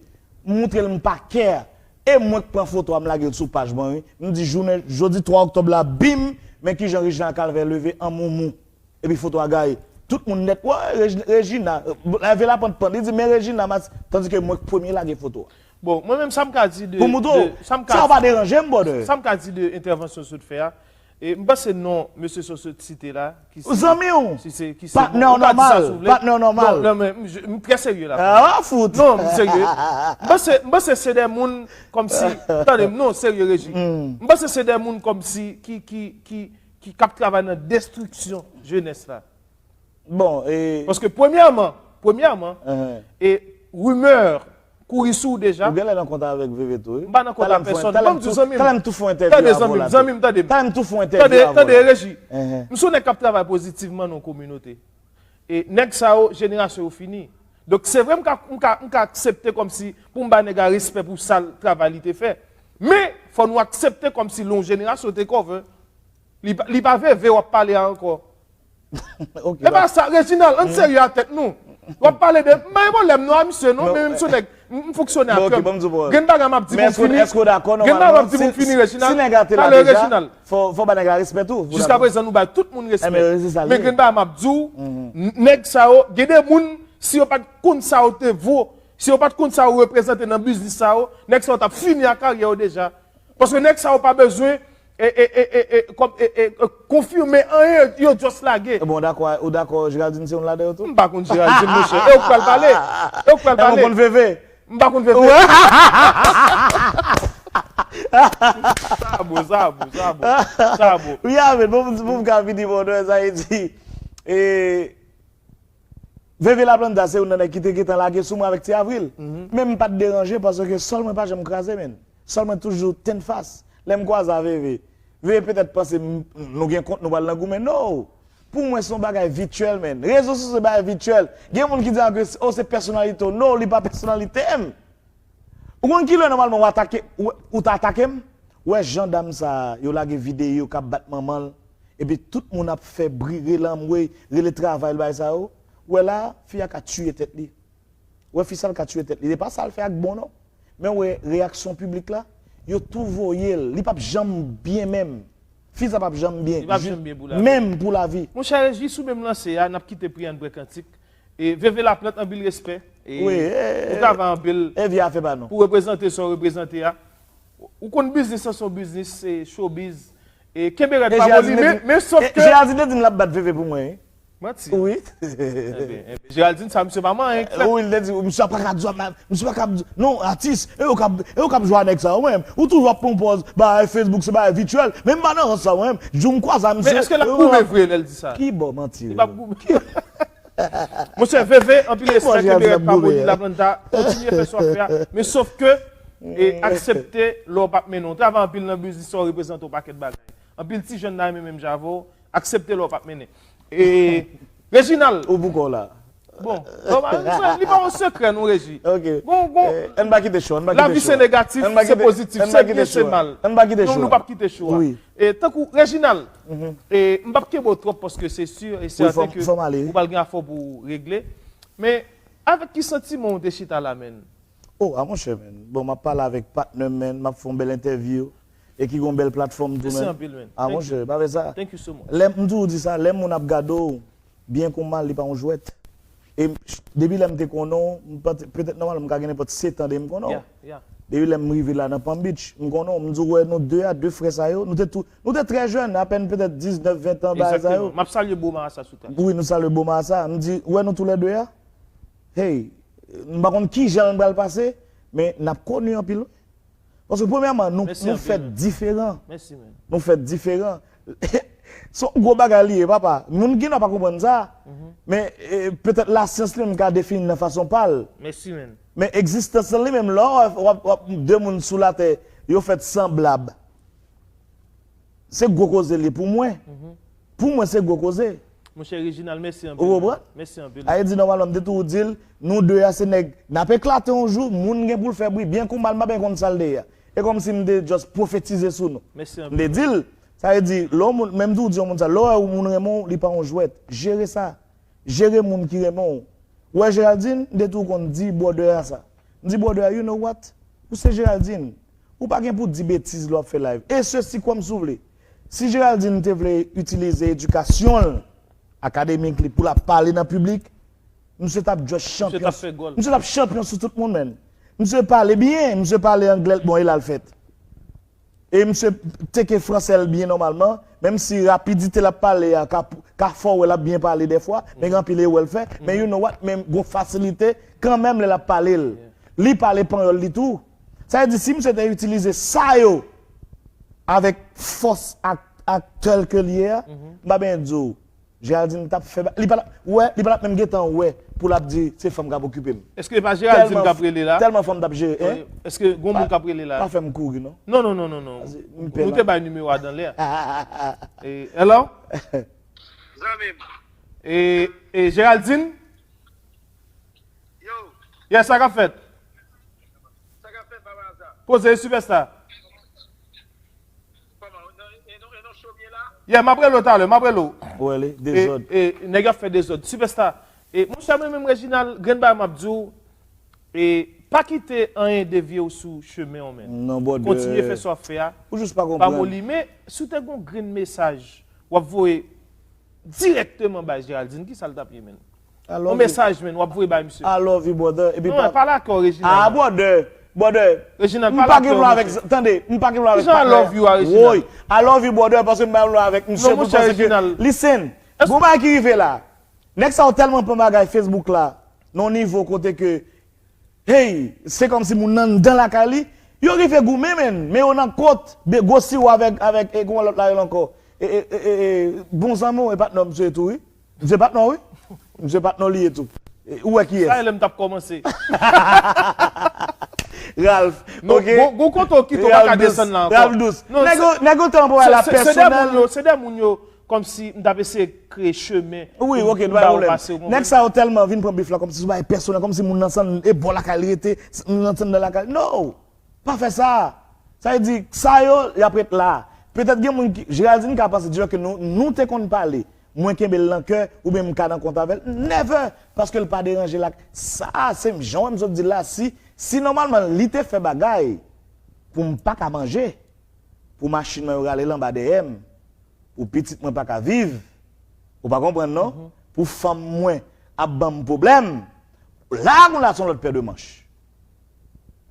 M moutre l m pa care. E mwen k pran foto a, m lage l sou paj mwen, wi. M di, jounen jodi twa oktòb la, bim, men kijan Regina Calvert leve an moumou. Epi foto a gaye. Tout moun nèt, wè, Regi-, Regina, Hervé Laplante pann, li di, men Regina, mas-, tandike mwen k premye lage foto a. Bon, mwen menm, sa m ka di de, pou m di w, de, sa m ka, sa pa deranje m, brother. Sa m ka di de entèvansyon w sot fè a, e m panse non mesye sa w sot site la, ki se, zanmi w, ki se, ki se, patnè w nòmal, patnè w nòmal. Non, non, men m, je, m trè serye la. Ah, fout. Non, m serye. M panse, m panse se de moun kòmsi, tande m, non, serye, Reji. M panse se de moun kòmsi ki, ki, ki, ki, k ap travay nan destriksyon jenès la. Bon, e paske premyèman, premyèman, e rimè kouri sou w deja. Ou genlè nan kont avèk Veve tou, wi. M pa nan kont a pèsonn. Ban m di w, zanmi m. Talè m tou fè yon entèvyou avè w la. Tande, zanmi m, zanmi m, tande m. Talè m tou fè yon entèvyou avè w la. Tande, tande, Reji. M se yon nèg k ap travay pozitivman nan yon kominote. E nèg sa yo, jenerasyon yo fini. Donk, se vre, m ka, m ka, m ka aksepte kòmsi pou m ba nèg la respè pou sa l, travay li te fè. Men, fò nou aksepte kòmsi lè yon jenerasyon te cover. Li pa, li pa Veve w ap pale a ankò. Ok, e pa sa, Reginald, ann serye a tèt nou. W ap pale de, m pa gen pwoblèm non a misye non, men m se yon nèg, m, m fonksyone ak kè m. Gen bagay m ap di pou m fini. Gen bagay m ap di pou m fini, Reginald. Talè, Reginald. Fò, fò ba nèg la respè tou. Jiskaprezan, nou bay tout moun respè. Men gen bagay m ap di w, n-, nèg sa yo, gen de moun, si yo pa t konn sa yo te vo, si yo pa t konn sa yo reprezante nan biznis sa yo, nèg sa yo t ap fini ak karyè yo deja. Paske nèg sa yo pa bezwen, e, e, e, e, e, kòm, e, e, e, konfime anyen, yo just lage. Bon, w dakò, ou dakò Géraldine se youn ladan yo tou? M pa konn Géraldine, monchè. E ou k pral pale? E ou k pral pale? Ou konn Veve? M pa konn Veve. Sa bon, sa bon, sa bon. Sa bon. Wi, amen. Bon, pou m ka fini, bon, sa vle di, e, Veve Laplanta se youn nan nèg ki te gentan lage sou mwen avèk Ti Avril. Men m pa t deranje paske sòl mwen pa janm kraze, menn. Sòl mwen toujou tennfas. Lè m kwaze a Veve, Veve petèt panse m- nou gen kont, nou pral nan goumen. No! Pou mwen, se yon bagay vityèl, menn. Rezo sosyo se bagay vityèl. Gen moun ki di ankò, o, se pèsonalite w. No, li pa pèsonalite m. Ou konn kilè nòmalman w atake, ou, ou ta atake m? Ou wè jan dam sa a, yo lage videyo k ap bat manman l, epi tout moun ap fè bri, rele anmwey, rele travay l, bagay sa yo. Ou wè la, fi a ka tiye tèt li. Ou wè fi sa l ka tiye tèt li. Se pa sa l fè a k bon non. Men ou wè reyaksyon piblik la, yo tou voye l. Li p ap janm byen menm. Fi sa p ap janm byen. Li p ap janm byen pou lavi. Menm pou lavi. Monchè Reji, sou menm lanse a, n ap kite Priyan bwè kantik. E Veve Laplanta, anpil respè. E wi, e, ou travay anpil e vye afè pa nou. Pou reprezante sa w reprezante a. Ou konn biznis lan se yon biznis, se showbiz. E kenbe rèd, e pa Geraldine moli, te men, di- men sof e ke Geraldine te di m l ap bat Veve pou mwen, wi. Manti. Wi. Enben, enben, Geraldine, sa misye pa manyen, klè. Wi, li te di, misye pa ka di, misye pa ka di, non, atis, e yo k ap, e yo k ap jwe a nèg sa yo, mwen menm. Ou toujou ap pran pòz, bagay Facebook, se bagay vityèl. Men m pa nan rans sa, mwen menm. Jou m kwaze a misye, men èske l ap goumen vre lè l di sa? Ki bò manti? Li p ap goumen. Monchè Veve, anpil respè, kenbe rèd, pa moli, Laplanta, kontinye fè sa w ap fè a. Men sof ke, e, aksepte lè w p ap mennen. Ou travay anpil nan biznis sa, w reprezante yon pakèt bagay. Anpil ti jèn nan renmen menm jan avè w, aksepte lè w p ap mennen. E, Reginald. Ou pou kò w la. Bon, nòmal, li pa yon sekrè, non, Reji. Ok. Bon, bon. Eh, ann pa kite cho, ann pa kite cho. Lavi se negatif, se pozitif, se byen, se mal. Ann pa kite cho. Non, nou p ap kite cho a. Wi. E tankou Reginald, e, m p ap kenbe w twòp paske se si e sèten ke ou pral gen afè w pou w regle. Men, avèk ki santiman w te chita la, menn? Oh, a monchè, menn. Bon, m ap pale avèk patnè m, menn. M ap fè yon bèl entèvyou. E ki gen yon bèl platfòm tou, menn. Mèsi anpil, menn. A monchè, pa vre sa. Thank you so much. Lè m toujou di sa, lè moun ap gade w, byen kou mal, li pa yon jwèt. E m- depi lè m te konnen w, m pa t- petèt nòmal m ka gen nenpòt sèt an depi m konnen w. Yeah, yeah. Depi lè m rive la nan Palm Beach, m konnen w, m di w wè nou de a, de frè sa yo, nou te tou, nou te trè jèn, apèn petèt diznèf, ven an, bagay sa yo. Egzakteman. M ap salye Bo Marasa sou tras. Wi, nou salye Bo Marasa. M di, wè nou toulède a? Hey, m pa konn kijan l pral pase, men n ap koni anpil, wi. Paske premyèman, nou, nou fèt diferan. Mèsi, menn. Nou fèt diferan. Se yon gwo bagay li ye, papa. Moun gen dwa pa konprann sa. Men, e, petèt lasyans li menm ka defini l nan fason pa l. Mèsi, menn. Men egzistans lan li menm, lè w ap, w ap, w ap de moun sou latè, yo fèt sanblab. Se gwo koze li ye pou mwen. Pou mwen, se gwo koze. Monchè Reginald, mèsi anpil. Ou konprann? Mèsi anpil. Sa vle di, nòmalman, m te toujou di l, nou de a se nèg, n ap eklate yon jou, moun gen pou l fè bri, byen kou mal, m pa byen konn sa l de a. E kòmsi m te just pwofetize sou nou. Mèsi anpil. M te di l, sa vle di, lè yon moun, men m toujou di yon moun sa, lè w wè yon moun renmen w, li pa yon jwèt. Jere sa. Jere moun ki renmen w. Ou wè Geraldine, m te tou konn di brother a sa. M di, brother, you know what? Ou se Geraldine. Ou pa gen pou di betiz lè w ap fè live. E sesi, kwè m si w vle. Si Geraldine te vle itilize edikasyon l, akademik li, pou l ap pale nan piblik, misye t ap just chanpyon. Misye t ap fè gòl. Misye t ap chanpyon sou tout moun, menn. Misye pale byen, misye pale anglè, bon, e la l fèt. E misye teke franse l byen nòmalman, menm si rapidite l ap pale a ka, ka fè w wè l ap byen pale dèfwa, men gen anpil erè l fè, men you know what, men gon fasilite kanmenm lè l ap pale l. Li pale panyòl li tou. Sa vle di, si misye te itilize sa yo avèk fòs ak, ak tèl ke l ye a, m pa byen di w. Geraldine t ap fè ba- li pa t ap, wè, li pa t ap menm gentan wè pou l ap di se fanm k ap okipe m. Èske e pa Geraldine k ap rele la? Tèlman fanm t ap jere, en? Èske gon moun k ap rele la? Pa fè m kouri, non. Non, non, non, non, non. Nou te bay nimewo a dan lè. E, hello? Zanmi m. E, e Geraldine? Yo. Yes, sa k ap fèt? Sa k ap fèt, Papa Aza? Poze, sipèsta. Kòman? E nou, e nou cho byen la? Yeah, m ap rele w talè, m ap rele w. Ou wè li, dezòd. E, e, nèg yo ap fè dezòd. Sipèsta, e, monchè, mwen menm, Reginald, grenn bagay m ap di w, e, pa kite anyen devye w sou chemen w, menn. Non, brother. Kontinye fè sa w ap fè a. Ou jis pa konprann. Pa moli, men si w te gon grenn mesaj w ap voye dirèkteman bay Geraldine, kisa l t ap ye, menn? Yon mesaj, menn, w ap voye bay misye. I love you, brother. Epi non, pa pale ak kò, Reginald. Ah, brother, brother. Reginald, pale ak kò, mesye. Tande, m pa gen pwoblèm avèk, tande, m pa gen pwoblèm avèk patnè. Kijan I love you a, Reginald? Woy, I love you, brother, paske m pa gen pwoblèm avèk misye pou l panse ke, listen, gon bagay ki rive la. Nèg sa yo tèlman pran bagay Facebook la nan yon nivo kote ke, hey, se kòmsi moun nan anndan lakay li, Yo rive goumen, menn, men yo nan kot, be gwo siwo avèk, avèk, e, kòman lòt la rele ankò? E, e, e, e, e, bon zanmi w, e patnè w, misye tou, wi. Misye patnè w, wi. Misye patnè w li ye tou. E, ou wè kiyès? Sa e lè m t ap kòmanse. Ralph, ok. Gon kote w kite w pa ka desann la ankò. Ralph Dous. Nèg yo, nèg yo te anpwayè la pèsonèl. Se de moun yo, se de moun yo, kòmsi m t ap eseye kreye chemen. Wi, ok, nou pa gen pwoblèm. Nèg sa yo tèlman vin pran bif la, kòmsi se yon bagay pèsonèl, kòmsi moun nan se e bò lakay li rete, moun nan se anndan lakay. No! Pa fè sa. Sa vle di, sa yo, y ap ret la. Petèt gen moun ki, Geraldine ka panse di ke nou, nou te konn pale, mwen kenbe l nan kè, oubyen m ka nan kont avè l. Never! Paske l pa deranje l ak sa, se m jan w wè m sot di l la, si, si nòmalman li te fè bagay pou m pa ka manje, pou machin mwen yo rale l anba dèyè m, pou pitit mwen pa ka viv, ou pa konprann non? Pou fanm mwen ap ban m pwoblèm, la kounye a se yon lòt pè de manch.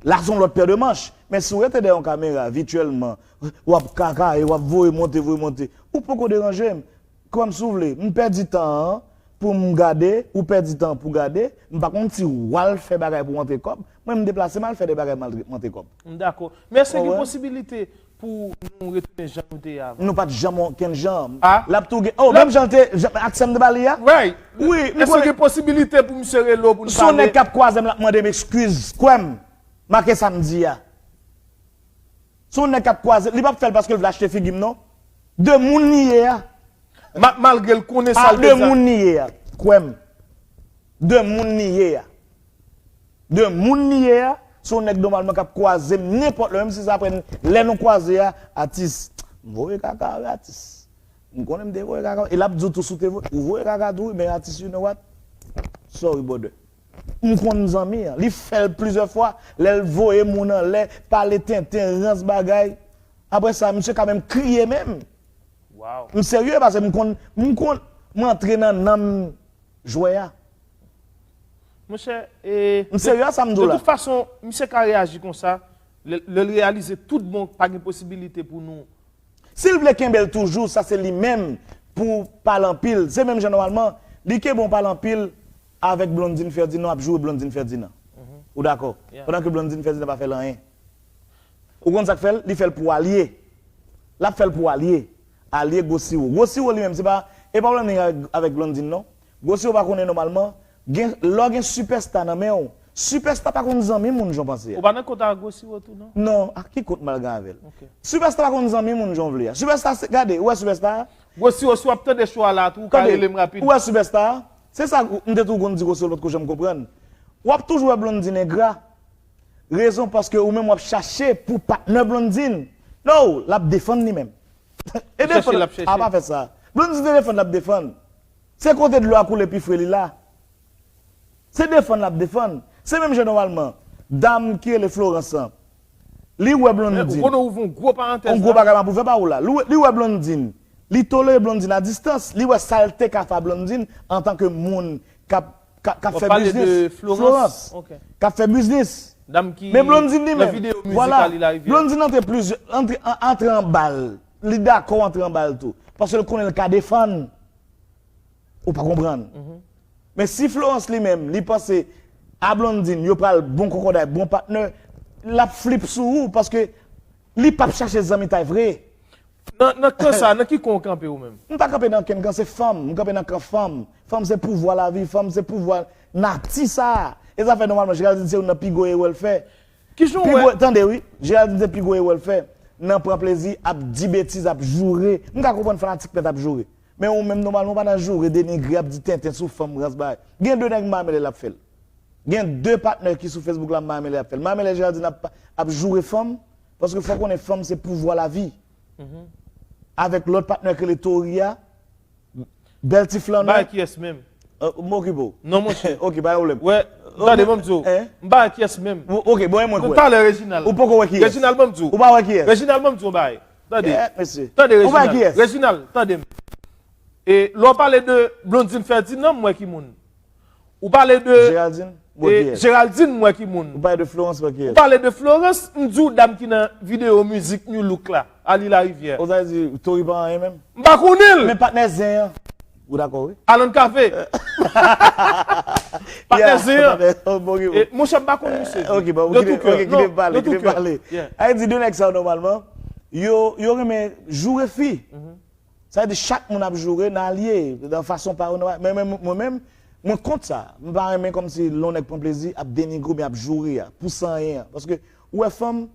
La se yon lòt pè de manch. Men si w rete dèyè yon kamera vityèlman, w ap kakaye, w ap voye monte, voye monte, ou poko deranje m. Kwè m si w vle, m pèdi tan an pou m gade, ou pèdi tan an pou gade, m pa konn si w al fè bagay pou w antre kòb, mwen m deplase m al fè de bagay m al antre kòb. M dakò. Men èske gen posibilite pou nou retounen jan nou te ye avan? Nou pa t janm okenn jan. L ap tou gen, oh, menm jan l te, jan, ak sè m te ba li a? Wi, m konnen. Èske gen posibilite pou misye rele w pou n pale? Si yon nèg k ap kwaze m, l ap mande m eskiz, kwè m, make sa m di a. Si yon nèg k ap kwaze, li p ap fè l paske l vle achte figi m, non. De moun li ye a. Malgre l konnen sa l te fè. De moun li ye a. Kwè m. De moun li ye a. De moun li ye a, se yon nèg nòmalman k ap kwaze m nenpòt lè, menm si se apre lè nou kwaze a, atis, m voye kaka wi atis. M konnen m te voye kaka, e l ap di w tou si w te voye, ou voye kaka tou wi, men atis, you know what? Sorry, brother. M konn zanmi an, li fè l plizyè fwa, lè l voye moun anlè, pale tenten, rans bagay. Apre sa, misye ka menm kriye menm. M serye, paske m konn, m konn, m antre nan nanm jwè a. Monchè, e, m serye a sa m di w la. De tout fason, misye ka reyaji konsa, lè, lè l reyalize tout bon, pa gen posibilite pou nou. Si l vle kenbe l toujou, sa se li menm pou pale anpil. Se menm jan nòmalman, li kenbe yon pale anpil avèk Blondine Ferdinand, ap joure Blondine Ferdinand. Ou dakò? Pandan ke Blondine Ferdinand pa fè l anyen. Ou konn sa k fè l? Li fè l pou alye. L ap fè l pou alye. Alye Gwo Siwo. Gwo Siwo li menm, se pa, e pa pwoblèm li gen avèk, avèk Blondine, non. Gwo Siwo pa konnen nòmalman, gen, lè w gen sipèsta nan men w, sipèsta pa konn zanmi moun jan w panse a. Ou pa nan kont ak Gwo Siwo tou, non? Non, a ki kont m al gen avè l? Sipèsta pa konn zanmi moun jan w vle a. Sipèsta, se, gade, ou wè sipèsta a? Gwo Siwo, si w ap tande cho a la tou, ou ka rele m rapid. Ou wè sipèsta a? Se sa, m te tou konn di Gwo Siwo, l potko janm konprann. W ap toujou wè Blondine engra. Rezon paske ou menm w ap chache pou patnè Blondine. No, l ap defann li menm. E defann, a pa fè sa. Blondine te defann, l ap defann. Se kote dlo a koule pi fre li la. Se defann l ap defann. Se menm jan nòmalman, dam ki rele Florence lan. Li wè Blondine. Ou konnen ou ouvri yon gwo parantèz la. Yon gwo bagay m ap ouvè ba ou la. Li wè, li wè Blondine. Li tolere Blondine a distans. Li wè sa l te ka fè a Blondine antanke moun k ap, k ap, k ap fè biznis. Florence. K ap fè biznis. Men Blondine li menm. Vwala. Blondine antre plizyè, antre, an-, antre anba l. Li dakò antre anba l tou. Paske l konnen l ka defann. Ou pa konprann. Men si Florence li menm, li panse a Blondine, yo pral bon kòkòday, bon patnè, l ap flip sou ou, paske li p ap chache zanmitay vre. Nan, nan kan sa, nan ki kan w kanpe ou menm? M pa kanpe nan okenn kan, se fanm, m kanpe nan kan fanm. Fanm se pouvwa lavi, fanm se pouvwa nati sa. E sa fè nòmalman, Geraldine se youn nan pi gwo erè l fè. Kijan w wè? Tande wi, Geraldine se pi gwo erè l fè. Nan pran plezi, ap di betiz, ap joure. M ka konprann fanatik mèt ap joure. Men ou menm nòmalman ou pa nan joure, denigre, ap di tenten sou fanm, rans bagay. Gen de nèg m pa renmen lè l ap fè l. Gen de patnè ki sou Facebook la m pa renmen lè y ap fè l. M pa renmen lè Geraldine ap, ap joure fanm, paske fò w konnen fanm se pouvwa lavi. Avèk lòt patnè ki rele Tori a, bèl ti flannè. Bay kiyès menm? M okipe w. Non, monchè. Ok, pa gen pwoblèm. Wè, tande, ban m di w. M pa wè kiyès menm. Ok, bon, e mwen k wè. Talè Reginald. Ou poko wè kiyès? Reginald, ban m di w. Ou pa wè kiyès? Reginald, ban m di w yon bagay. Tande. Tande, Reginald. Ou pa wè kiyès? Reginald, tande m. E lè w pale de Blondine Ferdinand, m wè ki moun. Ou pale de Geraldine, m wè kiyès? Geraldine, m wè ki moun. Ou pale de Florence, m wè kiyès? Ou pale de Florence, m di w dam ki nan videyo mizik New Look la, Ali Larivière. Ou sa di Tori pa anyen menm? M pa konnen l! Men patnè zen an. Ou dakò, wi? Alan Cavé. Patnè Yeah, zen an. patnè, bon, ok, bon. E, monchè, m pa konn misye. Ok, bon, De kite, tout cœur, ok, non, kite m pale, de tout kite m cœur. Pale. Yeah. Ay di, de nèg sa yo, nòmalman, yo, yo renmen joure fi. Sa vle di, chak moun ap joure nan alye, nan fason pa yo, nan, men, men mwen menm, mwen kont sa. M pa renmen kòmsi lè yon nèg pran plezi, ap denigre oubyen ap joure a, pou san anyen an. Paske, ou wè fanm,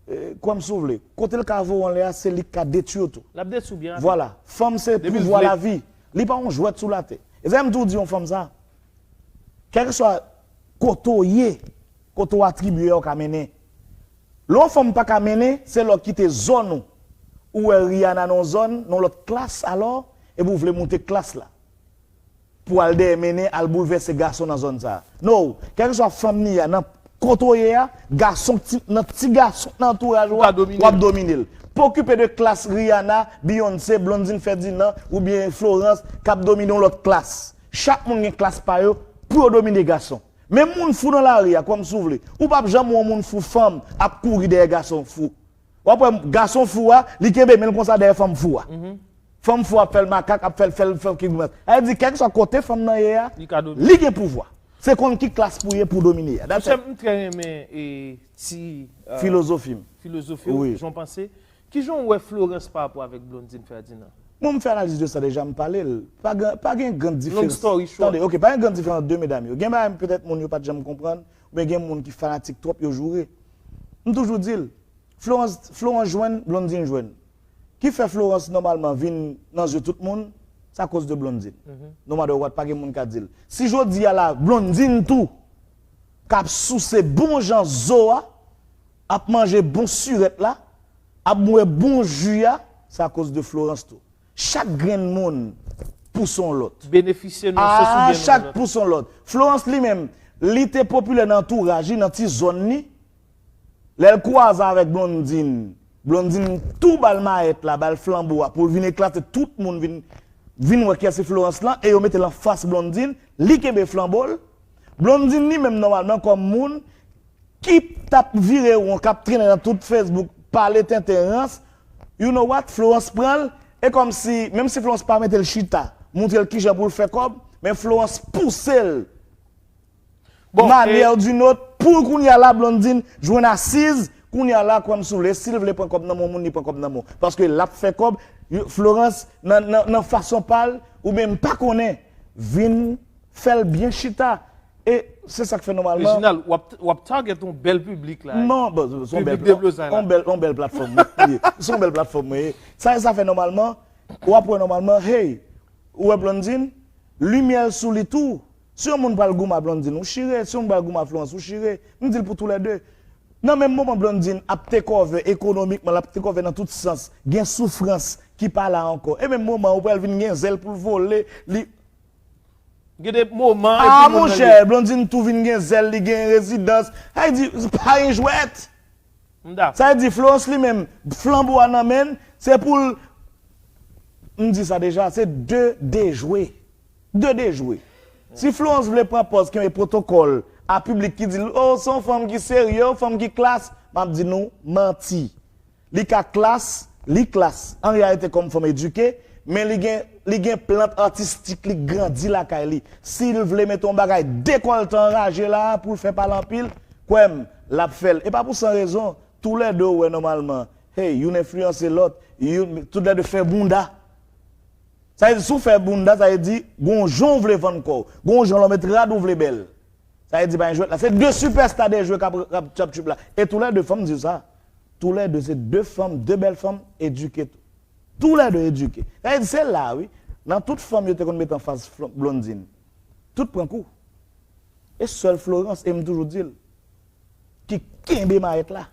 eh, kwè m si w vle, kote l ka voye w anlè a, se li k ka detwi w tou. L ap detwi w byen rapid. Vwala. Fanm se Depi l pouvwa vle. Lavi. Li pa yon jwèt sou latè. E sa m toujou di yon fanm sa. Kèlkeswa kote w ye, kote w atribye a, w ka mennen. Lè yon fanm pa ka mennen, se lè w kite zòn ou. Ou wè Rihanna nan yon zòn, nan lòt klas alò, epi w vle moute klas la. Pou al dèyè mennen, al boulvèse gason nan zòn sa. No, kèlkeswa fanm li a, nan kote w ye a, gason ti, nan ti gason nan antouraj ou Ou ka a, domine w ap l. domine l. Pa okipe de klas Rihanna, Beyoncé, Blondine Ferdinand, oubyen Florence, k ap domine yon lòt klas. Chak moun gen klas pa yo, pou yo domine gason. Men moun fou nan lari a, kwè m si w vle. Ou p ap janm wè yon moun fou fanm ap kouri dèyè gason fou. W ap wè gason fou a, li kenbe men l konsa dèyè fanm fou a. Fanm fou ap fè l makak, ap fè l, fè l, fè l ki grimyòl. Sa vle di, kèlkeswa kote fanm nan ye a, Li ka domine. Li gen pouvwa. Se konn ki klas pou ye pou domine a. That's Monchè, it. M trè renmen e, ti euh, Filozofi m. Filozofi w, Wi. Jan w panse. Ki jan w wè Florence pa rapò avèk Blondine Ferdinand? Mwen, m fè analiz de sa deja, m pale l. Pa gen, pa gen grann diferans. Long story short. Tande, ok, pa gen grann diferans ant de medam yo. Gen bagay petèt moun yo pa t janm konprann, oubyen gen moun ki fanatik twòp, yo joure. M toujou di l, Florence, Florence jwenn, Blondine jwenn. Ki fè Florence nòmalman vin nan zye tout moun, se akoz de Blondine. No matter what, pa gen moun ka di l. Si jodi a la, Blondine tou, k ap souse bon jan zo a, ap manje bon sirèt la, ap bwè bon ji a, se akoz de Florence tou. Chak grenn moun pouse yon lòt. Benefisye nan yon sans Ah, oubyen nan chak lòt. Pouse yon lòt. Florence li menm, li te popilè nan antouraj li, nan ti zòn li. Lè l kwaze avèk Blondine, Blondine tou ba l mayèt la, ba l flanbo a, pou l vin eklate, tout moun vin, vin wè kiyès se Florence lan, e yo mete l anfas Blondine, li kenbe flanbo l. Blondine li menm nòmalman kòm moun ki t ap vire won, k ap trennen nan tout Facebook, pale tenten rans, you know what, Florence pran l, e kòmsi, menm si Florence pa mete l chita, montre l kijan pou l fè kòb, men Florence pouse l. Bon, Manyè e- di nòt, pou kounye a la, Blondine jwenn asiz, kounye a la, kwè m si w vle, si l vle pran kòb nan men yon moun, li pran kòb nan men w. Paske l ap fè kòb, yo- Florence, nan, nan, nan fason pa l, oubyen m pa konnen, vin fè l byen chita. E se sa k fè nòmalman. Reginald, w ap, w ap target yon bèl piblik la. Non, bon, se yon bèl, Piblik deblozay la. Yon bèl, yon bèl platfòm. Wi, se yon bèl platfòm, wi. Sa, sa fè nòmalman, w ap wè nòmalman, hey, ou wè Blondine, limyè l sou li tou. Si yon moun pral goumen a Blondine, ou chire. Si yon moun pral goumen a Florence, ou chire. M di l pou toulède. Nan menm moman Blondine ap take over ekonomikman, l ap take over nan tout sans, gen soufrans ki pa la ankò. E menm moman, ou pral vin gen zèl pou l vole, li Gen de moman, Ah, epi moun nan monchè, Blondine tou vin gen zèl, li gen rezidans. Sa vle di, pa gen jwèt. M dakò. Sa vle di, Florence li menm, flanbo a nan men l, se pou l. M di sa deja, se de dejwe. De dejwe. Si Florence vle pran pòz kenbe pwotokòl a piblik ki di l, oh, se yon fanm ki serye, yon fanm ki klas, m ap di nou, manti. Li ka klas, li klas, an reyalite kòm fanm edike, men li gen, li gen plant atistik li k grandi lakay li. Si l vle mete yon bagay dekòlte anraje la pou l fè pale anpil, kwè m, l ap fè l. E pa pou san rezon, toulède ou wè nòmalman, hey, youn enfliyanse lòt, youn, toulède fè bounda. Sa vle di, si w fè bounda, sa vle di, gon jan w vle vann kò w, gon jan lè w met rad ou vle bèl. Sa vle di, pa gen jwèt la. Se de sipèsta de jwe k ap, k ap tchaptchup la. E toulède, fò m di w sa, toulède se de fanm, de bèl fanm edike tou. Toulède edike. Sa vle di, se la, wi. Nan tout fanm yo te konn mete anfas Fl- Blondine, tout pran kou. E sèl Florence, e m toujou di l, ki kenbe mayèt la.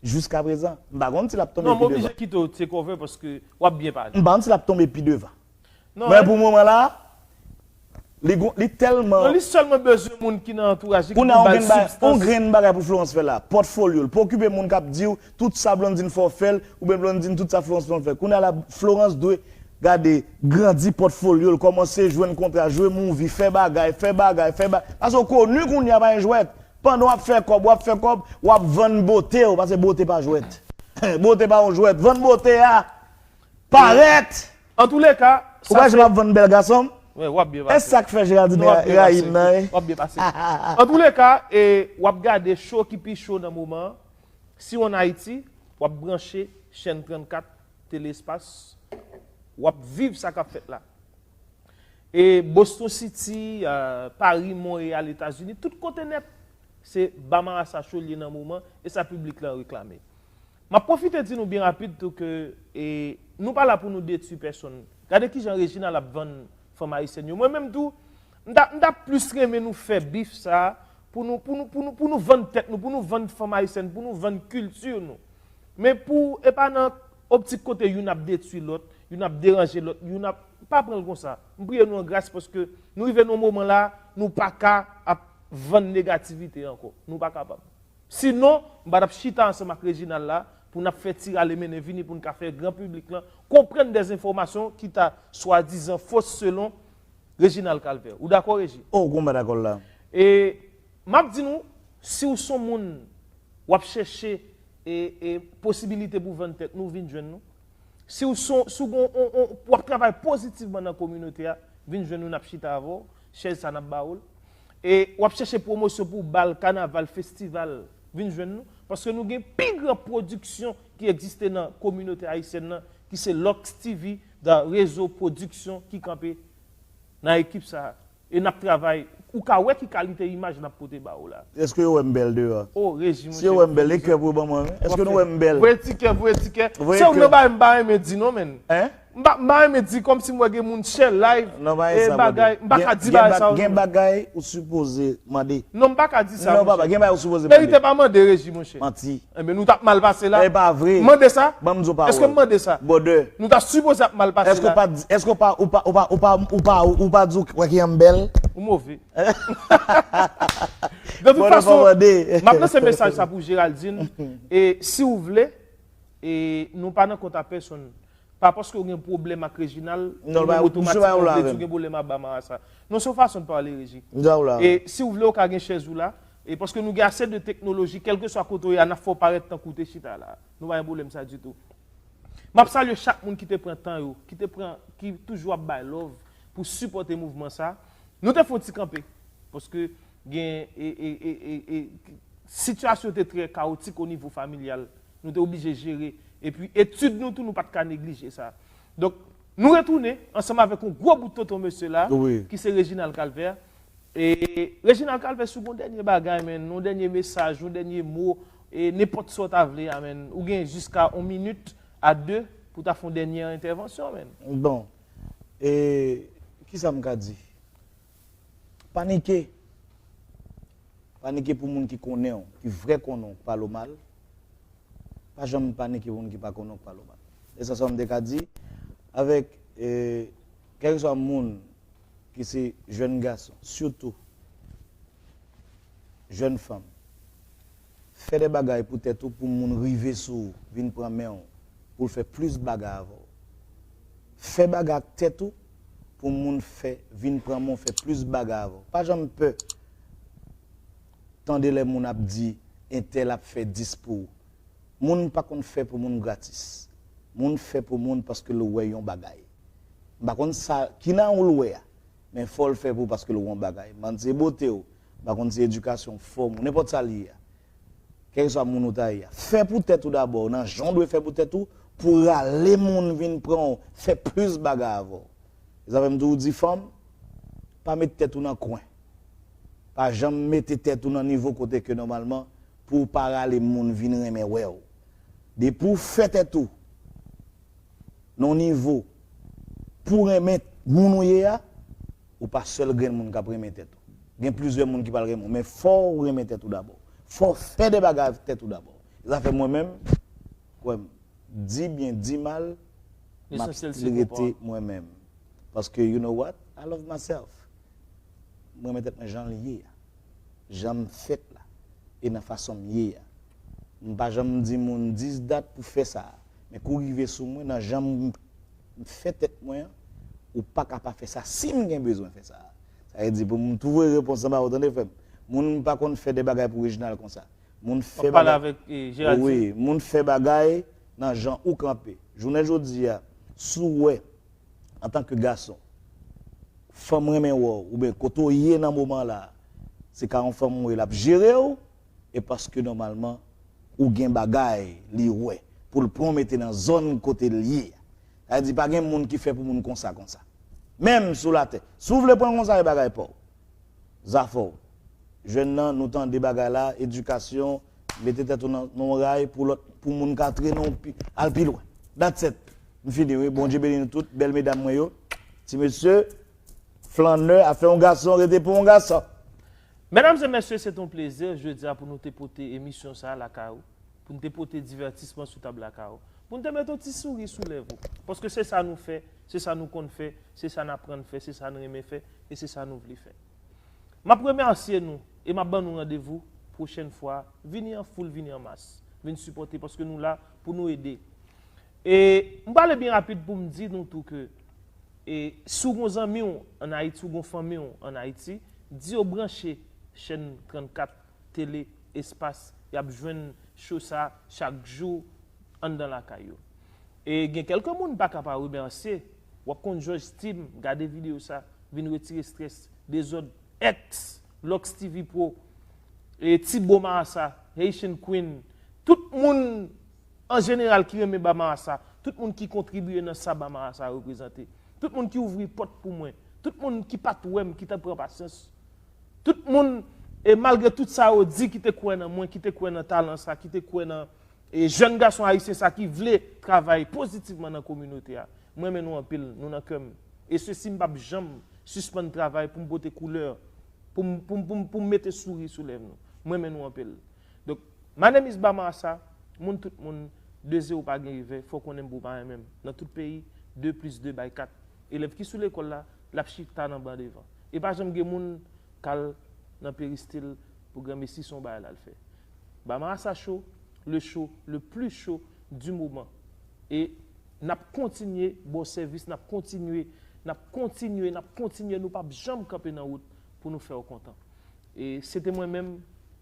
Jiskaprezan, m pa konn si l ap tonbe Non, m pi oblije devan. Kite w take over paske w ap byen pale. M pa konn si l ap tonbe pi devan. Non, Men eh, pou moman la, li, gon- li tèlman non, li sèlman bezwen moun ki nan antouraj li, ki Kounye a, pou yon ba l grenn bagay, yon sibstans. Grenn bagay pou Florence fè la. Pòtfolyo l. Pa okipe moun k ap di w tout sa Blondine fè w fè l, oubyen Blondine tout sa Florence fè w fè l. Kounye a la, Florence dwe gade, grandi pòtfolyo l, kòmanse jwenn kontra, jwe movie, fè bagay, fè bagay, fè bagay. Paske w koni kounye a pa gen jwèt. Pandan w ap fè kòb, w ap fè kòb, w ap vann bote w, paske bote pa jwèt. Bote pa yon jwèt. Vann bote a. Parèt! Antouleka, Ou pa janm ap vann bèl gason? Wi, w ap byen pase. E sa k fè Geraldine rayi m nan, wi. W ap byen pase. Antouleka, e, w ap gade show ki pi cho nan moman an. Si w ann Ayiti, w ap branche chèn trannkat, Tele Espas. W ap viv sa k ap fèt la. E Boston City, euh, Paris, Montréal, Etazini, tout kote nèt, se Ba Marasa Show l ye nan moman, e sa piblik la reklame. M ap pwofite di nou byen rapid tou ke, e, nou pa la pou nou detwi pèsonn. Gade kijan Reginald ap vann fanm ayisyèn yo. Mwen menm tou, m ta, m ta plis renmen nou fè bif sa a pou nou, pou nou, pou nou, pou nou vann tèt nou, pou nou vann fanm ayisyèn, pou nou vann kilti nou. Men pou, e pa nan optik kote youn ap detwi lòt, youn ap deranje lòt, youn ap, pa pran l konsa. M priye nou an gras paske nou rive nan yon moman la, nou pa ka ap vann negativite ankò. Nou pa kapab. Sinon, m pa t ap chita ansanm ak Reginald la pou n ap fè ti rale mennen vini pou n ka fè gran piblik lan konprann dèzenfòmasyon ki ta swadizan fos selon Reginald Calvert. Ou dakò, Regi? Oh, konba dakò la. E m ap di nou, si w s on moun w ap chèche e, e posibilite pou vann tèt nou, vin jwenn nou. Si w s on, si w gon, on, on, w ap travay pozitivman nan kominote a, vin jwenn nou, n ap chita avè w, chèz sa n ap ba w l. E w ap chèche pwomosyon pou bal, kanaval, festival, vin jwenn nou. Paske nou gen pi gran pwodiksyon ki egziste nan kominote ayisyèn nan, ki se Lux T V, da Rezo Pwodiksyon ki kanpe nan ekip sa a. E n ap travay. Ou ka wè ki kalite imaj n ap pote ba w la. Èske yo wè m bèl deyò? Oh, Regi, monchè. Si yo wè m bèl, e kè pou yo ban mwen, wi. Èske nou wè m bèl? Voye ti kè, voye ti kè. Se ou nan bagay m pa renmen di non, menn. Hein? M pa, m pa renmen di kòmsi m wè gen moun share live e bagay. M pa ka di bagay sa yo. Gen bagay ou sipoze mande. Non, m pa ka di sa, monchè. Non, papa, gen bagay ou sipoze mande. Verite pa mande, Regi, monchè. Manti. Enben, nou t ap mal pase la. E pa vre. Mande sa. Ban m di w pawòl. Èske m mande sa? Brother. Nou ta sipoze ap mal pase la. Èske w pa di, èske w pa, ou pa, ou pa, ou pa, ou pa, ou pa di w wè ki an bèl? Ou move. De tout fason, m ap lanse mesaj sa pou Geraldine. E si w vle, e nou pa nan kont a pèsonn. Pa paske w gen pwoblèm ak Reginald, ou menm otomatikman w vle di w gen pwoblèm ak Ba Marasa. Non, se yon fason de pale, Regi. E si w vle, w ka gen chèz ou la. E paske nou gen ase de teknoloji, kèlkeswa kote w ye a, n ap fè w parèt tankou w te chita la. Nou pa gen pwoblèm sa ditou. M ap salye chak moun ki te pran tan yo, ki te pran, ki toujou ap bay love pou sipòte mouvman sa. Nou te fè yon ti kanpe, paske gen, e, e, e, e, e, sitiyasyon te trè kawotik o nivo familyal. Nou te oblije jere. Epi etid nou tou, nou pa t ka neglije sa. Donk, nou retounen ansanm avèk yon gwo bout tonton mesye la, ki se Reginald Calvert. E Reginald Calvert, si w gen yon dènye bagay, menn, yon dènye mesaj, yon dènye mo, e nenpòt sa w ta vle a, menn. Ou gen jiska yon minit a de pou w ta fè yon dènye entèvansyon, menn. Bon, e kisa m ka di? Panike. Panike pou moun ki konnen w, ki vrè konnen w, k pale w mal. Pa janm panike pou moun ki pa konnen w, k pale w mal. E sa sèlman m te ka di, avèk, e, kèlkeswa moun ki se jèn gason, sitou jèn fanm, fè de bagay pou tèt ou, pou moun rive sou ou, vin pran men w, pou l fè plis bagay avè w. Fè bagay ak tèt ou, pou moun fè, vin pran men w, fè plis bagay avè w. Pa janm pè tande lè moun ap di, entèl ap fè dis pou ou. Moun pa konn fè pou moun gratis. Moun fè pou moun paske l wè yon bagay. M pa konn sa, ki nan ou l wè a, men fò l fè pou ou paske l wè yon bagay. Bann se bote w, m pa konn se edikasyon, fòm ou, nenpòt sa l ye a. Kèlkeswa moun ou ta ye a. Fè pou tèt ou dabò, nan jan w dwe fè pou tèt ou, pou rale moun vin pran w, fè plis bagay avè w. E sa fè m toujou di fanm, pa met tèt ou nan kwen. Pa janm mete tèt ou nan nivo kote ke nòmalman pou w pa rale moun vin renmen wè w. Depi w fè tèt ou nan yon nivo pou w renmen moun ou ye a, ou pa sèl grenn moun k ap renmen tèt ou. Gen plizyè moun ki pral renmen w, men fò w renmen tèt ou dabò. Fò w fè de bagay avèk tèt ou dabò. E sa fè mwen menm, kwè m, di byen, di mal, m ap still rete mwen menm. Paske, you know what? I love myself. Mwen renmen tèt mwen jan l ye a. Jan m fèt la. E nan fason m ye a. M pa janm di moun dis dat pou fè sa a. Men kou rive sou mwen, nan jan m, m fè tèt mwen an, ou pa ka pa fè sa si m gen bezwen fè sa a. Sa vle di pou m twouve repons lan ba ou, tande frè m. Moun pa konn fè de bagay pou Reginald konsa. Moun fè bagay. W ap pale avèk, e, Geraldine. Wi, moun fè bagay nan jan ou kanpe. Jounen jodi a, si w wè Antanke gason, fanm renmen wè w, oubyen kote w ye nan moman la, se ka yon fanm ou ye l ap jere w, e paske nòmalman ou gen bagay li wè pou l pran w mete nan zòn kote l ye a. Sa vle di pa gen moun ki fè pou moun konsa konsa. Menm sou latè. Si w vle pran konsa e bagay pa w. Zafè w. Jèn nan, nou tande bagay la, edikasyon, mete tèt ou nan, nan yon ray pou lòt, pou moun ka trennen w pi, al pi lwen. That's it. M fini, wi. Bondye beni nou tout. Bèl medam mwen yo. Ti mesye, flannè, afè yon gason, rete pou yon gason. Medam e mesye, se te yon plezi, jodi a, pou nou te pote emisyon sa a lakay ou, pou nou te pote divètisman sou tab lakay ou, pou nou te mete yon ti souri sou lèv ou. Paske se sa nou fè, se sa nou konn fè, se sa n aprann fè, se sa n renmen fè, e se sa nou vle fè. M ap remèsye nou e m ap ban nou randevou pwochèn fwa. Vini an foul, vini an mas. Vin sipòte paske nou la pou nou ede. E m prale byen rapid pou m di nou tou ke e, si w gon zanmi w ann Ayiti, si w gon fanmi w ann Ayiti, di yo branche chèn trannkat Tele Espas, y ap jwenn cho sa chak jou anndan lakay yo. E gen kèlke moun m pa ka pa remèsye, w ap konn Jòj Steam, gade videyo sa, vin retire estrès, dezòd, èks, Lòks T V Pro, e Tibo Marasa, Haitian Queen, tout moun an jeneral ki renmen Ba Marasa, tout moun ki kontribiye nan sa Ba Marasa reprezante, tout moun ki ouvri pòt pou mwen, tout moun ki pa t wè m, ki te pran pasyans, tout moun, e malgre tout sa yo di, ki te kwè nan mwen, ki te kwè nan talan sa, ki te kwè nan e jèn gason ayisyen sa ki vle travay pozitivman nan kominote a. M renmen nou anpil, nou nan kè m. E sesi m p ap janm sispann travay pou m pote koulè, pou m, pou m, pou m, pou m mete souri sou lèv nou. M renmen nou anpil. Donk, my name is Ba Marasa, moun tout moun, de zewo pa gen revè, fò w konnen m pou w pa renmen m. Nan tout peyi, de plis de bay kat. Elèv ki sou lekòl la, l ap chita nan ban devan. E pa janm gen moun k al nan peristil pou granmesi se yon bagay l al fè. Ba Marasa Show, le show le plus chaud du moment. E n ap kontinye ba w sèvis, n ap kontinye, n ap kontinye, n ap kontinye, nou p ap janm kanpe nan wout pou nou fè w kontan. E se te mwen menm,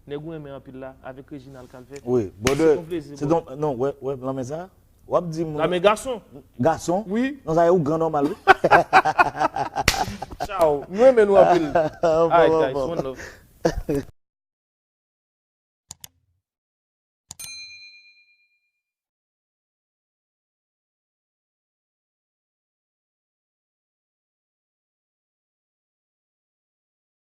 nèg ou renmen anpil la, avèk Reginald Calvert. Wi, Se brother. yon plezi, Se bro. ton, non, wè, wè, lanmen sa. W ap di moun. Lanmen gason. Gason. Wi. Non, sa yo gran nòmal, wi. Ciao. M renmen nou anpil. Bon, Alright, bon, guys. Bon. One love.